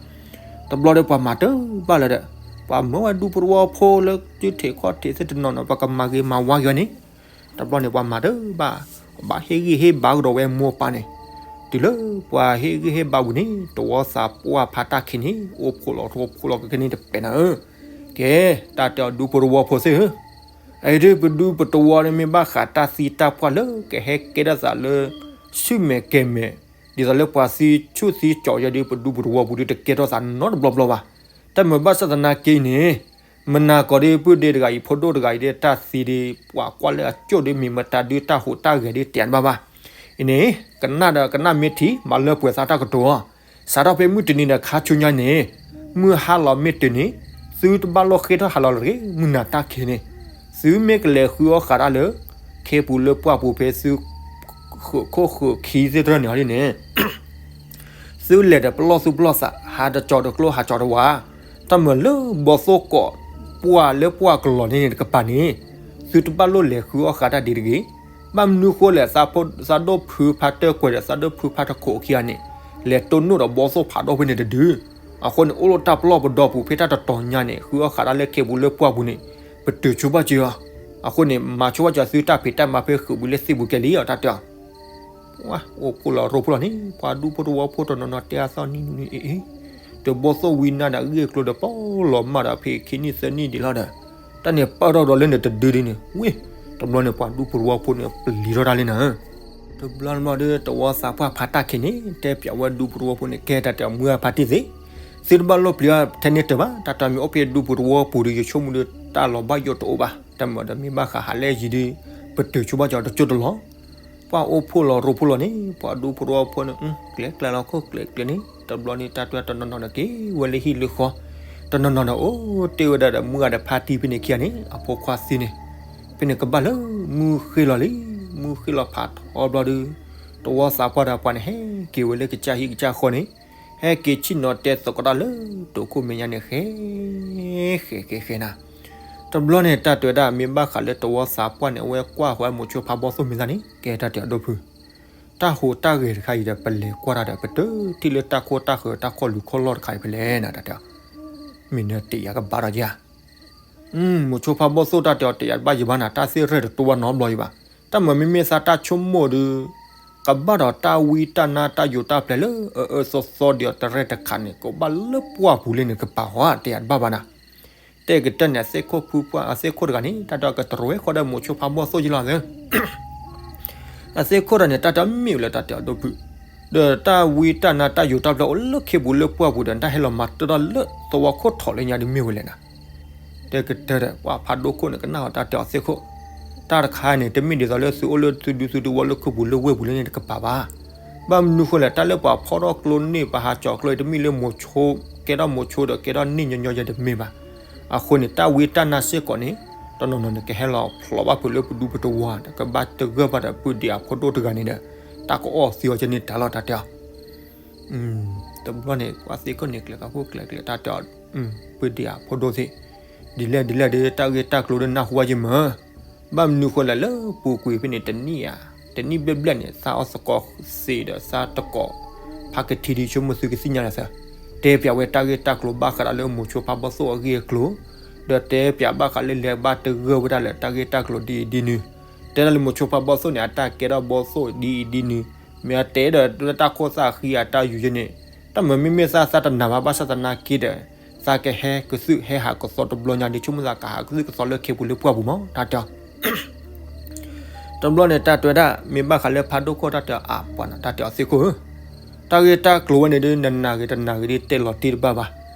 တဘျီဒီးပှၤမၤတၢ်ဘၣ်လၢၤဒီး, ပှၤမၢဝဲဒူဖိတဝီဖိလၢစုထံးခီၣ်ထံးသ့ၣ်တနီၤနီၤ ပှၤကမၤဂ့ၤမၤဝါက့ၤအီၤန့ၣ်, တဘျီန့ၣ် ပှၤမၤတၢ်ဘၣ်, ဘၣ်ဟ့ၣ်ဂံၢ်ဟ့ၣ်ဘါကဒီးဝဲအမိၢ်အပၢ်န့ၣ်, တုၤလၢပှၤဟ့ၣ်ဂံၢ်ဟ့ၣ်ဘါဝံၤန့ၣ် တဝီသးပှၢ်ဖါတၢ်ခံးန့ၣ် အိၣ်ဖှိၣ်လီၤထိၣ်ဖှိၣ်လီၤကကဲန့ၣ်တပဲာ်နၤဧၢ, ကဲ, တၢ်တဲအီၤဒူဖိတဝီဖိသ့ၣ်ဧၢ, အအံၤဒ်ပဒူပတဝီန့ၣ်မ့ၢ်ဘၣ်ဃးတၢ်သံတၢ်ပှၢ်လၢကဟဲကဲထီၣ်သးလၢ ဆူၣ်မဲာ်ကဲၤမဲာ်, ဒ်သိးလၢပှၤသံဆူၣ်သံကၠီၤယဲဒ် ပဒူပတဝီပူၤဒ်တကဲထီၣ်သးနီတဘျီဘျီဘၣ်, တၢ်မုာ်ဘၣ်ဆၣ်သနာ်က့န့ၣ် မနၤကိးဒ်ပုၢ်ဒ့တဂၤအံၤ ဖိဒိၣ်တဂၤအံၤဒ်တၢ်သံဒ် ပှၤကွၢ်လၢအကၠိၣ်ဒ်မ့ၢ်မတၤဒ်တၢ်ဟူးတၢ်ဂဲၤဒ်တဲတဘၣ်ဘၣ်, အံၤန့ၣ် ကနၣ်ဒီးကနၣ်မ့ၢ်ထံ မၤလၢပှဲၤသးတၢ်ကတိၤအီၤ, စးထီၣ်ဖဲမုၢ်တနံၤဒီးခါဆူညါန့ၣ်, မုၢ်ဟါလီၤမ့ၢ်တုၤန့ၣ်, သုတဘၣ်လိၣ်ဃ့ထီၣ်ဟးလီၤတဂ့ၤ မုၢ်နၤတၢ်ခံးန့ၣ်, သုမ့ၢ်ကလဲၤဃုအီၣ်ဃးတၢ်လၢ ခ့ပူၤလၢပှၢ်ပူၤဖဲသု ဃုာ်ခိၣ်ဃုာ်ခံသ့ၣ်တဖၣ်န့ၣ်အီၤဒ်န့ၣ် သုလဲၤဒီးပလီၢ်သူၣ်ပလီၢ်သး ဟးတကၠီၤတကျိဟးကၠီၤတဝါ, တၢ်မုာ်လၢဘီသိၣ်ကိးပှၢ်လၢပှၢ်ကလီၤန့ၣ်န့ၣ်တကပၤန့ၣ်, သုတဘၣ်လိၣ်လဲၤဃုအီၣ်ဃးတၢ်ဒ်တဂ့ၤ, ဘၣ်မနုၤဃိလဲၣ် သးဒိၣ်ဖုဖါတၢၢ်ကွဲၤဒီးသးဒိၣ်ဖုဖါတခိးခံဂၤန့ၣ်, လဲၤတိၢ်နီၣ်ဒီးဘီသိၣ်ဖးဒိၣ်ဖဲန့ၣ်တဒု, အဃိန့ၣ် အိၣ်လၢတၢ်ပလီၢ်ပဒီပူၤဖဲတၢ်တတီၤညါန့ၣ် ဃုအီၣ်ဃးတၢ်လၢခ့ပူၤလၢပှၢ်ပူၤန့ၣ်, ပတုာ်ဆိဘၣ်စၢၤအီၤ, အဃိန့ၣ် မၤဆိဘၣ်စၢၤသုတၢ်ဖံးတၢ်မၤဖဲဃုာ်ပူၤလၢသ့ၣ်ပူၤကဲလံအီၤတၢ်တဲအီၤ အိၣ်ဖှိၣ်လီၤရိဖှိၣ်လီၤန့ၣ် ပှၤဒူဖိတဝီဖိတနီၤနီၤတဲအသီၣ်နံၣ်နံၣ်အ့ၣ်အ့ၣ်, တဘီသိၣ်ဝံနါန့ၣ် အဂ့ၢ်အကျိၤဒီးပလီၤမၢ်ဒီးဖဲခံနံၣ်သၢနံၣ်ဒံးလီၤဒီး, တၢ်န့ၣ်ပာ်ထီၣ်ဒီးလၢန့ၣ်တဒုဒ်န့ၣ် ဝ့ၢ်, တဘျီန့ၣ် ပှၤဒူဖိတဝီဖိန့ၣ် ပျံၤထီၣ်တၢ်လံနၤဧၢ, တဘျီတဘျီဒီး တဝီသးပှၢ်ဖါတၢ်ခံးန့ၣ် တဲပၠးဝဲဒူဖိတဝီဖိန့ၣ် ကဲတၢ်တဲအီၤမုၢ်အဖါတံၢ်သ့ၣ်, သုတဘၣ်လိၣ်ပျံၤထဲန့ၣ်တၢ်ဘၣ်, တၢ်တမံၤအိၣ်ဖဲဒူဖိတဝီပူၤဒီး ယဆိကမိၣ်ဒီးတၢ်လီၤဘၣ်ယိၣ်တအိၣ်ဘၣ်, တၢ်မၤဒီးမ့ၢ်ဘၣ်ဃးဟးလၢယံၤဒီး, ပတုာ်ဆိဘၣ်စၢၤတကၠိၢ်တလီၤ ပှၤအိၣ်ဖှိၣ်လီၤရိဖှိၣ်လီၤန့ၣ် ပှၤဒူဖိတဝီဖိန့ၣ် ကျဲၤကျဲၤလီၤခိၣ်ကျဲၤကျဲၤန့ၣ် တဘျီန့ၣ် တၢ်တဲတနီၤနီၤန့ၣ် က့ၤဝဲလၢဟံၣ်လၢဃီ, တနီၤနီၤန့ၣ် အိၣ်တ့ၢ်ဝဲဒၣ်ဒီးမုၢ်ဂၤဒီးဖါတံၢ်ဖဲန့ၣ်ခံဂၤန့ၣ် အဖိခွါသံန့ၣ်, ဖဲန့ၣ်ကဘၣ်လၢမုၢ်ဃ့လီၤလံ, မုၢ်ဃ့လီၤဖးထီဘျီဒီး, တဝီသးပှၢ်ဒီးပှၤန့ၣ် ဟဲက့ၤဝဲလၢကစၢ်ဟံၣ်ကစၢ်ဃီန့ၣ်, ဟဲက့ၤဆ့ၣ်နီၤတဲသကိးတၢ်လၢတိာ်ခိၣ်မဲာ်ညါန့ၣ် ဃဲ ဃဲ ဃဲ ဃဲနၤ တဘျီန့ၣ် တၢ်တဲဝဲဒၣ်မ့ၢ်ဘၣ်ဃးလၢတဝီသးပှၢ်န့ၣ် အဝဲကွၢ်ဃီမိၤဆိဖးဘီၣ်သိၣ်မံၤသၣ်န့ၣ် ကဲတၢ်တဲအီၤဒိၣ်ဖု, တၢ်ဟူးတၢ်ဂဲၤတခါအံၤဒီး ပလဲၤကွၢ်တၢ်ဒီး ပတထံၣ်လၢတၢ်ခိတၢ်ဃၢၤတၢ်ခီၣ်လူၤခီၣ်လီၢ်တခါအံၤဖဲလဲၣ်နၤ တၢ်တဲအီၤ, မ့ၢ်နတ့ၢ်ယၤကဘၣ်ဒီးယၤ မိၤဆိဖးဘီၣ်သိၣ်တၢ်တဲအီၤတ့ၢ်ယၤတဘၣ်ယဘၣ်နၤ တၢ်သ့ၣ်ရဲၣ်တတိဘၣ်နီတဘျီယဘၣ်, တၢ်မၤမ့မ့ၢ်သးတၢ်ဆိကမိၣ်ဒီး, ကဘၣ်ဒီးတၢ်ဝံတၢ်နါတၢ်ယိးတၢ်ပျဲလၢအအၢအၢသီသီဒီးတရဲၣ်တခါန့ၣ် ကဘၣ်လၢပှၢ်ပူၤလၢန့ၣ်ကပၤဃီတ့ၢ်ယၤတဘၣ်ဘၣ်နၤ, တဲကတၢၢ်န့ၣ် အသ့ၣ်ခိၣ်ဖုပှၢ် အသ့ၣ်ခိၣ်တဂၤန့ၣ် တၢ်တဲအီၤကတြီဝဲဃီဒီးမိၤဆိဖးဘီၣ်သိၣ်ယလီၤသၢ အသ့ၣ်ခိၣ်တဂၤန့ၣ် တၢ်တမ့ၢ်ဝဲလၢတၢ်တဲအီၤဒိၣ်ဖု, ဒီးတၢ်ဝံတၢ်နါတၢ်ယိးတၢ်ပျဲအိၣ်လၢခ့ပူၤလၢပှၢ်ပူၤဒီး တၢ်ဟဲလီၤမၤတၢ်ထီၣ်လၢသဝီခိၣ်ထီၣ်လၢညါဒ်မ့ၢ်ဝဲလဲၣ်နၤ, တဲကတၢၢ်ဒီး ပှၤဖးဒိၣ်ခိၣ်န့ၣ် ကနၣ်အီၤတၢ်တဲအီၤသ့ၣ်ခိၣ်, တၢ်တခါန့ၣ် တမ့ၢ်ဒ်သိးလၢသုအိၣ်လၢသုဒူသုသဝီလၢခူပူၤလၢဝ့ၢ်ပူၤလၢန့ၣ်တကပၤဘၣ်, ဘၣ်မနုၤဃိလဲၣ် တၢ်လၢပှၤဖီၣ်ထီၣ်ကျိန့ၢ် ပှၤဟးကၠီၤကျိအံၤ တမ့ၢ်လၢမိၤဆိ ကဲထီၣ်မိၤဆိဒီးကဲထီၣ်န့ၢ်ညီညီယဲတမ့ၢ်ဘၣ်, အဃိန့ၣ် တၢ်ဝံတၢ်နါစ့ၢ်ကီးန့ၣ် တနီၤနီၤန့ၣ် ကဟဲလီၤဖျိးဘၣ်ဖုးလၢပဒူပတဝီဒီး ကဘၣ်တဂၢၢ်ဘၣ်ဒီးပုၢ်ဒ့အဖိဒိၣ်တဂၤန့ၣ်ဒီး တၢ်ကအီၣ်သံအီၤကန့ၢ်တၢ်လီၤ တၢ်တဲအီၤ. တဘျီန့ၣ် ပှၤသ့ၣ်ခိၣ်န့ၣ် ကျဲၤသးခိၣ်ကျဲၤကျဲၤ တၢ်တဲအီၤ, ပုၢ်ဒ့အဖိဒိၣ်သ့ၣ်, ဒ်လဲၣ်ဒ်လဲၣ်ဒီး တၢ်ဂ့ၢ်တၢ်ကျိၤဒီးနၢ်ဟူဝဲယမၢ်, ဘၣ်မနုၤဃိလဲၣ် လၢပူၤကွံာ်ဖဲန့ၣ် တနံၣ်ဧါ, တနံၣ်ဘျဲၣ်ဘျဲၣ်န့ၣ် သးအီၣ်သကိးစ့ဒီးသးတကိး ဖးကထံဒုး ဆိကမိၣ်သုကသ့ၣ်ညါလၢသၢ, တဲပၠးဝဲတၢ်ဂ့ၢ်တၢ်ကျိၤဘၣ်ဃးဒီးလၢမိၤဆိဖးဘီၣ်သိၣ်အဂ့ၢ်အကျိၤ, ဒီးတဲပၠးဘၣ်ဃးလၢလဲၤဘၣ်တဂၢၢ်ဝဲဒၣ်လၢတၢ်ဂ့ၢ်တၢ်ကျိၤဒ်အံၤဒ်နုၤ, တဲဒၣ်လၢမိၤဆိဖးဘီၣ်သိၣ်န့ၣ် အတၢ်ကဲထီၣ်ဘီၣ်သိၣ်ဒ်အံၤဒ်နုၤ, မ့ၢ်အတဲဒီးလၢတၢ်ခိၣ်သၣ်ဃံအတၢ်ယူၤယဲန့ၣ်, တၢ်မၤမ့မ့ၢ်သးသးတနာ်ဘၣ်ဆၣ်သနာ်က့ဒီး သးကဟဲကသုၣ်ဟဲဟးကသီတဘျီညါဒီး ဆိကမိၣ်သးကဟးကသုၣ်ကသီလၢခ့ပူၤလၢပှၢ်ပူၤမး တၢ်တဲအီၤ. တဘျီန့ၣ် တၢ်တဲဝဲဒၣ် မ့ၢ်ဘၣ်ဃးလၢဖးဒိၣ်ခိၣ် တၢ်တဲအီၤ အပှၤနီၤ တၢ်တဲအီၤသ့ၣ်ခိၣ်ဧၢ, တၢ်ဂ့ၢ်တၢ်ကျိၤဝဲန့ၣ်ဒီး နနာ်ဂ့ၤတနာ်ဂ့ၤဒီး တဲလီၤတံၢ်တဘၣ်ဘၣ်.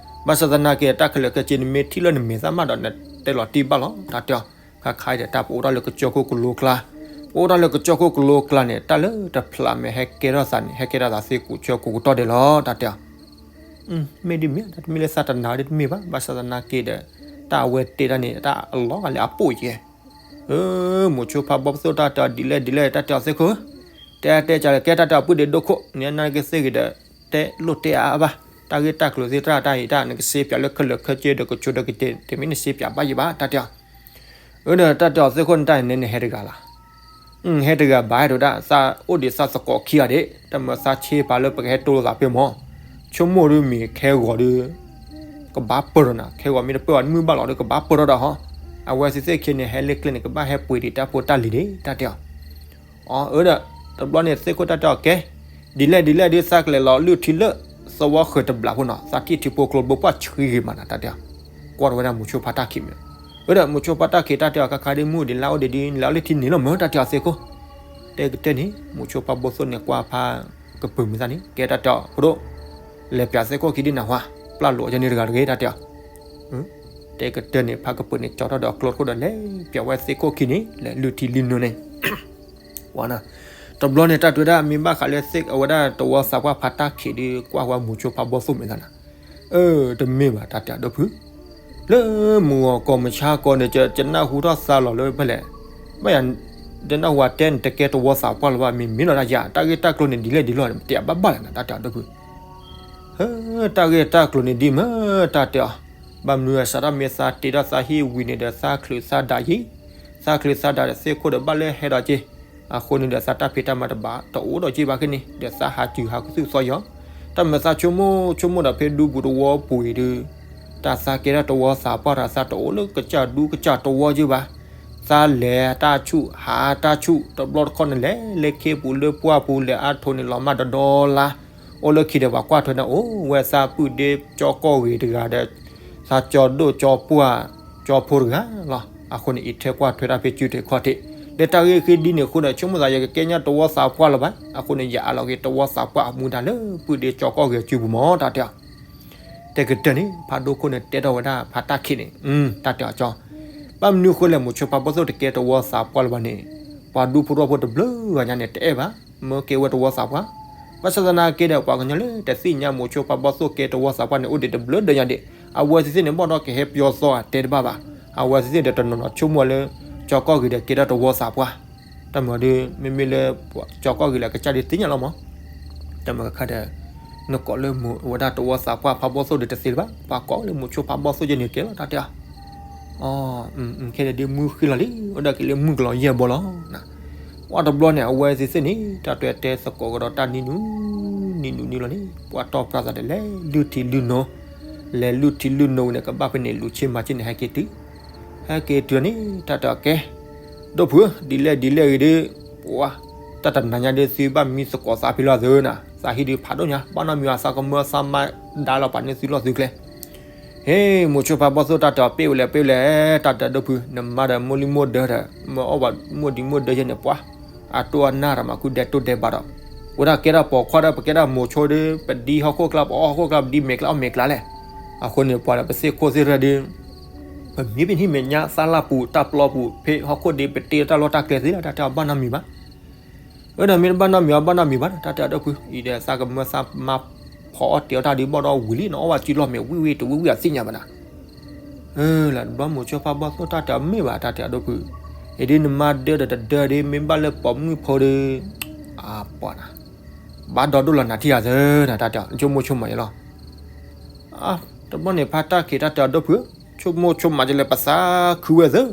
ဘၣ်ဆၣ်သနာ်က့ တၢ်ခဲလၢာ်ခဲဆ့ နမ့ၢ်ထံၣ်လၢနမဲာ်သၣ်မးဒီး နတဲလီၤတံၢ်ဘၣ်လီၤ တၢ်တဲအီၤ. ခါခါအံၤဒီး တၢ်ပအိၣ်ထီၣ်လၢကစၢၢ်ခိၣ်ကလိကျါ, ပအိၣ်ထီၣ်လၢကစၢၢ်ခိၣ်ကလိကျါန့ၣ် တၢ်လၢတဖျးမဲာ်ဟဲကဲထီၣ်သးန့ၣ် ဟဲကဲထီၣ်သးသ့ကိးဆၢကိးကတီၢ်ဒဲးလီၤ တၢ်တဲအီၤ. မ့ၢ်ဒ်မ့ၢ် တမ့ၢ်လၢသးတနာ်ဝဲဒ်တမ့ၢ်ဘၣ်, ဘၣ်ဆၣ်သနာ်က့ဒီး တၢ်အဝဲတဲတၢ်န့ၣ် တၢ်အလီၤဂာ်လၢအပိာ်ယဲၢ် မိၤဆိဖးဘီၣ်သိၣ် တၢ်တဲအီၤဒ်လဲၣ်ဒ်လဲၣ် တၢ်တဲအီၤသ့ၣ်ခိၣ်ဧၢ, တဲတဲကလဲၣ် ကဲတၢ်တဲအီၤ ပုၢ်ဒ့ဒိၣ်ခိၣ် နနာ်က့သ့ၣ်ဂ့ၤဒီး တဲလိၣ်တဲအါအါဘၣ်, တၢ်ဂ့ၢ်တၢ်ကျိၤသ့ၣ်တဖၣ်တၢ်အံၤတၢ် နကစ့ပၠးလၢခဲလၢာ်ခဲဆ့ဒီးကဆိးဒီးကတဲာ် တမ့ၢ်နစ့ပၠးဘၣ်ယဲၢ်ဘၣ် တၢ်တဲအီၤ. အၢ ဒီးတၢ်တဲအီၤသ့ၣ်ခိၣ်န့ၣ် တၢ်အံၤန့ၣ်နဟဲတဂၤလီၤ. ဟဲတဂၤဘၣ် ဟဲတဝဲဒၣ် သးအိၣ်ဒံးသးသကိးခံဂၤဒံး တၢ်မၤသးဆ့ပာ်လၢပကဟဲတိၢ်လိာ်သးဖဲမၢ်, ဆိကမိၣ်ဒုးမ့ၢ်ခဲဂီၤဒီး ကဘၣ်ပၢၢ်ထီၣ်နၤ, ခဲဂီၤမ့ၢ်တပၢၢ်ဘၣ် တမုာ်ဘၣ်လီၤဒီး ကဘၣ်ပၢၢ်ထီၣ်ဒီးဟီ, အဝဲသ့ၣ်သ့ၣ်ခံန့ၣ် ဟဲလၢကျဲန့ၣ် ကဘၣ်ဟဲပှ့ၤဒံးတၢ်ဖိတၢ်လံၤဒံး တၢ်တဲအီၤ. အၢ ဒီး တဘျီန့ၣ်သ့ၣ်ခိၣ်တၢ်တဲအီၤကဲ, ဒ်လဲၣ်ဒ်လဲၣ်ဒုး သးကလဲၤလီၤလုၢ်ထံလၢ သဝီဃၢၤတဘျးဖိနီၤ သးထံၣ်ထံဖိကျိဘိပှၢ်ဆှံဂ့ၤမးနၤ တၢ်တဲအီၤ. ကွၢ်ထီၣ်ဝဲဒၣ်မိၤဆိဖးတၢ်ခံးမ့ၢ်, အၢ ဒီး မိၤဆိဖးတၢ်ခံး တၢ်တဲအီၤ ခါခါဒ်မုၢ်ဒံးလါအိၣ်ဒံးဒ် လဲၤအီၤလၢထံန့ၣ်လီၤမၢ် တၢ်တဲအီၤသ့ၣ်ခိၣ်. တဲကတၢၢ်န့ၣ် မိၤဆိဖးဘီၣ်သိၣ်န့ၣ် ကွၢ်ဖးကပၢၤမုာ်သၣ်န့ၣ် ကဲတၢ်တဲအီၤ ဖိဒိၣ်, လဲၤပၠးသ့ၣ်ခိၣ်ခံဒ်နၢ်ဟူ, ပျၢ်လိာ်အီၤကန့ၣ်တဂၤတဂ့ၤ တၢ်တဲအီၤ. တဲကတၢၢ်န့ၣ် ဖးကပၢၤန့ၣ် ကၠီထီၣ်ဒီးကျိတခိၣ်ဒီး လဲၤပၠးဝဲသ့ၣ်ခိၣ်ခံန့ၣ် လဲၤလုၢ်ထံလုၢ်နိန့ၣ် တဘျီန့ၣ် တၢ်တဲဝဲဒၣ် မ့ၢ်ဘၣ်ဃးလၢသ့ၣ်အဝဲဒၣ်တဝီသးပှၢ်ဖးတၢ်ခံးဒုး ကွၢ်ဝဲမိၤဆိဖးဘီၣ်သိၣ်မ့ၢ်သးနၤ, အၢ တမ့ၢ်ဘၣ် တၢ်တဲအီၤဒီပုၢ်, လၢမုၢ်ဂီၤကီၢ်မုၢ်ဆါကီၢ်န့ၣ် ယနၢ်ဟူထီၣ်သါလီၤလၢဖဲလဲၣ်, ဘၣ်ယၤ, ယနၢ်ဟူအတဲန့ၣ် တကဲတဝီသးပှၢ်လၢၤဘၣ် မ့ၢ်မ့ၢ်လီၤတၢ်ယၤ တၢ်ဂ့ၢ်တၢ်ကျိၤန့ၣ် ဒ်လဲၣ်ဒ်လဲၣ် တဲဘၣ်ဘၣ်လၢၤနၤ တၢ်တဲအီၤဒီပုၢ်. ဟၢ တၢ်ဂ့ၢ်တၢ်ကျိၤန့ၣ်ဒ်မၢ တၢ်တဲအီၤ, ဘၣ်မနုၤအစးထီၣ်မ့ၢ်သးတ့ထီၣ်သးဟံၣ်ဝံၤန့ၣ်ဒီး သးချုးသးဒးယံၤ, သးချုးသးဒးဒီးသ့ၣ်ခိၣ်ဒီးဘၣ်လၢဟဲဒီးက့ၤ, အဃိန့ၣ်ဒီး သးတၢ်ဖံးတၢ်မၤတဘၣ်တအိၣ်ဒီးက့ၤဘၣ်ခဲန့ၣ် ဒီးသးဟးစုၤဟးကသုၣ်သီယီၤ, တၢ်မၤသးဆိကမိၣ်ဆိကမိၣ်ဒီးဖဲဒူပူၤတဝီပူၤအံၤဒီး တၢ်သးကဲထီၣ်တဝီသးပှၢ်ဒီး သးတအိၣ်လၢကစၢ်ဒူကစၢ်တဝီက့ၤဘၣ်, သးလဲၤတၢ်ဆူၣ်ဟးတၢ်ဆူၣ် တဘျီတခီၣ်န့ၣ် လဲၤလၢခ့ပူၤလၢပှၢ်ပူၤ လဲၤအါထိးန့ၣ်လီၤမၢ်ဒီးဒီလါ, အိၣ်လၢခံဒီးပှၤကွၢ်ထွဲန့ၣ် အိၣ်ဝဲသးပုၢ်ဒ့ကၠီကီၢ်ဂ့ၤတဂၤဒီး သးကၠီဒိၣ်ကၠီပှၢ်ကၠီဖိတဂၤလီၤ. အဃိန့ၣ် အံးထွဲကွၢ်ထွဲတၢ်ဖဲစုထံးခီၣ်ထံး, လၢတၢ်ဂ့ၢ်ဃ့ဒ်န့ၣ်အဃိဒီး ဆိကမိၣ်သး ယကကဲညါတဝီသးပှၢ်လၢၤဘၣ်, အဃိန့ၣ် ယအးလီၤက့ၤတဝီသးပှၢ်အမူဒါလၢပုၢ်ဒ့ကၠီကီၢ်ဂ့ၤအစုပူၤမၢ် တၢ်တဲအီၤ. တဲကတၢၢ်န့ၣ် ဖးဒိၣ်ခိၣ်န့ၣ် တဲထီၣ်ဝဲဒၣ်ဖးတၢ်ခံးန့ၣ်, တၢ်တဲအီၤကၠီ, ဘၣ်မနုၤဃိလဲၣ် မိၤဆိဖးဘီၣ်သိၣ်တကဲတဝီသးပှၢ်လၢၤဘၣ်န့ၣ်, ပှၤဒူဖိထီၣ်ဖိတဘျုးဂၤညါန့ၣ် တအဲၣ်ဘၣ် မၢကဲဝဲတဝီသးပှၢ်, ဘၣ်ဆၣ်သနာ်က့ဒီး ပှၤကညီလၢတသ့ၣ်ညါမိၤဆိဖးဘီၣ်သိၣ်ကဲတဝီသးပှၢ်န့ၣ် အိၣ်ဒံးတဘျုးဒီးညါဒံး, အဝဲသ့ၣ်သ့ၣ်န့ၣ် ဘၣ်ဒီးကဟဲပယီၤသီအတဲတဘၣ်ဘၣ်, အဝဲသ့ၣ်သ့ၣ်ဒီးတနီၤနီၤဆိကမိၣ်လၢ ကၠီကီၢ်ဂ့ၤဒီးကဲထီၣ်တဝီသးပှၢ်, တၢ်မၤဒီး မ့မ့ၢ်လၢ ကၠီကီၢ်ဂ့ၤလၢကစၢ်ဒုးသ့ၣ်ညါလီၤမး, တၢ်မၤခါဒီး နကိးလၢမိၤဝဲဒၣ်တဝီသးပှၢ်ဖးဘီၣ်သိၣ်ဒီးတသ့လၢၤဘၣ်, ပှၤကိးလၢမိၤဆိဖးဘီၣ်သိၣ်ယဲန့ၣ်ကဲလီၤ တၢ်တဲအီၤ. ခဲန့ၣ်ဒ်မုၢ်ဃ့လီၤလံ အိၣ်ဒၣ်က့ၤလၢမုၢ်ကလီၤယဲၢ်ဘီလီၤ. ပှၤတဘျီန့ၣ် အဝဲသ့ၣ်သ့ၣ်န့ၣ် တၢ်တဲတဲသကိးကဒီးတၢ်နံၤနုၤ နံၤနုၤနံၤလီၤန့ၣ် ပှၤတီၢ်ပြၢသးဒီးလဲၤလုၢ်ထံလုၢ်နိ, လဲၤလုၢ်ထံလုၢ်နိဝံၤန့ၣ် ကဘၣ်ဖဲန့ၣ်လူၤဆ့မၤဆ့န့ၣ် ဟဲက့ၤတုၤ, ဟဲက့ၤတုၤန့ၣ် တၢ်တဲအီၤကဲ ဒိၣ်ဖုဧၢ, ဒ်လဲၣ်ဒ်လဲၣ်ဂ့ၤဒီး ပှၤ တၢ်တနၤညါဒီးသုဘၣ်မံသကိးသးဖဲလီၤသုနၤ, သးဟံၣ်ဒုးဖးဒိၣ်ညါ ဘၣ်နီတမံၤဘၣ် သးကမၢသးမါဒါလီၤပာ်န့ၢ်သုလီၢ်သုကျဲ. ဟ့ၣ် မိၤဆိဖးဘီၣ်သိၣ် တၢ်တဲအီၤ ပ့ၢ်ဝဲလဲၣ် ပ့ၢ်ဝဲလဲၣ်, တၢ်တဲဒိၣ်ဖု နမါဒီးမိၢ်လံၢ်မိၢ်ဒၢဒီး မၢအီၣ်ဘၣ်မိၢ်ဒံးမိၢ်ဒၢယဲန့ၣ် ပှၤ အတိၢ်အနၢ်ဒီးမၤဃုဒဲးတိၢ်ဒဲးဘးဒီး ဝဲဒၣ်ကဲထီၣ်ပိာ်ခွါဒီး ပကဲထီၣ်မိၤဆိဒီး ပဒံဟီၣ်ခိၣ်ကျါ ပအီၣ်ဟီၣ်ခိၣ်ကျါပဒံမဲာ်ကျါအီၣ်မဲာ်ကျါလဲၣ်. အဃိန့ၣ် ပှၤဒီးပသ့ၣ်ခိၣ်သ့ၣ်ရဲၣ်ဒီး ပမံပဟံၣ်မဲာ်ညါသးလၢပူၤ တၢ်ပျီပူၤ ဖဲဟီၣ်ခိၣ်ဒံး ပတ့တၢ်လီၢ်တၢ်ကျဲသ့လီၤ တၢ်တဲအီၤ ဘၣ်နီတမံၤဘၣ်. အၢဒီးမ့ၢ်တဘၣ်နီတမံၤအီၤ ဘၣ်နီတမံၤဘၣ်ဒီး တၢ်တဲအီၤဒိၣ်ဖု အံၤဒီးသးကမၢသးမါဖီအီၣ်တ့ၤအီၣ်တၢ်ဒုးဘၣ်ဒီးဝံၤလံ နအီၣ်ဘၣ်စုလီၢ်မဲာ်ဝံၣ်ဝံၣ်တဝံၣ်ဝံၣ်အသ့ၣ်ညါဘၣ်နၤ. လၢတဘျီမိၤဆိဖါဘီၣ်သိၣ်တၢ်တဲအီၤမ့ၢ်ဘၣ် တၢ်တဲအဒိၣ်ဖု, အံၤဒ်နမါဒၢဒီးတဒၢဒ် မ့ၢ်ဘၣ်လၢပိာ်မုၣ်ဖိဒီး အပှၤနၤ ဘၣ်ဒီဒိၣ်လီၤနၤထံၣ်ယၤသၢနၤ တၢ်တဲအီၤ ဆိကမိၣ်ဆိကမးယလီၤ. တဘျီန့ၣ် ဖါတၢ်ခံးတၢ်တဲအဒိၣ်ဖု, ဆိကမိၣ်ဆိကမးကလဲၣ် ပသးခုဝဲသၢ,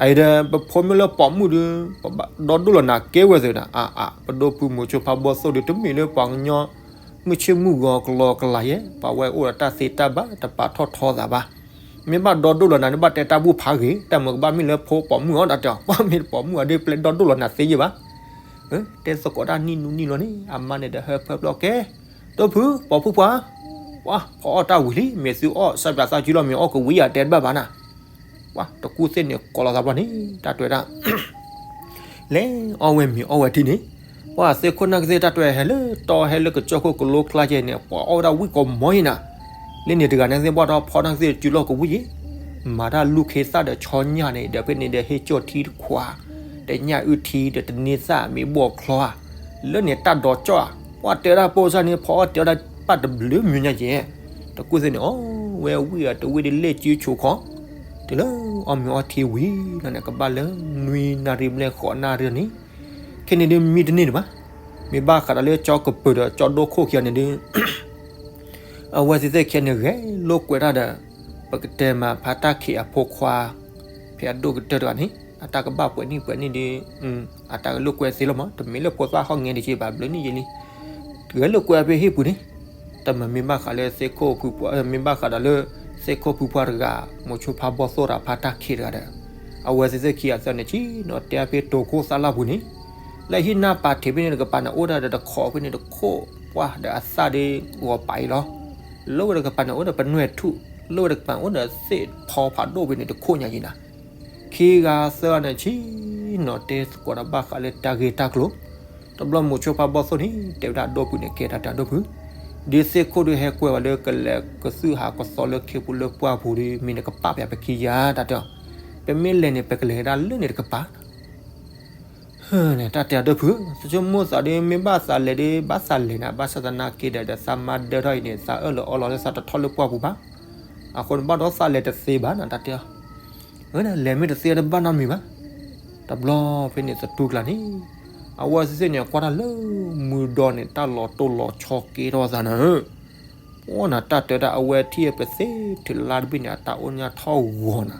အံၤဒီး ပဖိမ့ၢ်လၢပိာ်မုၣ်ဒီး ပဘၣ်ဒီဒိၣ်လီၤနၤကဲဝဲသၢနၤ, အါအါ ပဒိၣ်ဖုမိၤဆိဖါဘီၣ်သိၣ်ဒီး တမ့ၢ်လၢပှၤကညီ မုၢ်ဆ့ၣ်မုၢ်ဂီၤကလီကလးယဲ, ပှၤဝဲအိၣ်ဒီးတၢ်သ့တၢ်ဘၣ် တပာ်ထီၣ်ထီသးဘၣ်. မ့ၢ်ဘၣ်ဒီဒိၣ်လီၤနၤန့ၣ် ဘၣ်တဲတၢ်ဘူၣ်ဖးဂ့ၤ, တၢ်မၤကဘၣ်မ့ၢ်လၢဖိပိာ်မုၣ်အီၤ တၢ်တဲအီၤ, ပှၤမ့ၢ်တပိာ်မုၣ်အီၤဒ် ပျဲဒီဒိၣ်လီၤနၤသ့ယဲဘၣ်. တဲသကိးတၢ်နံၣ်နူနံၣ်လီၤန့ၣ် အမါန့ၣ်ဒီးဟၢဖၢဖျီကဲ, ဒိၣ်ဖု ပိာ်ဖုပှၤ, ပှၤဖီအီၣ်တၢ်ဝံၤလံ မ့ၢ်သုအီၣ် စၢ်ပၠးသၣ်ကၠူလီၤ မ့ၢ်အီၣ်ကဝံၤယၤတဲတဘၣ်ဘၣ်နၤ. ပှၤတကူၣ်သ့ၣ်န့ၣ် ကိးလီၤသးဘျီန့ၣ် တၢ်တဲဝဲဒၣ် လဲၤအီၣ်ဝဲမ့ၤအီၣ်ဝဲထံန့ၣ်, ပှၤသ့ၣ်ခိၣ်နၢ်ကသ့ၣ်တၢ်တဲဝဲဟဲလၢတီဟဲလၢကစၢၢ်ခိၣ်ကလိကျါကဲန့ၣ် ပှၤအီၣ်ဝဲဒၣ်ဝံၣ်ကိးမီၤယဲနၤ, လၢန့ၣ်တဂၤန့ၣ်သ့ၣ် ဘၣ်ဒီးဖီနၢ်ကသ့ၣ်ကၠူလီၤကဝံၤယဲ, မၤတၢ်လူၢ်ခ့သၣ်ဒီးဆီညၣ်န့ၣ် ဒီးဖဲန့ၣ်ဒီးဟ့ၣ်ကၠီၣ်ထံတခွး, တညၣ်အုၣ်ထံဒီးတန့သၣ်မ့ၢ်ဘီၣ်ချီဧါ, လၢန့ၣ်တၢ်ဒီးကၠီၣ်ဧါ, ပှၤတဲဒၣ်ပိၢ်စၢ်န့ၣ် ဖီအီၣ်တဲဝဲဒၣ်ပၢ်တဘျုးမံၤညါယဲ, တကူၣ်သ့ၣ်န့ၣ် အီၣ်ဝဲဝံၣ်အတဝံၣ်ဒ်လဲၣ်စုဆိခီ တုၤလၢအီၣ်မ့ၤအီထံဝံၤလီၤန့ၣ် ကဘၣ်လၢနွံနၣ်ရံၣ်ဘျဲၣ်ဃိးနၣ်ရံၣ်န့ၣ်, ခဲန့ၣ်ဒ်မံတန့ၢ်ဒံးဘၣ်, မ့ၢ်ဘၣ်ဃးဒီးလၢကၠီကပၢၤဒီးကၠီဒိခိၣ်ခံဂၤန့ၣ်ဒ် အဝဲသ့ၣ်သ့ၣ်ခံဂၤန့ၣ် ဂဲၤလိာ်ကွဲတၢ်ဒီး ပကတဲမးဖါတၢ်ခံးအဖိခွါ ဖဲအဒိၣ်ကတၢၢ်တဂၤန့ၣ် အတၢ်ကဘၣ်ပှဲၤနံၣ်ပှဲၤနံၣ်ဒ် အတၢ်ကလိာ်ကွဲသ့လီၤမး တမ့ၢ်လၢဖိသၣ်ဟီၣ်ငဲဒံးက့ဘၣ် ဘျုးနံၣ်ယဲလံ ဂဲၤလိာ်ကွဲဖဲဟံၣ်ပူၤန့ၣ်, တမ့ၢ်မ့ၢ်ဘၣ်ဃးလၢသ့ၣ်ခိၣ်ဖုပှၢ် မ့ၢ်ဘၣ်ဃးဒီးလၢ သ့ၣ်ခိၣ်ဖုပှၢ်တဂၤ မိၤဆိဖါဘီၣ်သိၣ်တၢ်ဖါတၢ်ခံးတဂၤဒီး အဝဲသ့ၣ်သ့ၣ်ခံဂၤသၢန့ၣ် ဆ့ၣ်နီၤတဲဖဲတိၤခိၣ်သၣ်လၢ်ပူၤန့ၣ်, လၢဟံၣ်နၢ်ပာ်ထံးဖဲန့ၣ်တကပၤန့ၣ် အိၣ်ဒၣ်ဒီးတခိးဖဲန့ၣ်တခိးပှၢ်ဒီးအသၣ်ဒ်ဂီၤပာ်အံၤလီၤ. လၢဝဲတကပၤန့ၣ် အိၣ်ဒီးပနွဲၣ်ထူၣ်, လၢဝဲတကပၤန့ၣ်အိၣ်ဒီးသ့ၣ်ထီဖးဒိၣ်ဖဲန့ၣ်တခိးညါယံၤနၤ ခံဂၤသၢဂၤန့ၣ် ဆ့ၣ်နီၤတဲသကိးဒီးဘၣ်ဃးလၢတၢ်ဂ့ၢ်တၢ်ကျိၤ, တဘျီမိၤဆိဖါဘီၣ်သိၣ်န့ၣ် တဲဝဲဒၣ်အဒိၣ်ဖုန့ၣ် ကဲတၢ်တဲအဒိၣ်ဖု, ဒ်သ့ၣ်ခိၣ်ဒ်ဟဲကွဲဝဲလၢကလဲၤကသုၣ်ဟးကသီလၢခ့ပူၤလၢပှၢ်ပူၤဒီး မ့ၢ်နကပာ်ပယၤပခံယၤတၢ်တဲအီၤ, ပမ့ၢ်လဲၤန့ၣ် ပကလဲၤဒၣ်လၢန့ၣ်တကပၤ တၢ်တဲအဒိၣ်ဖု, သဆိကမိၣ်သးဒ်မ့ၢ်ဘၣ်သးလဲၤဒ် ဘၣ်သးလဲၤနၤ ဘၣ်ဆၣ်သနာ်က့ဒီး ဒီးသးမါဒၢထီၣ်အံၤန့ၣ် သးအၢၣ်လီၤအီလီၤလၢသးတထီၣ်လၢပှၢ်ပူၤဘၣ်. အဃိန့ၣ်ဘၣ်ဒီးသးလဲၤတသ့ဘၣ်နတၢ်တဲအီၤ, လဲၤမ့ၢ်တသ့တဘၣ်နီတမံၤဘၣ်. တဘျီဖဲန့ၣ်သတူၢ်ကျါန့ၣ် အဝဲသ့ၣ်န့ၣ် ကွၢ်တၢ်လၢမုၢ်ဒီန့ၣ် တၢ်လီၤတိၢ်လီၤဆီကဲထီၣ်သးနၤဧၢ ပှၤနၤတၢ်တဲဒၣ်အဝဲထံၣ်ပသ့ၣ်ထုးလါတဘ့ၣ်န့ၣ် အတၢ်အိၣ်ညါထီၣ်ဂီၤနၤ,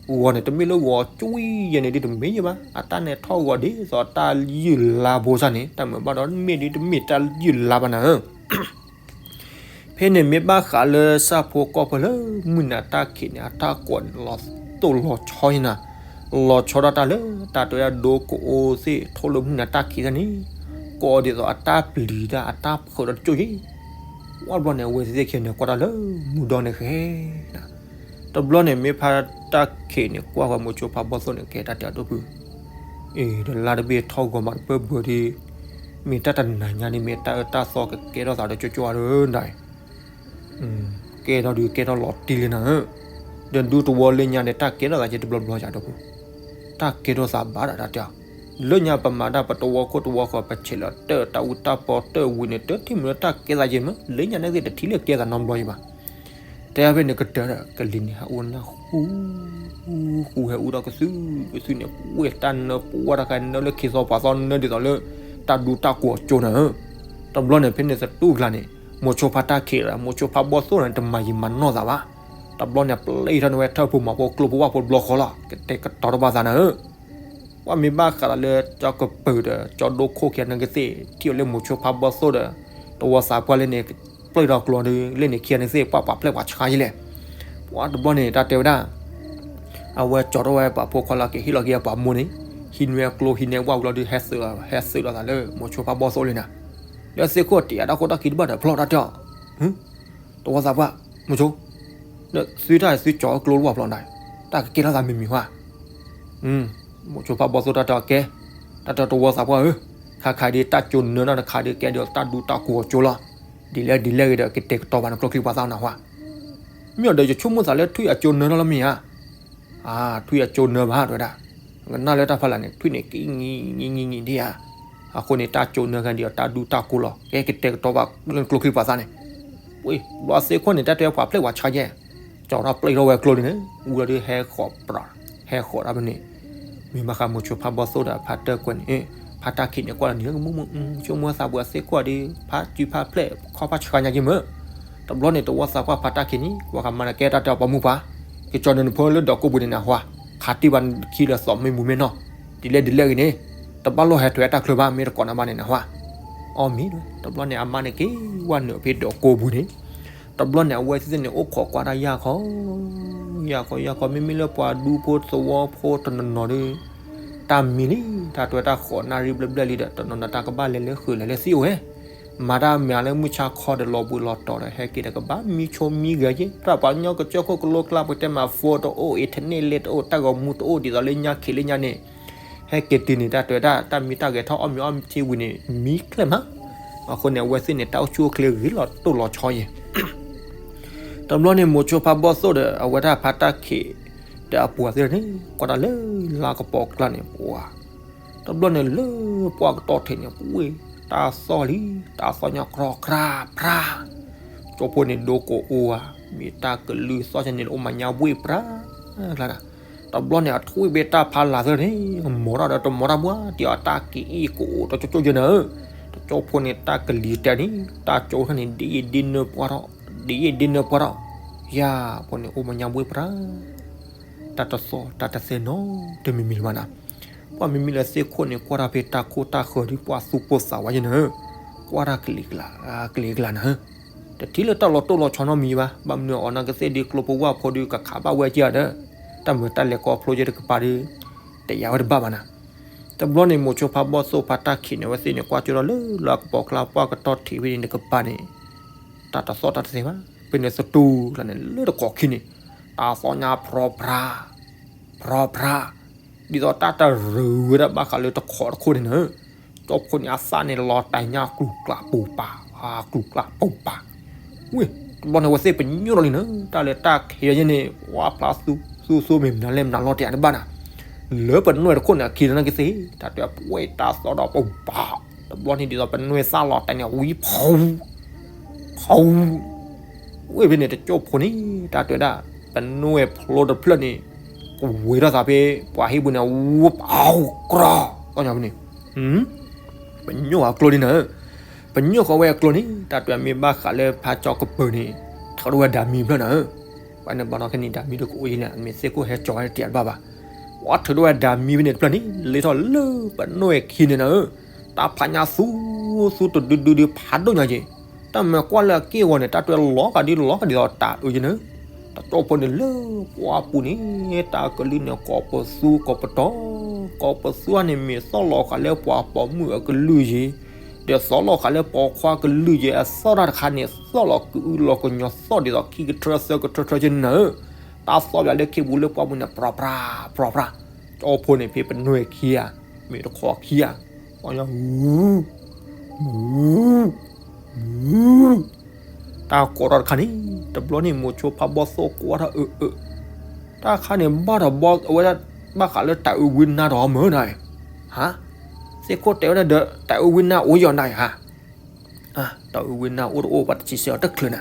ဂီၤန့ၣ် တမ့ၢ်လၢဂီၤကွံယဲန့ၣ်ဒ်တမ့ၢ်ယဲဘၣ် အတၢ်န့ၣ်ထီၣ်ဂီၤဒ်သိးတၢ်ယုၢ်လါဖိစၢ်န့ၣ် တၢ်မုာ်ဘၣ်ဒီးမ့ၢ်ဒ်တမ့ၢ်တၢ်ယုၢ်လါဘၣ်နၤဧၢ ဖဲန့ၣ်မ့ၢ်ဘၣ်ဃးလၢဆၣ်ဖိကီၢ်ဖိလၢမုၢ်နၤတၢ်ခံးန့ၣ် အတၢ်ကိးန့ၣ်လီၤတိၢ်လီၤဆီယဲနၤ, လီၤဆီဒၣ်တၢ်လၢ တၢ်တဲဝဲဒၣ်ဒိကအိသ့ၣ်ထိၣ်လၢမုၢ်နၤတၢ်ခံးသ့ၣ်န့ၣ်, ကိးဒ်သိးအတၢ်ပျံၤတၢ်အတၢ်ဖုးဒီးတကၠိၢ်ယဲ ဝဲဘျီန့ၣ် အဝဲသ့ၣ်သ့ၣ်ခံန့ၣ် ကွၢ်တၢ်လၢမုၢ်ဒီန့ၣ်ဃဲနၤ, တဘျီန့ၣ် မ့ၢ်ဖါတၢ်ခံးန့ၣ် ကွၢ်ဃီမိၤဆိဖါဘီၣ်သိၣ်န့ၣ် ကဲတၢ်တဲအဒိၣ်ဖု အ့ ဒီးလါတဘ့ၣ်ထီၣ်ဂီၤမးတပၢၢ်ဘၢဒ်, မ့ၢ်တၢ်တနၤညါန့ၣ် မ့ၢ်တၢ်အၢတၢ်သီကကဲထီၣ်သးဒီးကၠိကၠိအါဒီးနၤ, ကဲထီၣ်ဒုးကဲထီၣ်လီၤတံၢ်လံနၤဧၢ, ဒီးဒူတဝီလၢညါန့ၣ် တၢ်ကဲထီၣ်သးက့တဘျီဘျီယၤဒီးပူၤ, တၢ်ကဲထီၣ်သးဘၣ်ဒၣ်တၢ်တဲအီၤ, လၢညါပမၤတၢ်ပတဝီခိၣ်တဝီဃီ ပဆဲးလီၤတၢ်တၢ်အူတၢ်ပီတၢ်ဝံၤန့ၣ် တထံၣ်မ့ၢ်လၢတၢ်ကဲသးယဲမ့ၢ် လၢညါန့ၣ်သ့ၣ်တထံၣ်လၢကဲသးနီတဘျီယဲဘၣ် တဲဖဲန့ၣ်ကတၢၢ်ဒီး ကလံၤန့ၣ် ဟးအိၣ်နၢ်ဟူ, ဟူဟဲအူဒီးကသုၣ်ကသုၣ်န့ၣ် ဝဲတၢ်နၢပဝဲတခါနၢလၢခံသီပှၤသီနၢဒ်သိးလၢ တၢ်ဒူတၢ်ကိးကၠိနၤဧၢ, တဘျီန့ၣ် ဖဲန့ၣ်သတူၢ်ကျါန့ၣ် မိၤဆိဖါတၢ်ခံးဒီး မိၤဆိဖါဘီၣ်သိၣ်န့ၣ် တမၤယံာ်မၤနီၢ်သးဘၣ်, တဘျီန့ၣ် ပျဲထီၣ်န့ၢ်ဝဲထၢၣ်ဖိမၤဖိကျိဖိဝၣ်ဖိတဘျီဃီလီၤ ကတဲာ်ကတီၤတဘၣ်သးနၤဧၢ ပှၤမ့ၢ်ဘၣ်ဃးဒီးလၢ ကၠီကပၢၤဒီး ကၠီဒိခိၣ်ခံဂၤန့ၣ်ကသ့ၣ် ထံၣ်အီၤလၢမိၤဆိဖါဘီၣ်သိၣ်ဒီး တဝီသးပှၢ်လၢန့ၣ် ပျဲထီၣ်ကျိဒီး လၢန့ၣ်ခံဂၤန့ၣ်ကသ့ၣ် ပှၤပာ်ဖျဲၣ်ပှၤဆါယဲလဲၣ်, ပှၤတဘျီန့ၣ် တၢ်တဲဝဲဒၣ် အဝဲကၠီထီၣ်ဝဲပှၤဖိခွါလီၤက့ၤ ဟ့ၣ်လီၤက့ၤပှၤမိၢ်န့ၣ် ဟံးန့ၢ်ကျိဟံးန့ၢ်ဝၣ်ဝံၤလီၤဒုး ဟဲသုးလီၤသးလၢ မိၤဆိဖါဘီၣ်သိၣ်လံနၤ, လၢသ့ၣ်ခိၣ်တယာ်တၢ်ခိၣ်တၢ်ခံတဘၣ်ဒီး ဖျီၣ်တၢ်တဲအီၤ တဝီသးပှၢ် မိၤဆိ သုတၢ်သုကၠီကျိတဝၣ်ဖျီၣ်နၤ, တၢ်ကကဲထီၣ်သးမံၤမံၤဟါ, မိၤဆိဖါဘီၣ်သိၣ်တၢ်တဲအီၤကဲ, တၢ်တဲတဝီသးပှၢ်ဧၢ, ခါခါဒ်တၢ်ကၠိနၢနီၢ်တခါဒ်ကဲဒ်တၢ်ဒူတၢ်ကိးကၠိလီၤ, ဒ်လဲၣ်ဒ်လဲၣ်ဂ့ၤဒီး ကတဲာ်ကတီၤဘၣ်နကျိချံပှၤသၣ်နၤဟါ, မ့ၢ်အီၤဒီးယဆိကမိၣ်သးလၢထွံၣ်အကၠိနၢနီၢ်လီၤမ့ၢ်ဧါ အါ ထွံၣ်အကၠိနၢဘၣ်တဲဝဲဒၣ်, ကနၣ်လၢတၢ်ဖီလာ်န့ၣ် ထွံၣ်န့ၣ်ကံနံၤနံၤနံၤနံၤဒံးဧါ, အဃိန့ၣ် တၢ်ကၠိနၢခါဒ်အီၤတၢ်ဒူတၢ်ကိးလီၤ ကဲကတဲာ်ကတီၤဘၣ်လၢကျိချံပှၤသၣ်န့ၣ်, ဝ့ၢ် ဘျီသ့ၣ်ခိၣ်န့ၣ် တၢ်တဲပှၤဖျဲၣ်ပှၤဆါယဲၢ်, ကၠီထီၣ်ပျဲၢ်ထီၣ်ဝဲကျိလံန့ၣ် ဝံၤလီၤဒုးဟဲဃီၤပြး, ဟဲဃီၤတၢ်ဖဲန့ၣ်, မ့ၢ်ဘၣ်ဃးမိၤဆိဖါဘီၣ်သိၣ်ဒီးဖါတၢ်ကွဲးန့ၣ်, ဖါတၢ်ခံးန့ၣ်ကွၢ်လီၤန့ၣ် ကမူမူ ဆိကမိၣ်သးပှၤသ့ၣ်ကွၢ်ဒီး ဖါစုဖါဖျဲးခီၣ်ဖါဆှါညါက့မ့ၢ်, တဘျီန့ၣ်တဝီသးကွၢ်ဖါတၢ်ခံးန့ၣ် ကွၢ်ဃးမၤနကဲတၢ်တဲအီၤပိာ်မုၣ်ပှၤ, ကကၠီနနဖိလၢဒိးကိးပူၤန့ၣ်နဟါ, ခးတံၢ်ဘၣ်ခံလၢသီမ့ၢ်မူမ့ၢ်နီၢ်, ဒ်လဲၣ်ဒ်လဲၣ်ဂ့ၤန့ၣ်, တဘၣ်လိၣ်ဟဲထွဲတၢ်ချၢဘၣ် မ့ၢ်တကိးနၤဘၣ်န့ၣ်နဟါ, အီၣ်မ့ၢ်, တဘျီန့ၣ်အမါန့ၣ်က့ၤဝဲနုာ်ဖဲဒိးကိးပူၤန့ၣ် တဘျီန့ၣ် အဝဲသ့ၣ်န့ၣ်အိၣ်ခိးကွၢ်တၢ်ယၢ်ခီ, ယၢ်ခီယၢ်ခီ မ့မ့ၢ်လၢပှၤဒူဖိသဝီဖိတနီၤနီၤဒီး, တၢ်မံလံ, တၢ်တွဲတၢ်ဃီၤနၣ်ရံၣ်ဘျဲၣ်ဘျဲၣ်လံဒီး တနီၤနီၤတၢ်ကဘၣ်လဲၤလၢဃုာ်လဲၤလၢသံအိၣ်ဝဲ, မၤတၢ်မၤလၢမုၢ်ဆါခီဒီးလီၤဘှံးလီၤတီၤဒီး ဟဲက့ၤဒီးကဘၣ်မံဆိမံဂဲၤက့ၤ သရၣ်ပှၤကညီကစၢၢ်ခိၣ်ကလိကျါ ပတဲမး phone တအိၣ် internet လဲၤတအိၣ် တၢ်ဂီၤမူတအိၣ် ဒ်သိးလၢညါခံးလၢညါန့ၣ် ဟဲက့ၤတုၤန့ၣ် တၢ်တွဲတၢ် တၢ်မံတၢ်ဂဲၤထီၣ်အီၣ်မ့ၤအီထံဝံၤန့ၣ် မံချ့မး, အဃိန့ၣ် အဝဲသ့ၣ်န့ၣ် တၢ်အိၣ်ဆူၣ်အိၣ်ချ့ဂ့ၤလီၤတိၢ်လီၤဆီယဲၤ တဘျီန့ၣ် မိၤဆိဖါဘီၣ်သိၣ်ဒီး အဝဲဒၣ်ဖါတၢ်ခံး ဒီးအပှၤသ့ၣ်န့ၣ် ကွၢ်တၢ်လၢလါကပီၤကျါန့ၣ် ပှၤ, တဘျီန့ၣ်လၢပှၢ်ကတီၢ်ထံးန့ၣ် ပှ့ၢ်, တၢ်သီၣ်လံ, တၢ်သီၣ်ညါကြီကြီဖြါ, ကၠီဖိန့ၣ်ဒိကိးအိၣ်ဧါ, မ့ၢ်တၢ်ကလုၢ်သီၣ်ဆဲန့ၣ် အိၣ်မၤညါဝ့ၢ်ဖြါ, ကျါဒၣ် တဘျီန့ၣ် အထွံၣ်ဘ့ၣ်တၢ်ဖးလၢ်သ့ၣ်န့ၣ် မီၤထီၣ်ဒီးတမီၤတၢ်ဘၣ် တံၢ်အီၤတၢ်က့ၤအ့ၣ်ကအိၣ်တကၠိကၠိယဲၢ်နၤဧၢ, တကၠိဖိန့ၣ် တၢ်ကလံၤတဲာ်န့ၣ် တၢ်ကၠိထီၣ်န့ၣ် ဒ်အံၤဒ်နၢပှၢ်ထီၣ်, ဒ်အံၤဒ်နၢပှၢ်ထီၣ်, ယၤဖိန့ၣ် အိၣ်မၤညါဝ့ၢ်ဖြါ တၢ်တသီၣ်တၢ်တသဲနီတမံၤမံၤလၢၤဘၣ်နၤ, ပှၤမ့မ့ၢ်လၢသ့ၣ်ခိၣ်န့ၣ် ကွၢ်တၢ်ဖဲတၢ်ခိၣ်တၢ်ဃၢၤဒ်ပှၤသူၣ်ပိၢ်သးဝးယဲၢ်နၤဧၢ, ကွၢ်တၢ်ကလံၤကလၤ, ကလံၤကလၤနၤဧၢ, တထံၣ်လၢတၢ်လီၤတိၢ်လီၤဆီနီတမံၤဘၣ်, ဘၣ်မနုၤအီၤနကသ့ၣ်ဒ်ကျိဖိဝၣ်ဖိဒုးကခးဘၣ်ဝဲက့ၤဧါဒီး, တၢ်မုာ်တၢ်လဲၤကီဖျိက့ၤတကပၤဒီး, တယာ်ဝဲတဘၣ်ဘၣ်နၤ, တဘျီန့ၣ် မိၤဆိဖါဘီၣ်သိၣ်ဖါတၢ်ခံးန့ၣ် အဝဲသ့ၣ်န့ၣ် ကွၢ်ကၠိထီၣ်လၢလါကပီၤကျါ ပှၢ်ကတီၢ်ထံးဖဲန့ၣ်တကပၤန့ၣ် တၢ်တသီၣ်တၢ်တသဲဘၣ်, ဖဲန့ၣ်သတူၢ်ကျါန့ၣ် လၢတခီခံန့ၣ်, တၢ်သီၣ်ညါဖြီဖြါ, ဖြီဖြါ, ဒ်သိးတၢ်တရၢဝဲဒၣ်ဘၣ်ဃးလၢတခီတခိၣ်န့ၣ်နၤ, ကၠီဖိန့ၣ် အသၣ်န့ၣ်လီၤတဲာ်ညါကျူၤကျါပူၤပၤ, ကျူၤကျါပူၤပၤ, ဝ့ၢ်, တဘျီန့ၣ် အဝဲသ့ၣ်ပညိၣ်ထီၣ်လံနၤ, တၢ်လၢတၢ်ခံးယဲၢ်န့ၣ် ဝါဖျါသူသူမ့ၢ်မနုၤလဲၣ်မနုၤလီၤတဲာ်တဘၣ်နၤ, လၢပနွဲၢ်တခိၣ်န့ၣ် အခံးလၢနကသ့ၣ်, တၢ်တဲပှဲၤတၢ်သီၣ်ဒီးပူၤပၤ, တဘျီန့ၣ်ဒ်သိးပနွဲၢ်သၣ်လီၤတဲာ်န့ၣ် ဝံဖီ ဖီ, ဝ့ၢ်ဖဲန့ၣ် တကၠိဖိန့ၣ် တၢ်တဲဒၣ် ပနွဲၢ်ဖျိတဖျၢၣ်န့ၣ် ကဝဲၤထီၣ်သးဖဲ ပှၤဟံၣ်ပူၤန့ၣ် ဝူပီၤကြီ, သီၣ်ညါဖဲန့ၣ်, ပညိၣ်အကျိလံနၤ, ပညိၣ်ဃီဝဲအကျိန့ၣ် တၢ်တဲမ့ၢ်ဘၣ်ဃးလၢဖါကၠီကပၢၤန့ၣ် ထုးထီၣ်ဝဲဒၣ်မံဖျၢၣ်နၤ, ပှၤန့ၣ်ဘၣ်နီၢ်ခဲန့ၣ် ဒၣ်မံတကအိၣ်ယဲၢ်န့ၣ် မ့ၢ်သ့ၣ်ခိၣ်ဟဲကၠီဝဲတတဲတဘၣ်ဘၣ်, ပှၤထုးထီၣ်ဝဲဒၣ်မံဖဲန့ၣ်တဖျၢၣ်န့ၣ် လ့ထီၣ်လၢပနွဲၢ်ခံန့ၣ်နၤဧၢ, တၢ်ဖးညါသူ သူတဒုဒုဒုဖးဒိၣ်ညါက့ၤ, တၢ်မၤကွၢ်လၢအက့ၢ်အဂီၤန့ၣ် တၢ်တဲလီၤကဒီးလီၤကဒီးတၢ်အုးယဲၢ်န့ၣ်, တကၠိဖိန့ၣ်လၢပှၢ်ပူၤန့ၣ် တၢ်ကလုၢ်န့ၣ် ကိးပသူကိးပတီၢ်, ကိးပသူန့ၣ် မ့ၢ်သီၣ်လီၤဃာ်လၢပှၤပိာ်မုၣ်အကလုၢ်ယ့ၤ, ဒီးသီၣ်လီၤဃာ်လၢပိာ်ခွါကလုၢ်ယ့ၤ အသီၣ်တၢ်တခါန့ၣ် သီၣ်လီၤကအုလီၤကညီသီၣ်ဒ်သိးခံကထၢသၢကထၢထၢက့ၤနၤဧၢ, တၢ်သီၣ်ပၠးလၢခ့ပူၤလၢပှၢ်ပူၤန့ၣ် ပြီဖြါ, ပြီဖြါ, ကၠီဖိန့ၣ်ဖဲပနွဲၢ်ခံဧါ, မ့ၢ်တခီခံဧါ, အီၣ်ညါ မူ မူ တၢ်ကိးထီၣ်တခါန့ၣ် တဘျီန့ၣ် မိၤဆိဖးဘီၣ်သိၣ်ကွၢ်ထီၣ်အၢအၢ, တၢ်ခါန့ၣ် ဘၣ်ထီၣ်ဘီအဝဲဒၣ် ဘၣ်ဃးလၢတၢ်အုးဝံနါဒီးမၢနၤ, ဟါ, သ့ၣ်ခိၣ်တဲဝဲဒၣ်ဒီး တၢ်အုးဝံနါအိၣ်ယီၤနၤဧါ, တၢ်အုးဝံနါအိၣ်တအိၣ် ပှၤတဆံးစဲအီၤတချုးနၤ,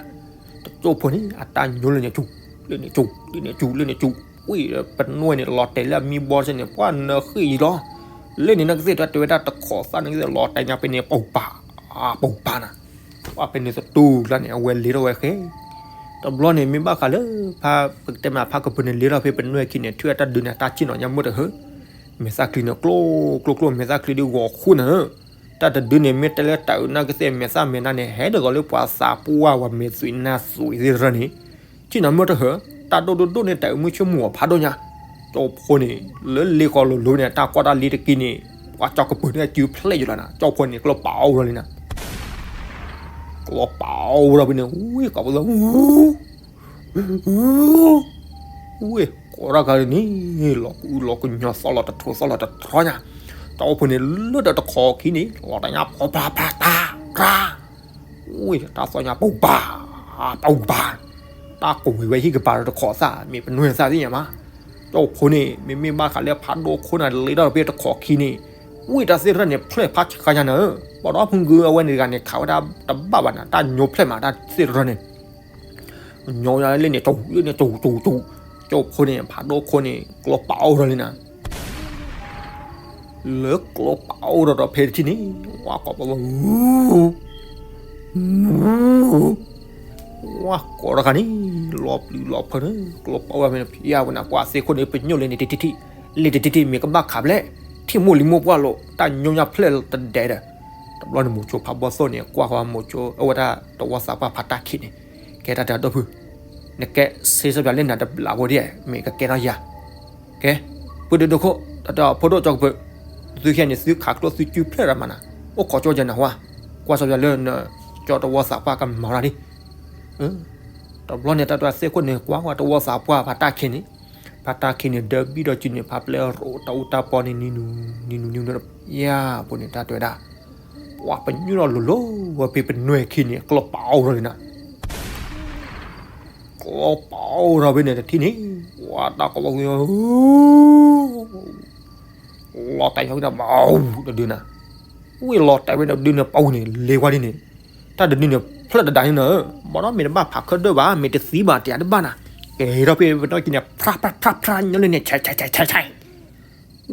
တကၠိဖိန့ၣ် အတၢ်ညိလၢန့ၣ်စူၤ, လၢန့ၣ်စူၤ, လၢန့ၣ်စူၤ, လၢန့ၣ်စူၤ, ဝံၤဒီးပနွဲၢ်န့ၣ် လီၤတဲာ်လၢအမံဘီတစဲန့ၣ် ပှၤနၢဃ့ၢ်ယံၤလီၤ, လၢန့ၣ်နကသ့ၣ်တၢ်တဲဝဲဒၣ်တခီသၣ်န့ၣ်ကသ့ၣ်လီၤတဲာ်ညါဖဲန့ၣ် ပူၤပၤ, ပူၤပၤနၤ, ပှၤဖဲန့ၣ်သတူၢ်ကျါန့ၣ် အဝဲလ့ထီၣ်ဝဲဃဲ တဘျီန့ၣ် မ့ၢ်ဘၣ်ဃးလၢ ဖါ ပကတဲမးဖါကပၢၤန့ၣ် လ့ထီၣ်ဖဲပနွဲၢ်ခံန့ၣ် ထံၣ်ဝဲတၢ်ဒုးန့ၣ် တၢ်ဆ့ၣ်နီၤညါမ့ၢ်တဟၢ, မဲာ်သၣ်ချံန့ၣ် ကျိ ကျိ ကျိ မဲာ်သၣ်ချံဒုးဂီၤဃိနၤဧၢ, တၢ်တဒုန့ၣ် မ့ၢ်တဲလၢတၢ်အုးနၤကသ့ၣ် မဲာ်သၣ်မဲာ်နါန့ၣ် ဟဲဒ်သိးလၢပှၤသးပှၢ်ဝဲမဲာ်သွံးနါသွံးသ့ၣ်တဖၣ်န့ၣ်, ဆ့ၣ်နီၤမ့ၢ်တဟၢ, တၢ်ဒိၣ်ဒိၣ်ဒိၣ်န့ၣ် တၢ်အုးမုၢ်ဆ့ၣ်မုၢ်ဂီၤဖးဒိၣ်ညါ, ကၠီဖိန့ၣ် လၢလ့ဃီလိၤလိၤန့ၣ် တၢ်ကွၢ်တၢ်လ့တက့ၢ်န့ၣ် ပှၤကၠီကပၢၤန့ၣ် အစုဖျဲၣ်ယိာ်လီၤနၤ, ကၠီဖိန့ၣ် ကျီပာ်အိၣ်လီၤလံနၤ ကျီပာ်အိၣ်ဒီးဖဲန့ၣ် ဝံၤကိးပသူ ဝံၤ ကိးထီၣ်ခါန့ၣ် လီၤကအုလီၤကညီသီၣ်လီၤတထူသီၣ်လီၤတထီညါ, တၢ်အိၣ်ဖဲန့ၣ် လၢတၢ်တခီခံန့ၣ် လီၤတၢ်ညါ ပူၤပၤ ပူၤပၤ ဝံၤ တၢ်သီၣ်ညါ ပူၤပၤ ပူၤပၤ, တၢ်ကိးဝဲဟံၣ်ကပၤဒီးတခီသၣ် မ့ၢ်ပနွဲၢ်သၣ်သ့ၣ်ညါမး, ကၠီဖိန့ၣ် မ့မ့ၢ်ဘၣ်ဃးလၢဖးဒိၣ်ခိၣ်နၤလ့ထီၣ်ဖဲတခီခံန့ၣ်, ဝံၤတၢ်သ့ၣ်တဖၣ်န့ၣ် ဖျဲၣ်ဖးဆှါညါနၤ, ပှၤဒီဖုဂုၤအဝဲန့ၣ်တဂၤန့ၣ် ခးဝဲဒၣ်တဘၣ်ဘၣ်နၤ တၢ်ညိဖျဲၣ်မး တၢ်သ့ၣ်တဖၣ်န့ၣ် ပ ညီညါလၢန့ၣ် တူၢ်လၢန့ၣ် တူၢ်တူၢ်တူၢ်, ကၠိဖိန့ၣ် ဖးဒိၣ်ခိၣ်န့ၣ် ကျီပာ်အိၣ်ထီၣ်လံနၤ. လၢကျီပာ်အိၣ်ထီၣ်ဒီးဖဲတထံၣ်န့ၣ် ဝါကိးပာ် ဝါကိးတခါန့ၣ် လီၤပျံၤလီၤဖုးန့ၣ် ကျီပာ်အိၣ်ထီၣ်ဖဲန့ၣ် ဖံယါဝဲနၤ ပှၤသ့ၣ်ခိၣ်န့ၣ် ပညိၣ်လၢန့ၣ် တထံၣ်ထံၣ်, လၢတထံၣ်ထံၣ် မ့ၢ်ကဘၣ်ခးဖျဲၣ် ထံၣ်မိၢ်လံၤမိၢ်ပှၢ်လိာ် တၢ်ညီညါဖျဲၣ်တဒဲဒီး တဘျီန့ၣ် မိၤဆိဖးဘီၣ်သိၣ်န့ၣ် ကွၢ်ဃီမိၤဆိ အဝဲဒၣ်တဝီသးပှၢ်ဖးတၢ်ခံးန့ၣ် ကဲတၢ်တဲဒီပုၢ် နကဲစ့စၢ်ပၠးလၢနၤတဘျးဖိဒ် မ့ၢ်ကကဲထီၣ်ယၤ ကဲ ပုၢ်ဒိၣ်ဒိၣ်ခိၣ် တၢ်တဲအီၤဖိဒိၣ်ကၠီကပၢၤ သုခဲအံၤန့ၣ် သုခးကျိၣ်သုကုဖျဲၣ်ရၤမးနၤ အိၣ်ခိးကၠီယဲနၤဟါ ကွၢ်စၢ်ပၠးလၢနကၠီတဝီသးပှၢ်ကမၤဝဲဒၣ်ဒ် တဘျီန့ၣ် တၢ်တဲသ့ၣ်ခိၣ်န့ၣ် ကွၢ်ဝဲတဝီသးပှၢ်ဖးတၢ်ခံးန့ၣ် ဖးတၢ်ခံးန့ၣ် ဒၢဘံၣ်ဒီးစုန့ၣ် ဖးပျဲၢ်ရိးတၢ်အူတၢ်ပီန့ၣ် နံၤနူၤ နံၤနူၤနံၤနူၤ ယၤဖိန့ၣ် တၢ်တဲဝဲဒၣ် ပှၤပညိၣ်ထီၣ်လိၤလိၤဝဲဖဲပနွဲၢ်ခံန့ၣ် ကျီပာ်အိၣ်ထီၣ်န့ၣ်နၤ ကျီပာ်အိၣ်ထီၣ်ဖဲန့ၣ်တထံၣ်န့ၣ် ပှၤတၢ်ကိးဘီၣ်ဝံၤ လီၤတဲာ်ညီဝဲဒၣ် ဘၣ်တဒုနၤ ဝံၤလီၤတဲာ်ဝဲဒၣ်ဒုန့ၣ် ပှၤဝံၤန့ၣ် လ့ကွၢ်ဒ်န့ၣ် တၢ်တဒုန့ၣ် ဖျၢၣ်တဒါန့ၣ်နၤ ဘၣ်ဒီးမ့ၢ်တဘၣ်ဖးခၢၣ်ဒၢၣ်ဘၣ် မ့ၢ်တသံဘၣ်တယၤတဘၣ်နၤ ကဲထီၣ်ဖဲပနီၣ်ကံန့ၣ် ဖြၣ်ဖြၣ်ဖြၣ်ဖြၣ်ညီလၢန့ၣ် ဆဲးဆဲးဆဲးဆဲး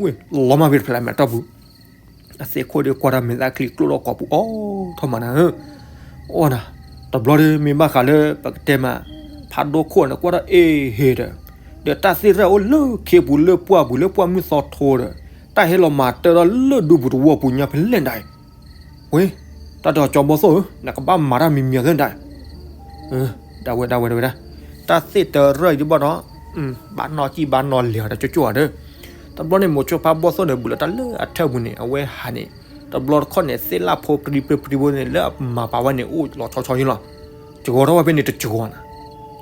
ဝံၤ လီၤမၢ်ဖဲတဖျဲၣ်လၢမဲာ်တီၢ်ပူၤ အသ့ၣ်ခိၣ်ဒီးကွၢ်ဒီးမဲာ်သၣ်ချံကျိၣ်ထီၣ်ကိာ်ပူၤ အိၣ်ထီၣ်မးနၤဧၢ, အိၣ်နၤ, တဘျီဒီးမ့ၢ်ဘၣ်ဃးလၢ ပကတဲမး ဖးဒိၣ်ခိၣ်န့ၣ် ကွၢ်ထီၣ်အ့ဟ့ဒီး, ဒီးတၢ်သ့ၣ်တဖၣ်အိၣ်လၢခ့ပူၤလၢပှၢ်ပူၤလၢပှၢ်မုၢ်သီထိဒီး, တၢ်ဟဲလီၤမၤတၢၢ်ထီၣ်လၢဒူပူၤတဝီပူၤညါဖဲလဲၣ်ဒၣ်အံၤ, ဝ့ၢ်, တၢ်တဲအီၤကၠီဘီသိၣ်ဧၢ, နကဘၣ်မၤတၢ်မံၤမံၤသ့ၣ်ဒၣ် ဒၣ်ဝဲဒၣ်ဝဲဒၣ်ဝဲဒၣ်, တၢ်သ့ၣ်တရၢၣ်အံၤဒ်ဘၣ်ဒီး, ဘၣ်နီၢ်ကံၣ်ဘၣ်နီၢ်လဲၤအီၤဒီးကၠိကၠိအီၤဒီး, တဘျီန့ၣ် မိၤဆိဖးဘီၣ်သိၣ်န့ၣ် ဘူးလီၤတၢ်လၢအထၢၣ်ပူၤန့ၣ် အဝဲဟးန့ၣ်, တဘျီတခီၣ်န့ၣ် သ့ၣ်လၣ်ဖိပြံပြံပြံဖိန့ၣ် လၢအမၤပာ်ဝဲန့ၣ် အိၣ်လီၤဆီဆီယလီၤ, စှီၤထီၣ်ဝဲဖဲန့ၣ်တစှီၤနၤ,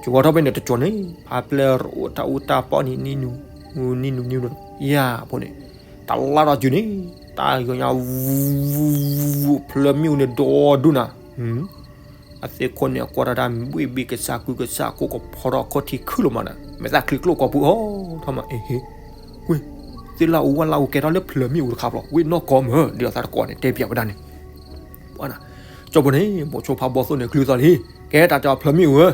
စှီၤထီၣ်ဖဲန့ၣ်တစှီၤန့ၣ် ဖးပျဲၢ်ရိးတၢ်အူတၢ်ပီန့ၣ် နံၤနူၤ, နံၤနူၤနံၤနူၤ, ယၤဖိန့ၣ်, တၢ်လၢ်ထီၣ်စုၤန့ၣ်, တၢ်ယီၤညါ ဖျၢမ့ၣ်အူန့ၣ်ဒိၣ်ဒူၣ်နၤ, အသ့ၣ်ခိၣ်န့ၣ် အကွၢ်တၢ်တၢ် ဘှ့ၣ်ဘ့ၣ်ကစၢ်ကုကစၢ်ခိၣ်ကဖီထီၣ်ခီၣ်ထံးခုၣ်လီၤမးဒီး မဲာ်သၣ်ချံကျိၣ်ကိာ်ပူၤအီၤထီၣ်မး အ့ဟ့, ဝ့ၢ်, သ့ၣ်လၣ်အူဝၣ်လၣ်အူကဲထီၣ်လၢဖျၢမ့ၣ်အူတခါဖျီ, ဝ့ၢ်နီၢ်ကီမ့ၢ် ဒ်သိးသးတကိးန့ၣ် တဲပၠးဝဲဒၣ်န့ၣ်, ကၠီဖိန့ၣ် မိၤဆိဖးဘီၣ်သိၣ်န့ၣ် ကျုသီလံ, ကဲတၢ်တဲအီၤဖျၢမ့ၣ်အူဧၢ,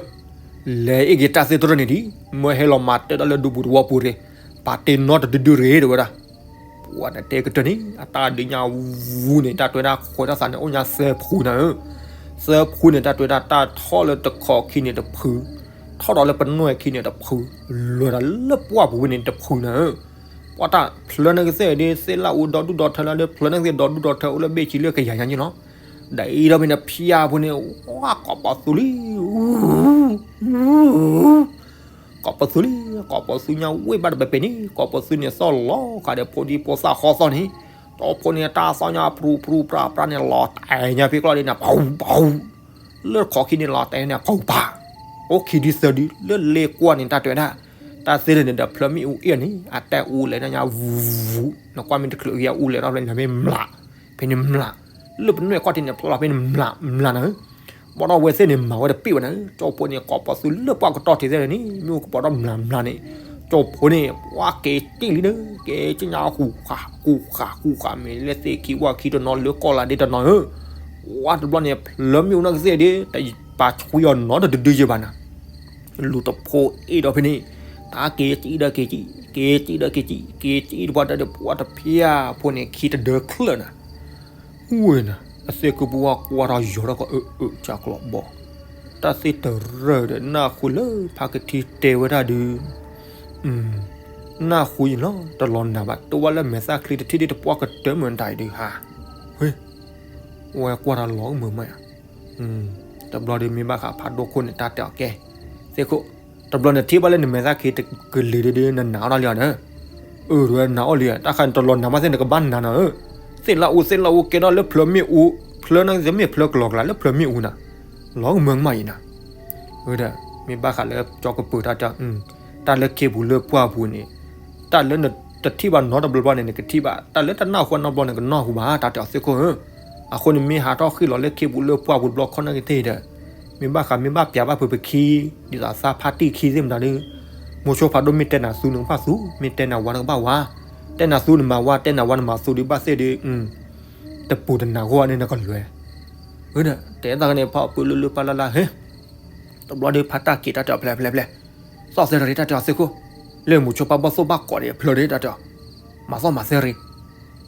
လဲၤအ့ၣ်က့ၤတၢ်သ့ၣ်တရၢၣ်န့ၣ်ဒံး, မ့ၢ်ဟဲလီၤမၤတၢၢ်ထီၣ်လၢဒူပူၤတဝီပူၤတဂ့ၤ, ပာ်တ့ၢ်နီတဒုဒုတဂ့ၤ တဲဝဲဒၣ် ပှၤတတဲကတၢၢ်န့ၣ် အတၢ်ဒုးညါဝူန့ၣ် တၢ်တဲဝဲဒၣ် ဃဲၤထီၣ်သးန့ၣ် အိၣ်ညါသၢဖုနၤဧၢ, သၢဖုန့ၣ် တၢ်တဲဝဲဒၣ် တၢ်ထီၣ်လၢတခီခံန့ၣ်တဖု, ထီၣ်ဒီးလၢပနွဲၢ်ခံန့ၣ်တဖု, လဲၤဒီးလၢပှၢ်ပူၤဝဲန့ၣ်တဖုနၤဧၢ, ပှၤတၢ်ဖျၢန့ၣ်ကသ့ၣ်ဒ် သ့ၣ်လၣ်အူဒီဒူၣ်ဒီထၢလၢဒ် ဖျၢန့ၣ်ကသ့ၣ်ဒီဒူၣ်ဒီထၢအိၣ်လၢဘ့ၣ်ဆံလၢကယၤညါန့ၣ်လီၤ, ဒီးအံၤဒီးမ့ၢ်နဖၠၣ်ဖိန့ၣ် ဝါကိးပီၤသူလံ ကိးပသူလံ, ကိးပသူညါဝ့ၢ်ဘၣ်တဘဲပဲန့ၣ် ကိးပသူန့ၣ်သီၣ်လီၤဃာ်ဒီးဖိဒံဖိသၣ်ဃီသီၣ်န့ၣ်, ကၠီဖိန့ၣ်တၢ်သီၣ်ညါပြူပြူပြါပြါန့ၣ် လီၤတဲာ်ညါဖဲကျီၢ်ဒ်န့ၣ် ပူၤပူၤ, လၢတခီခံန့ၣ်လီၤတဲာ်န့ၣ် ပူၤပာ်, အိၣ်ခံဒုသၢဒု လၢလ့ကွၢ်န့ၣ် တၢ်တဲဝဲဒၣ်, တၢ်သ့ၣ်တဖၣ်န့ၣ်ဒီးဖျၢမ့ၣ်အူအ့ၣ်န့ၣ် အတဲအူလဲၤန့ၣ်ညါဝူ, နကွၢ်မ့ၢ်တချုးကယၤအူလဲၤထီၣ်ဖဲန့ၣ်မ့ၢ်မျး, ဖဲန့ၣ်မျး, လၢပနွဲၣ်ခီၣ်ထံးန့ၣ် ဖျီလီၤဖဲန့ၣ်မျးမျးနၤဧၢ ဘၣ်ဒီးဝဲသ့ၣ်န့ၣ် မၤဝဲတပ့ၢ်ဝဲနၤဧၢ, ကၠီဖိန့ၣ် ကိးပသူလၢပှၢ်ကတီၢ်ထံးသ့ၣ်န့ၣ် မ့ၣ်အူကပီၤထီၣ်မျးမျးန့ၣ်, ကၠီဖိန့ၣ် ပှၤက့ၤတံၢ်လံဒီး က့ၤကညါဃူဃာ်ဃူဃာ်ဃူဃာ် မ့ၢ်လၢသ့ၣ်ခံဝၣ်ခံတနီၤလၢကီၢ်လၢဒ့တနီၤဧၢ, ဝါတဘျီန့ၣ် ဖျၢမ့ၣ်အူနီၢ်ကသ့ၣ်ဒ် တပာ်ဆှံအီၤနီတဒုဒုယဲၢ်ဘၣ်နၤ လူၤတဖိအ့ၣ်ဒီးဖဲန့ၣ်, တၢ်က့ၤကံၣ်ဒီးက့ၤကံၣ်, က့ၤကံၣ်ဒီးက့ၤကံၣ်, က့ၤကံၣ်တပှၢ်တၢ်ဒီးပှၤတဖၠၣ်ဖိန့ၣ် ခံတဒၢချၢၣ်နၤ, ဝ့ၢ်နၤ, အသ့ၣ်ကုပူၤဝါကွၢ်ထီၣ်ယီၤထီၣ်ကီးအၢအၢကၢ်ကျီဘီ, တၢ်သ့ၣ်တရၢၣ်ဒီးနၢ်ဟူလၢဖးကထံတဲဝဲဒၣ်ဒုး, နၢ်ဟူယံၤလီၤ တလီၤနၤဘၣ် တဝၢ်လၢမဲာ်သၣ်ချံတထံၣ်ဒ်တပှၢ်ကတၢၢ်မုၢ်တၢ်အံၤဒုးဟါ, ဝ့ၢ်, ဝဲကွၢ်တၢ်လီၤမုာ်မးယါ တဘျီဒီးမ့ၢ်ဘၣ်ဃးဖးဒိၣ်ခိၣ်န့ၣ် တၢ်တဲအီၤကဲ, သ့ၣ်ခိၣ်, တဘျီနထံၣ်ဘၣ်လၢနမဲာ်သၣ်ချံတကလုာ်ဒုးဒုး နနာ်အီၤဒၣ်လံဧါဒီး, အၢ တဝဲနာ်အီၤလံဧါ တၢ်ဃးနတလီၤနာ်ဘၣ်သ့ၣ်နကဘၣ်နာ်နၤဧၢ, သ့ၣ်လၣ်အူသ့ၣ်လၣ်အူကဲထီၣ်လၢဖျၢမ့ၣ်အူ, ဖျၢန့ၣ်သ့ၣ်မ့ၢ်ဖျၢကလီၤကလၤလၢဖျၢမ့ၣ်အူနၤ, လီၤမုာ်ကမၣ်အံၤနၤ, ဝဲဒီး မ့ၢ်ဘၣ်ဃးလၢကၠီကပၢၤတၢ်တဲ, တၢ်လၢခ့ပူၤလၢပှၢ်ပူၤန့ၣ်, တၢ်လၢနတထံၣ်ဘၣ်နီတဘျီဘျီန့ၣ် နကထံၣ်ဘၣ်, တၢ်လၢတနၢ်ဟူနီတဘျီန့ၣ် ကနၢ်ဟူဘၣ် တၢ်တဲအီၤသ့ၣ်ခိၣ်ဧၢ, အဃိန့ၣ်မ့ၢ်ဟးထီၣ်ဃ့ၢ်လီၤလၢခ့ပူၤလၢပှၢ်ပူၤတဘျီခီၣ်နၢ်ကသ့ၣ်ဒီး, မ့ၢ်ဘၣ်ဃးမ့ၢ်ဘၣ်ပျးဘၣ်ဖုးပခံ, ဒ်သိးသးဖါတံၢ်ခံသ့ၣ်မတၤဒုး, မိၤဆိဖးဒိၣ်မ့ၢ်တဲနၤသူနကဘၣ်သူ, မ့ၢ်တဲနၤဝါနကဘၣ်ဝါ, တဲနၤသူနမၤဝါ တဲနၤဝါနမၤသူဒုးဘၣ်သ့ၣ်ဒုး, တပူၤတနၤဂီၢ်န့ၣ်နကလွဲၤ, ဝဲဒီး တဲသးကန့ၣ်ဖီပၢလၢလၢပၢ်လၢ်လၢ်ဟဲ တဘျီဒီးဖါတၢ်ခံးတၢ်တဲအီၤ ဖျဲးဖျဲးဖျဲး, သီၣ်သဲရ့တၢ်တဲအီၤသ့ၣ်ခိၣ်, လၢမိၤဆိဖါဘီၣ်သိၣ်ဘၣ်ကိးဒီးအဖျၢၣ်ဒီးတၢ်တဲအီၤ, မၤသီၣ်မၤသဲရ့.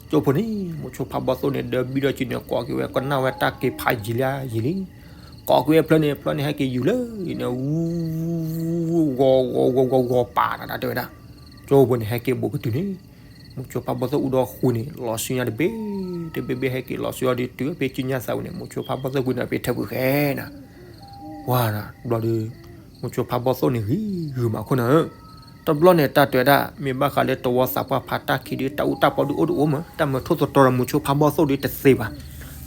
ကၠိဖိန့ၣ် မိၤဆိဖါဘီၣ်သိၣ်န့ၣ် ဒၢဘံၣ်ဒီးကံန့ၣ် ကိးက့ၤဝဲ ကနၣ်ဝဲတၢ်က့ၤဖးယံာ်လံယံာ်လံ, ကိးက့ၤဝဲဖျၢၣ်န့ၣ် ဖျၢၣ်န့ၣ်ဟဲက့ၤယူၤလၢအံၤန့ၣ် ဝူ ဂီၤဂီၤဂီၤဂီၤဂီၤပာ်နၤတၢ်တဲဝဲဒၣ်. ကၠိဖိန့ၣ် ဟဲက့ၤဘူးကတုၤန့ၣ် မိၤဆိဖါဘီၣ်သိၣ်အူဒီးဃုာ်န့ၣ် လီၤဆူညါတဘ့ၣ်တဘ့ၣ်ဘ့ၣ် ဟဲက့ၤလီၤဆူအီၤဒီးတုၤဖဲကၠိညါသးဝံၤန့ၣ် မိၤဆိဖါဘီၣ်သိၣ်ကွံာ်န့ၣ် ဖဲထၢပူၤဃဲနၤ, ဝါနၤ တဘျီဒီး မိၤဆိဖါဘီၣ်သိၣ်န့ၣ် ဂံၤဂုၤမးခိၣ်နၤဧၢ. တဘျီန့ၣ်တၢ်တဲဝဲဒၣ် မ့ၢ်ဘၣ်ဃးလၢတဝီသးပှၢ်ဖါတၢ်ခံးဒီး တၢ်အူတၢ်ပီဒုးအိၣ်တအိၣ်မး တၢ်မၢထိၣ်သတြီၤဒီးမိၤဆိဖါဘီၣ်သိၣ်ဒ်တသ့ဘၣ်.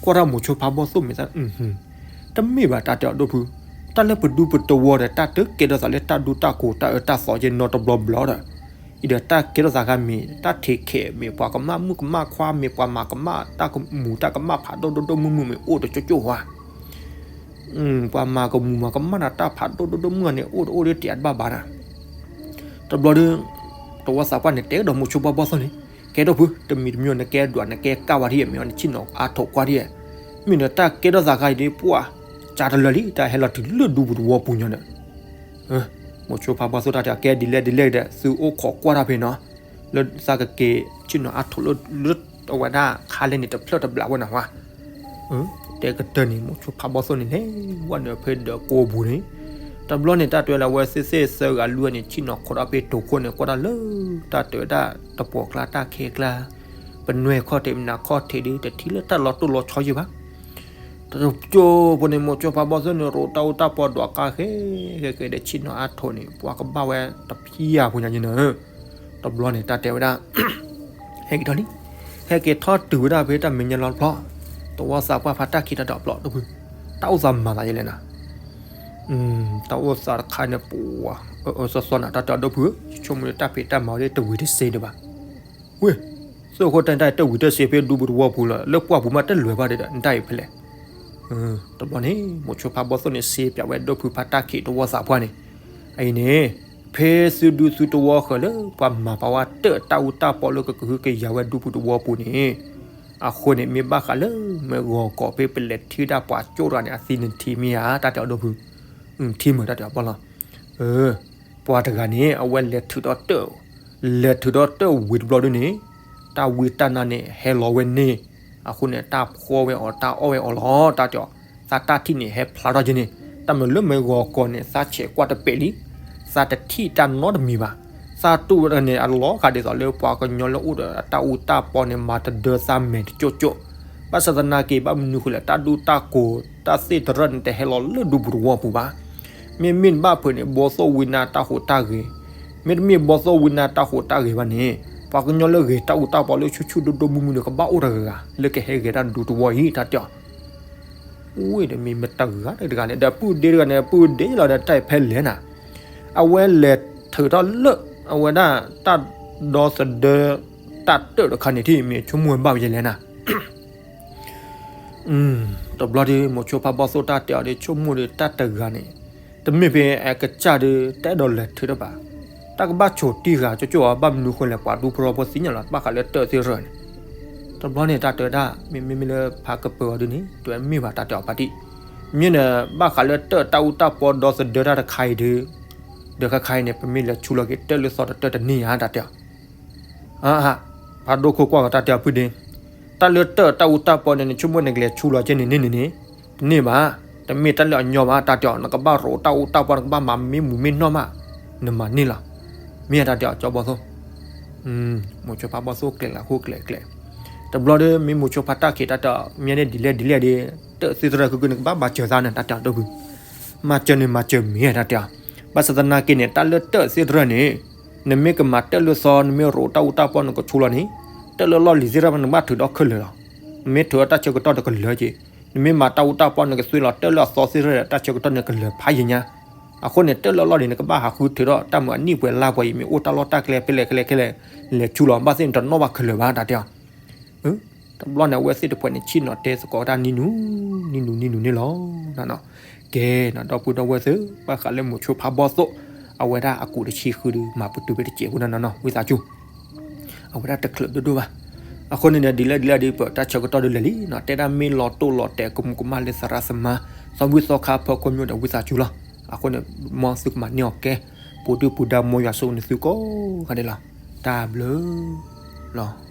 ကွၢ်တၢ်မိၤဆိဖါဘီၣ်သိၣ်မ့ၢ်သး တမ့ၢ်ဘၣ်တၢ်တဲအီၤဒိၣ်ဖု, တၢ်လၢပဒူပတဝီဒီး တၢ်တကဲထီၣ်သးလၢတၢ်ဒူတၢ်ကိးတၢ်အၢတၢ်သီက့ၤနီတဘျီဘျီဒီး အံၤဒီးတၢ်ကဲထီၣ်သးခါမ့ၢ် တၢ်ထံးခဲးမ့ၢ် ပှၤကမၣ်မုၣ်ကမၣ်ခွါမ့ၢ် ပှၤမၤကမၣ်တၢ်ကမူၤတၢ်ကမၣ်ဖးဒိၣ်ဒိၣ်ဒိၣ်မုၢ်မုၢ်မ့ၢ်အိၣ်တကၠိကၠိဝါ ပှၤမၤကမူၤမၤကမၣ်နၤတၢ်ဖးဒိၣ်ဒိၣ်ဒိၣ်မုၢ်န့ၣ် အိၣ်တအိၣ်ဒီးတဲအတဘၣ်ဘၣ်နၤ. တဘျီဒီး တဝီသးပှၢ်န့ၣ် တဲကဒီးမိၤဆိဖါဘီၣ်သိၣ်န့ၣ် ကဲဒိၣ်ဖု တမံၤတမံၤနကဲဒွးနကဲကၢ်ဝါထံၣ်မ့ၢ်အီၤ နဆ့ၣ်နီၤအါထီၣ်ကွၢ်ထံၣ်, မ့ၢ်ဒီးတၢ်ကဲထီၣ်သးခါအံၤဒ်ပှၢ် ကၢတလၢာ်လံ တၢ်ဟဲလီၤတုၤလၢဒူပူၤတဝီပူၤညီဒီး မိၤဆိဖါဘီၣ်သိၣ်တၢ်တဲအီၤ ကဲဒ်လဲၣ်ဒ်လဲၣ်ဒီး သုအိၣ်ခိးကွၢ်တၢ်ဖဲနီၤ, လၢသးကက့ၤဆ့ၣ်နီၤအါထီၣ်လၢ လၢအဝဲဒၣ်ခါလဲၣ်န့ၣ် တဖျၢၣ်တဘျးဝဲနၤဝါ. တဲကတၢၢ်န့ၣ် မိၤဆိဖါဘီၣ်သိၣ်န့ၣ် လဲၤဝဲနုာ်ဖဲဒီးကိးပူၤန့ၣ်, တဘျီန့ၣ် တၢ်တဲဝဲလၢအဝဲသ့ၣ်သ့ၣ်သၢဂၤလွံၢ်ဂၤန့ၣ် ဆ့ၣ်နီၤခိးဒီးဖဲတိၤခိၣ်န့ၣ် ကွၢ်တၢ်လၢ တၢ်တဲဝဲဒၣ်တပှီၤကျါတၢ်ခဲကျါ ပနွဲၢ်ခီၣ်ထံး ပနးခီၣ်ထံးဒီး တထံၣ်လၢတၢ်လီၤတိၢ်လီၤဆီယံၤဘၣ်. တကၠိဖိန့ၣ် မိၤဆိဖါဘီၣ်သိၣ်န့ၣ် ရိးတၢ်အူတၢ်ပီဒွးကါဃဲ ဃဲဃဲဒီးဆ့ၣ်နီၤအါထီၣ်န့ၣ် ပှၤကဘၣ်ဝဲတဖၠၣ်ဖိညါယဲနၤ. တဘျီန့ၣ် တၢ်တဲဝဲဒၣ် ဟဲက့ၤထီၣ်လံ, ဟဲက့ၤထီၣ်တုၤဝဲဒၣ်ဖဲတၢ်မဲာ်ညါလီၤတဖျီ, တဝီသးပှၢ်ဖါတၢ်ခံးတၢ်ဒီးဖျီဒိၣ်ဖု, တၢ်အိၣ်သးမၤသးယဲလဲၣ်နၤ. တၢ်အိၣ်သးတခါန့ၣ် ပှၤ အၢအၢစီစီနၤ တၢ်တဲအီၤဒိၣ်ဖုဧၢ, ယဆိကမိၣ်လၢတၢ်ဖံးတၢ်မၤဝဲဒၣ်တဝံၤတစ့ဒံးဘၣ်. ဝ့ၢ်, သုးခိၣ်တၢ်တၢ်တဝံၤတစ့ဖဲဒူပူၤတဝီပူၤလီၤ, လၢပှၢ်ပူၤမးတလဲၤဘၣ်ဒီး နတၢ်အံၤဖဲလဲၣ်. တဘျီန့ၣ် မိၤဆိဖါဘီၣ်သိၣ်န့ၣ် စ့ပၠးဝဲဒိၣ်ဖုဖါတၢ်ခံးတဝီသးပှၢ်န့ၣ်, အအံၤန့ၣ် ဖဲသုဒူသုတဝီဃၢၤလၢပှၤမၤပာ်ဝဲတၢၣ်တၢ်အူတၢ်ပီလၢကကဟုကယာ်ဝဲဒူပူၤတဝီပူၤန့ၣ်, အဃိန့ၣ် မ့ၢ်ဘၣ်ဃးလၢမ့ၢ်ဂီၤကီးဖဲပလဲၤထံၣ်ဒၣ်ပှၤကၠိတဂၤန့ၣ် အသံန့ၣ်ထံၣ်မ့ၢ်ဧါ တၢ်တဲအီၤဒိၣ်ဖု, ထံၣ်မ့ၢ်တၢ်တဲအီၤပီလီၤ. ပှၤတဂၤန့ၣ် အဝဲလဲၤထုးဒီးတၢၣ်, လဲၤထုးဒီးတၢၣ်ဝံၤတဘျီဒုန့ၣ်, တၢ်ဝံတၢ်နါန့ၣ် ဟဲလီၤဝဲန့ၣ်, အဃိန့ၣ် တၢ်ဖှီၣ်ဝဲအီၤ တၢ်အီၣ်ဝဲအီၤလီၤ တၢ်တဲအီၤ, သးတၢ်ထံၣ်န့ၣ် ဟဲဖျါထီၣ်က့ၤန့ၣ်, တၢ်မ့ၢ်လၢမ့ၢ်ဂီၤကီးန့ၣ် သးဆဲးကွၢ်တပဲာ်လံ, သးတထံၣ်တၢ်နီတမံၤဘၣ်, သးတူၢ်ဝဲတဂၤန့ၣ် အလီၤဂာ်ဒ်သိးလၢပှၤကညီလၢအိၣ်ဒီးအတၢ်အူတၢ်ပီန့ၣ် မၤတဒၢသးမဲာ်တကၠိၣ်ကၠိၣ်, ဘၣ်ဆၣ်သနာ်က့ ဘၣ်မနုၤဃိလဲၣ် တၢ်ဒူတၢ်ကိး တၢ်သ့ၣ်တရၢၣ်န့ၣ် တဟဲလီၤလၢဒူပူၤတဝီပူၤဘၣ်. မ့မ့ၢ်ဘၣ်ဖုးန့ၣ် ဘီသိၣ်ဝံနါတၢ်ဟူးတၢ်ဂဲၤ, မ့တမ့ၢ်ဘီသိၣ်ဝံနါတၢ်ဟူးတၢ်ဂဲၤဘၣ်န့ၣ်, ပှၤကညီလၢဂဲၤတၢ်အူတၢ်ပီလၢဆူၣ်ဆူၣ်ဒိၣ်ဒိၣ်မုၢ်မုၢ်န့ၣ် ကဘၣ်အိၣ်တဂၤဂၤ လၢကဟဲဂဲၤတၢ်ဒူတဝီအံၤ တၢ်တဲအီၤ. အူဝဲဒီးမ့ၢ်မတဂၤတဂၤန့ၣ် ဒီးပုၢ်ဒ့တဂၤန့ၣ် ပုၢ်ဒ့လီၤဒီးတၢ်အံၤဖဲလဲၣ်နၤ, အဝဲလဲၤထုးထီၣ်လၢ အဝဲဒၣ် တၢ်ဒီသဒၢ တၢ်တၢၣ်တခါန့ၣ် ထံၣ်မ့ၢ်ဆိကမိၣ်ဝဲဘၣ်ဝဲယဲလဲၣ်နၤ. တဘျီဒီး မိၤဆိဖးဘီၣ်သိၣ်တၢ်တဲအီၤဒီး ဆိကမိၣ်ဒီးတၢ်တဂၤန့ၣ်, တမ့ၢ်ဖဲအကစၢ်ဒီး တအဲၣ်ဒိးလဲၤထုးထီၣ်ဘၣ်. တၢ်ကဘၣ်ဆိးတံၢ်ဃာ်ကၠိကၠိအီၤ ဘၣ်မနုၤဃိလဲၣ် ပှၤဒူဖိထီဖိသ့ၣ်ညါလီၤ ဘၣ်ဃးလၢတၢၣ်သ့ၣ်တဖၣ်န့ၣ်. တဘျီန့ၣ် တၢ်တဲဝဲဒၣ် မ့မ့ၢ်လၢဖးကပၢၤအီၤဒုန့ၣ် တဝဲမ့ၢ်ဘၣ်တၢ်တဲအီၤဖါတံၢ်, မ့ၢ်န့ၣ် ဘၣ်ဃးလၢတၢၣ်တၢ်အူတၢ်ပီဒီသဒၢတၢ်တခါအံၤဒီး, ဒီးခါခါအံၤန့ၣ် ပမ့ၢ်လဲၤဆူလီၤက့ၤတၢၣ်လၢသီတတၢၣ်တန့ၢ်ဧါ တၢ်တဲအီၤ. ဖးဒိၣ်ခိၣ်ကွၢ်ကီးတၢ်တဲအီၤဖုဒ့, တၢ်လၢတၢၣ်တၢ်အူတၢ်ပီန့ၣ် နဆိကမိၣ်နကလဲၤဆူလီၤက့ၤန့ၣ်န့ၣ်န့ၣ်န့ၣ်, တန့ၢ်ဘၣ်, တမ့ၢ်တၢ်လၢအညီဘၣ် တၢ်တဲအီၤ နကဘၣ်ရိးတၢ်အူတၢ်ပီ နကဘၣ်မၤမ့ၢ်မူမ့ၢ်နီၢ်မး, နမၤန့ၢ်လီၤ. မ့ၢ်တၢ်တဲအီၤကၠီဘီၣ်သိၣ်. မိၤဆိဖးဘီၣ်သိၣ်ကျဲၤလၢအဃိကျဲၤကျဲၤ, တဘျီဒီး မ့ၢ်မိၤဆိဖးတၢ်ခံးတၢ်တဲအီၤ မ့ၢ်န့ၣ်ဒ်လဲၣ်ဒ်လဲၣ်ဒီး, တၢၣ်သ့ၣ်တရၢၣ်ခုခု နကဘၣ်မၤစၢၤသးန့ၣ် တၢ်တဲအီၤဒိၣ်ဖု. မၤစၢၤန့ၣ်မၤစၢၤမ့ၢ်တၢ်တဲအီၤ, ဘၣ်ဆၣ်သနာ်က့န့ၣ် တၢ်လၢတၢၣ်သ့ၣ်တရၢၣ်န့ၣ်, နမ့ၢ်ကမၤတၢၣ်လၢသီ နမ့ၢ်ရိးတၢ်အူတၢ်ပီ နကဆူလီၤန့ၣ်, တၢၣ်လၢလီၢ်လံၤသ့ၣ်တဖၣ် နကဘၣ်ထုးဒီးခဲလၢာ်လီၤ. နမ့ၢ်ထုးဒီးတၢ်ဆၢကတီၢ်တကလၢာ်က့ၤ, နမ့ၢ်မၤတၢ်အူတၢ်ပီ နကသွံလီၤတၢၣ်လၢအသီသ့ၣ်တရၢၣ်ဒီး တၢ်ဆၢကတီၢ်န့ၣ်ကလၢာ်ဖးယံၤညါ. အဃိန့ၣ် တၢၣ်လၢလီၢ်လံၤ နကဘၣ်ဟးဃုထုးဒီး တၢ်မုာ်အနံၣ်ပှဲၤလါပှဲၤအံၤ မ့ၢ်အိၣ်တၢ်လီၢ်တၢ်ကျဲဖဲလဲၣ်ခဲလဲၣ်ခဲလဲၣ်, လဲၤဆူလီၤ ဘၣ်သ့ၣ်နတနီၣ်ဘၣ်ခဲလၢာ်ဘၣ် တၢ်တဲအီၤ. တဘျီန့ၣ် အဝဲသ့ၣ်တဖၣ်န့ၣ် ဆ့ၣ်နီၤတဲသကိးတၢ်နံၤနူၤ, နံၤနူၤနံၤနူၤန့ၣ်လီၤ. ကဲ, ဒီပုၢ်ဒီဝဲၢ်သ့ၣ်, ဘၣ်ဃးလၢမိၤဆိဖးဘီၣ်သိၣ်, အဝဲဒၣ်အကူးတဆံဃုဒီး မၤပတုာ်ဖဲတစဲးဖိန့ၣ်နီၤ ဝံသးစူၤ, အဝဲဒၣ်တချုးဒိၣ်ဒိၣ်ဘၣ်. အဃိန့ၣ်ဒီး ဒ်လဲၣ်ဒ်လဲၣ်ဒီး ပတၢ်ဆၢကတီၢ်ဒုးလဲၤလံနီၤ, တဲဒၣ်မ့ၢ်လီၤတိၢ်လီၤတဲာ်ကမူးကမၣ်လၢသရၣ်သမါ, သီဘူၣ်သီခါဖီခိၣ်မ့ၢ်ဒီး ဝံသးစူၤလီၤ. အဃိန့ၣ် မ်သုကမၤန့ၢ်အီၤကဲ, ပူၤဒုၣ်ပူၤဒါ မ်ယွၤဆိၣ်ဂ့ၤန့ၢ်သုကိးဂၤဒဲးလီၤ. တၢ်ဘျုးလီၤ.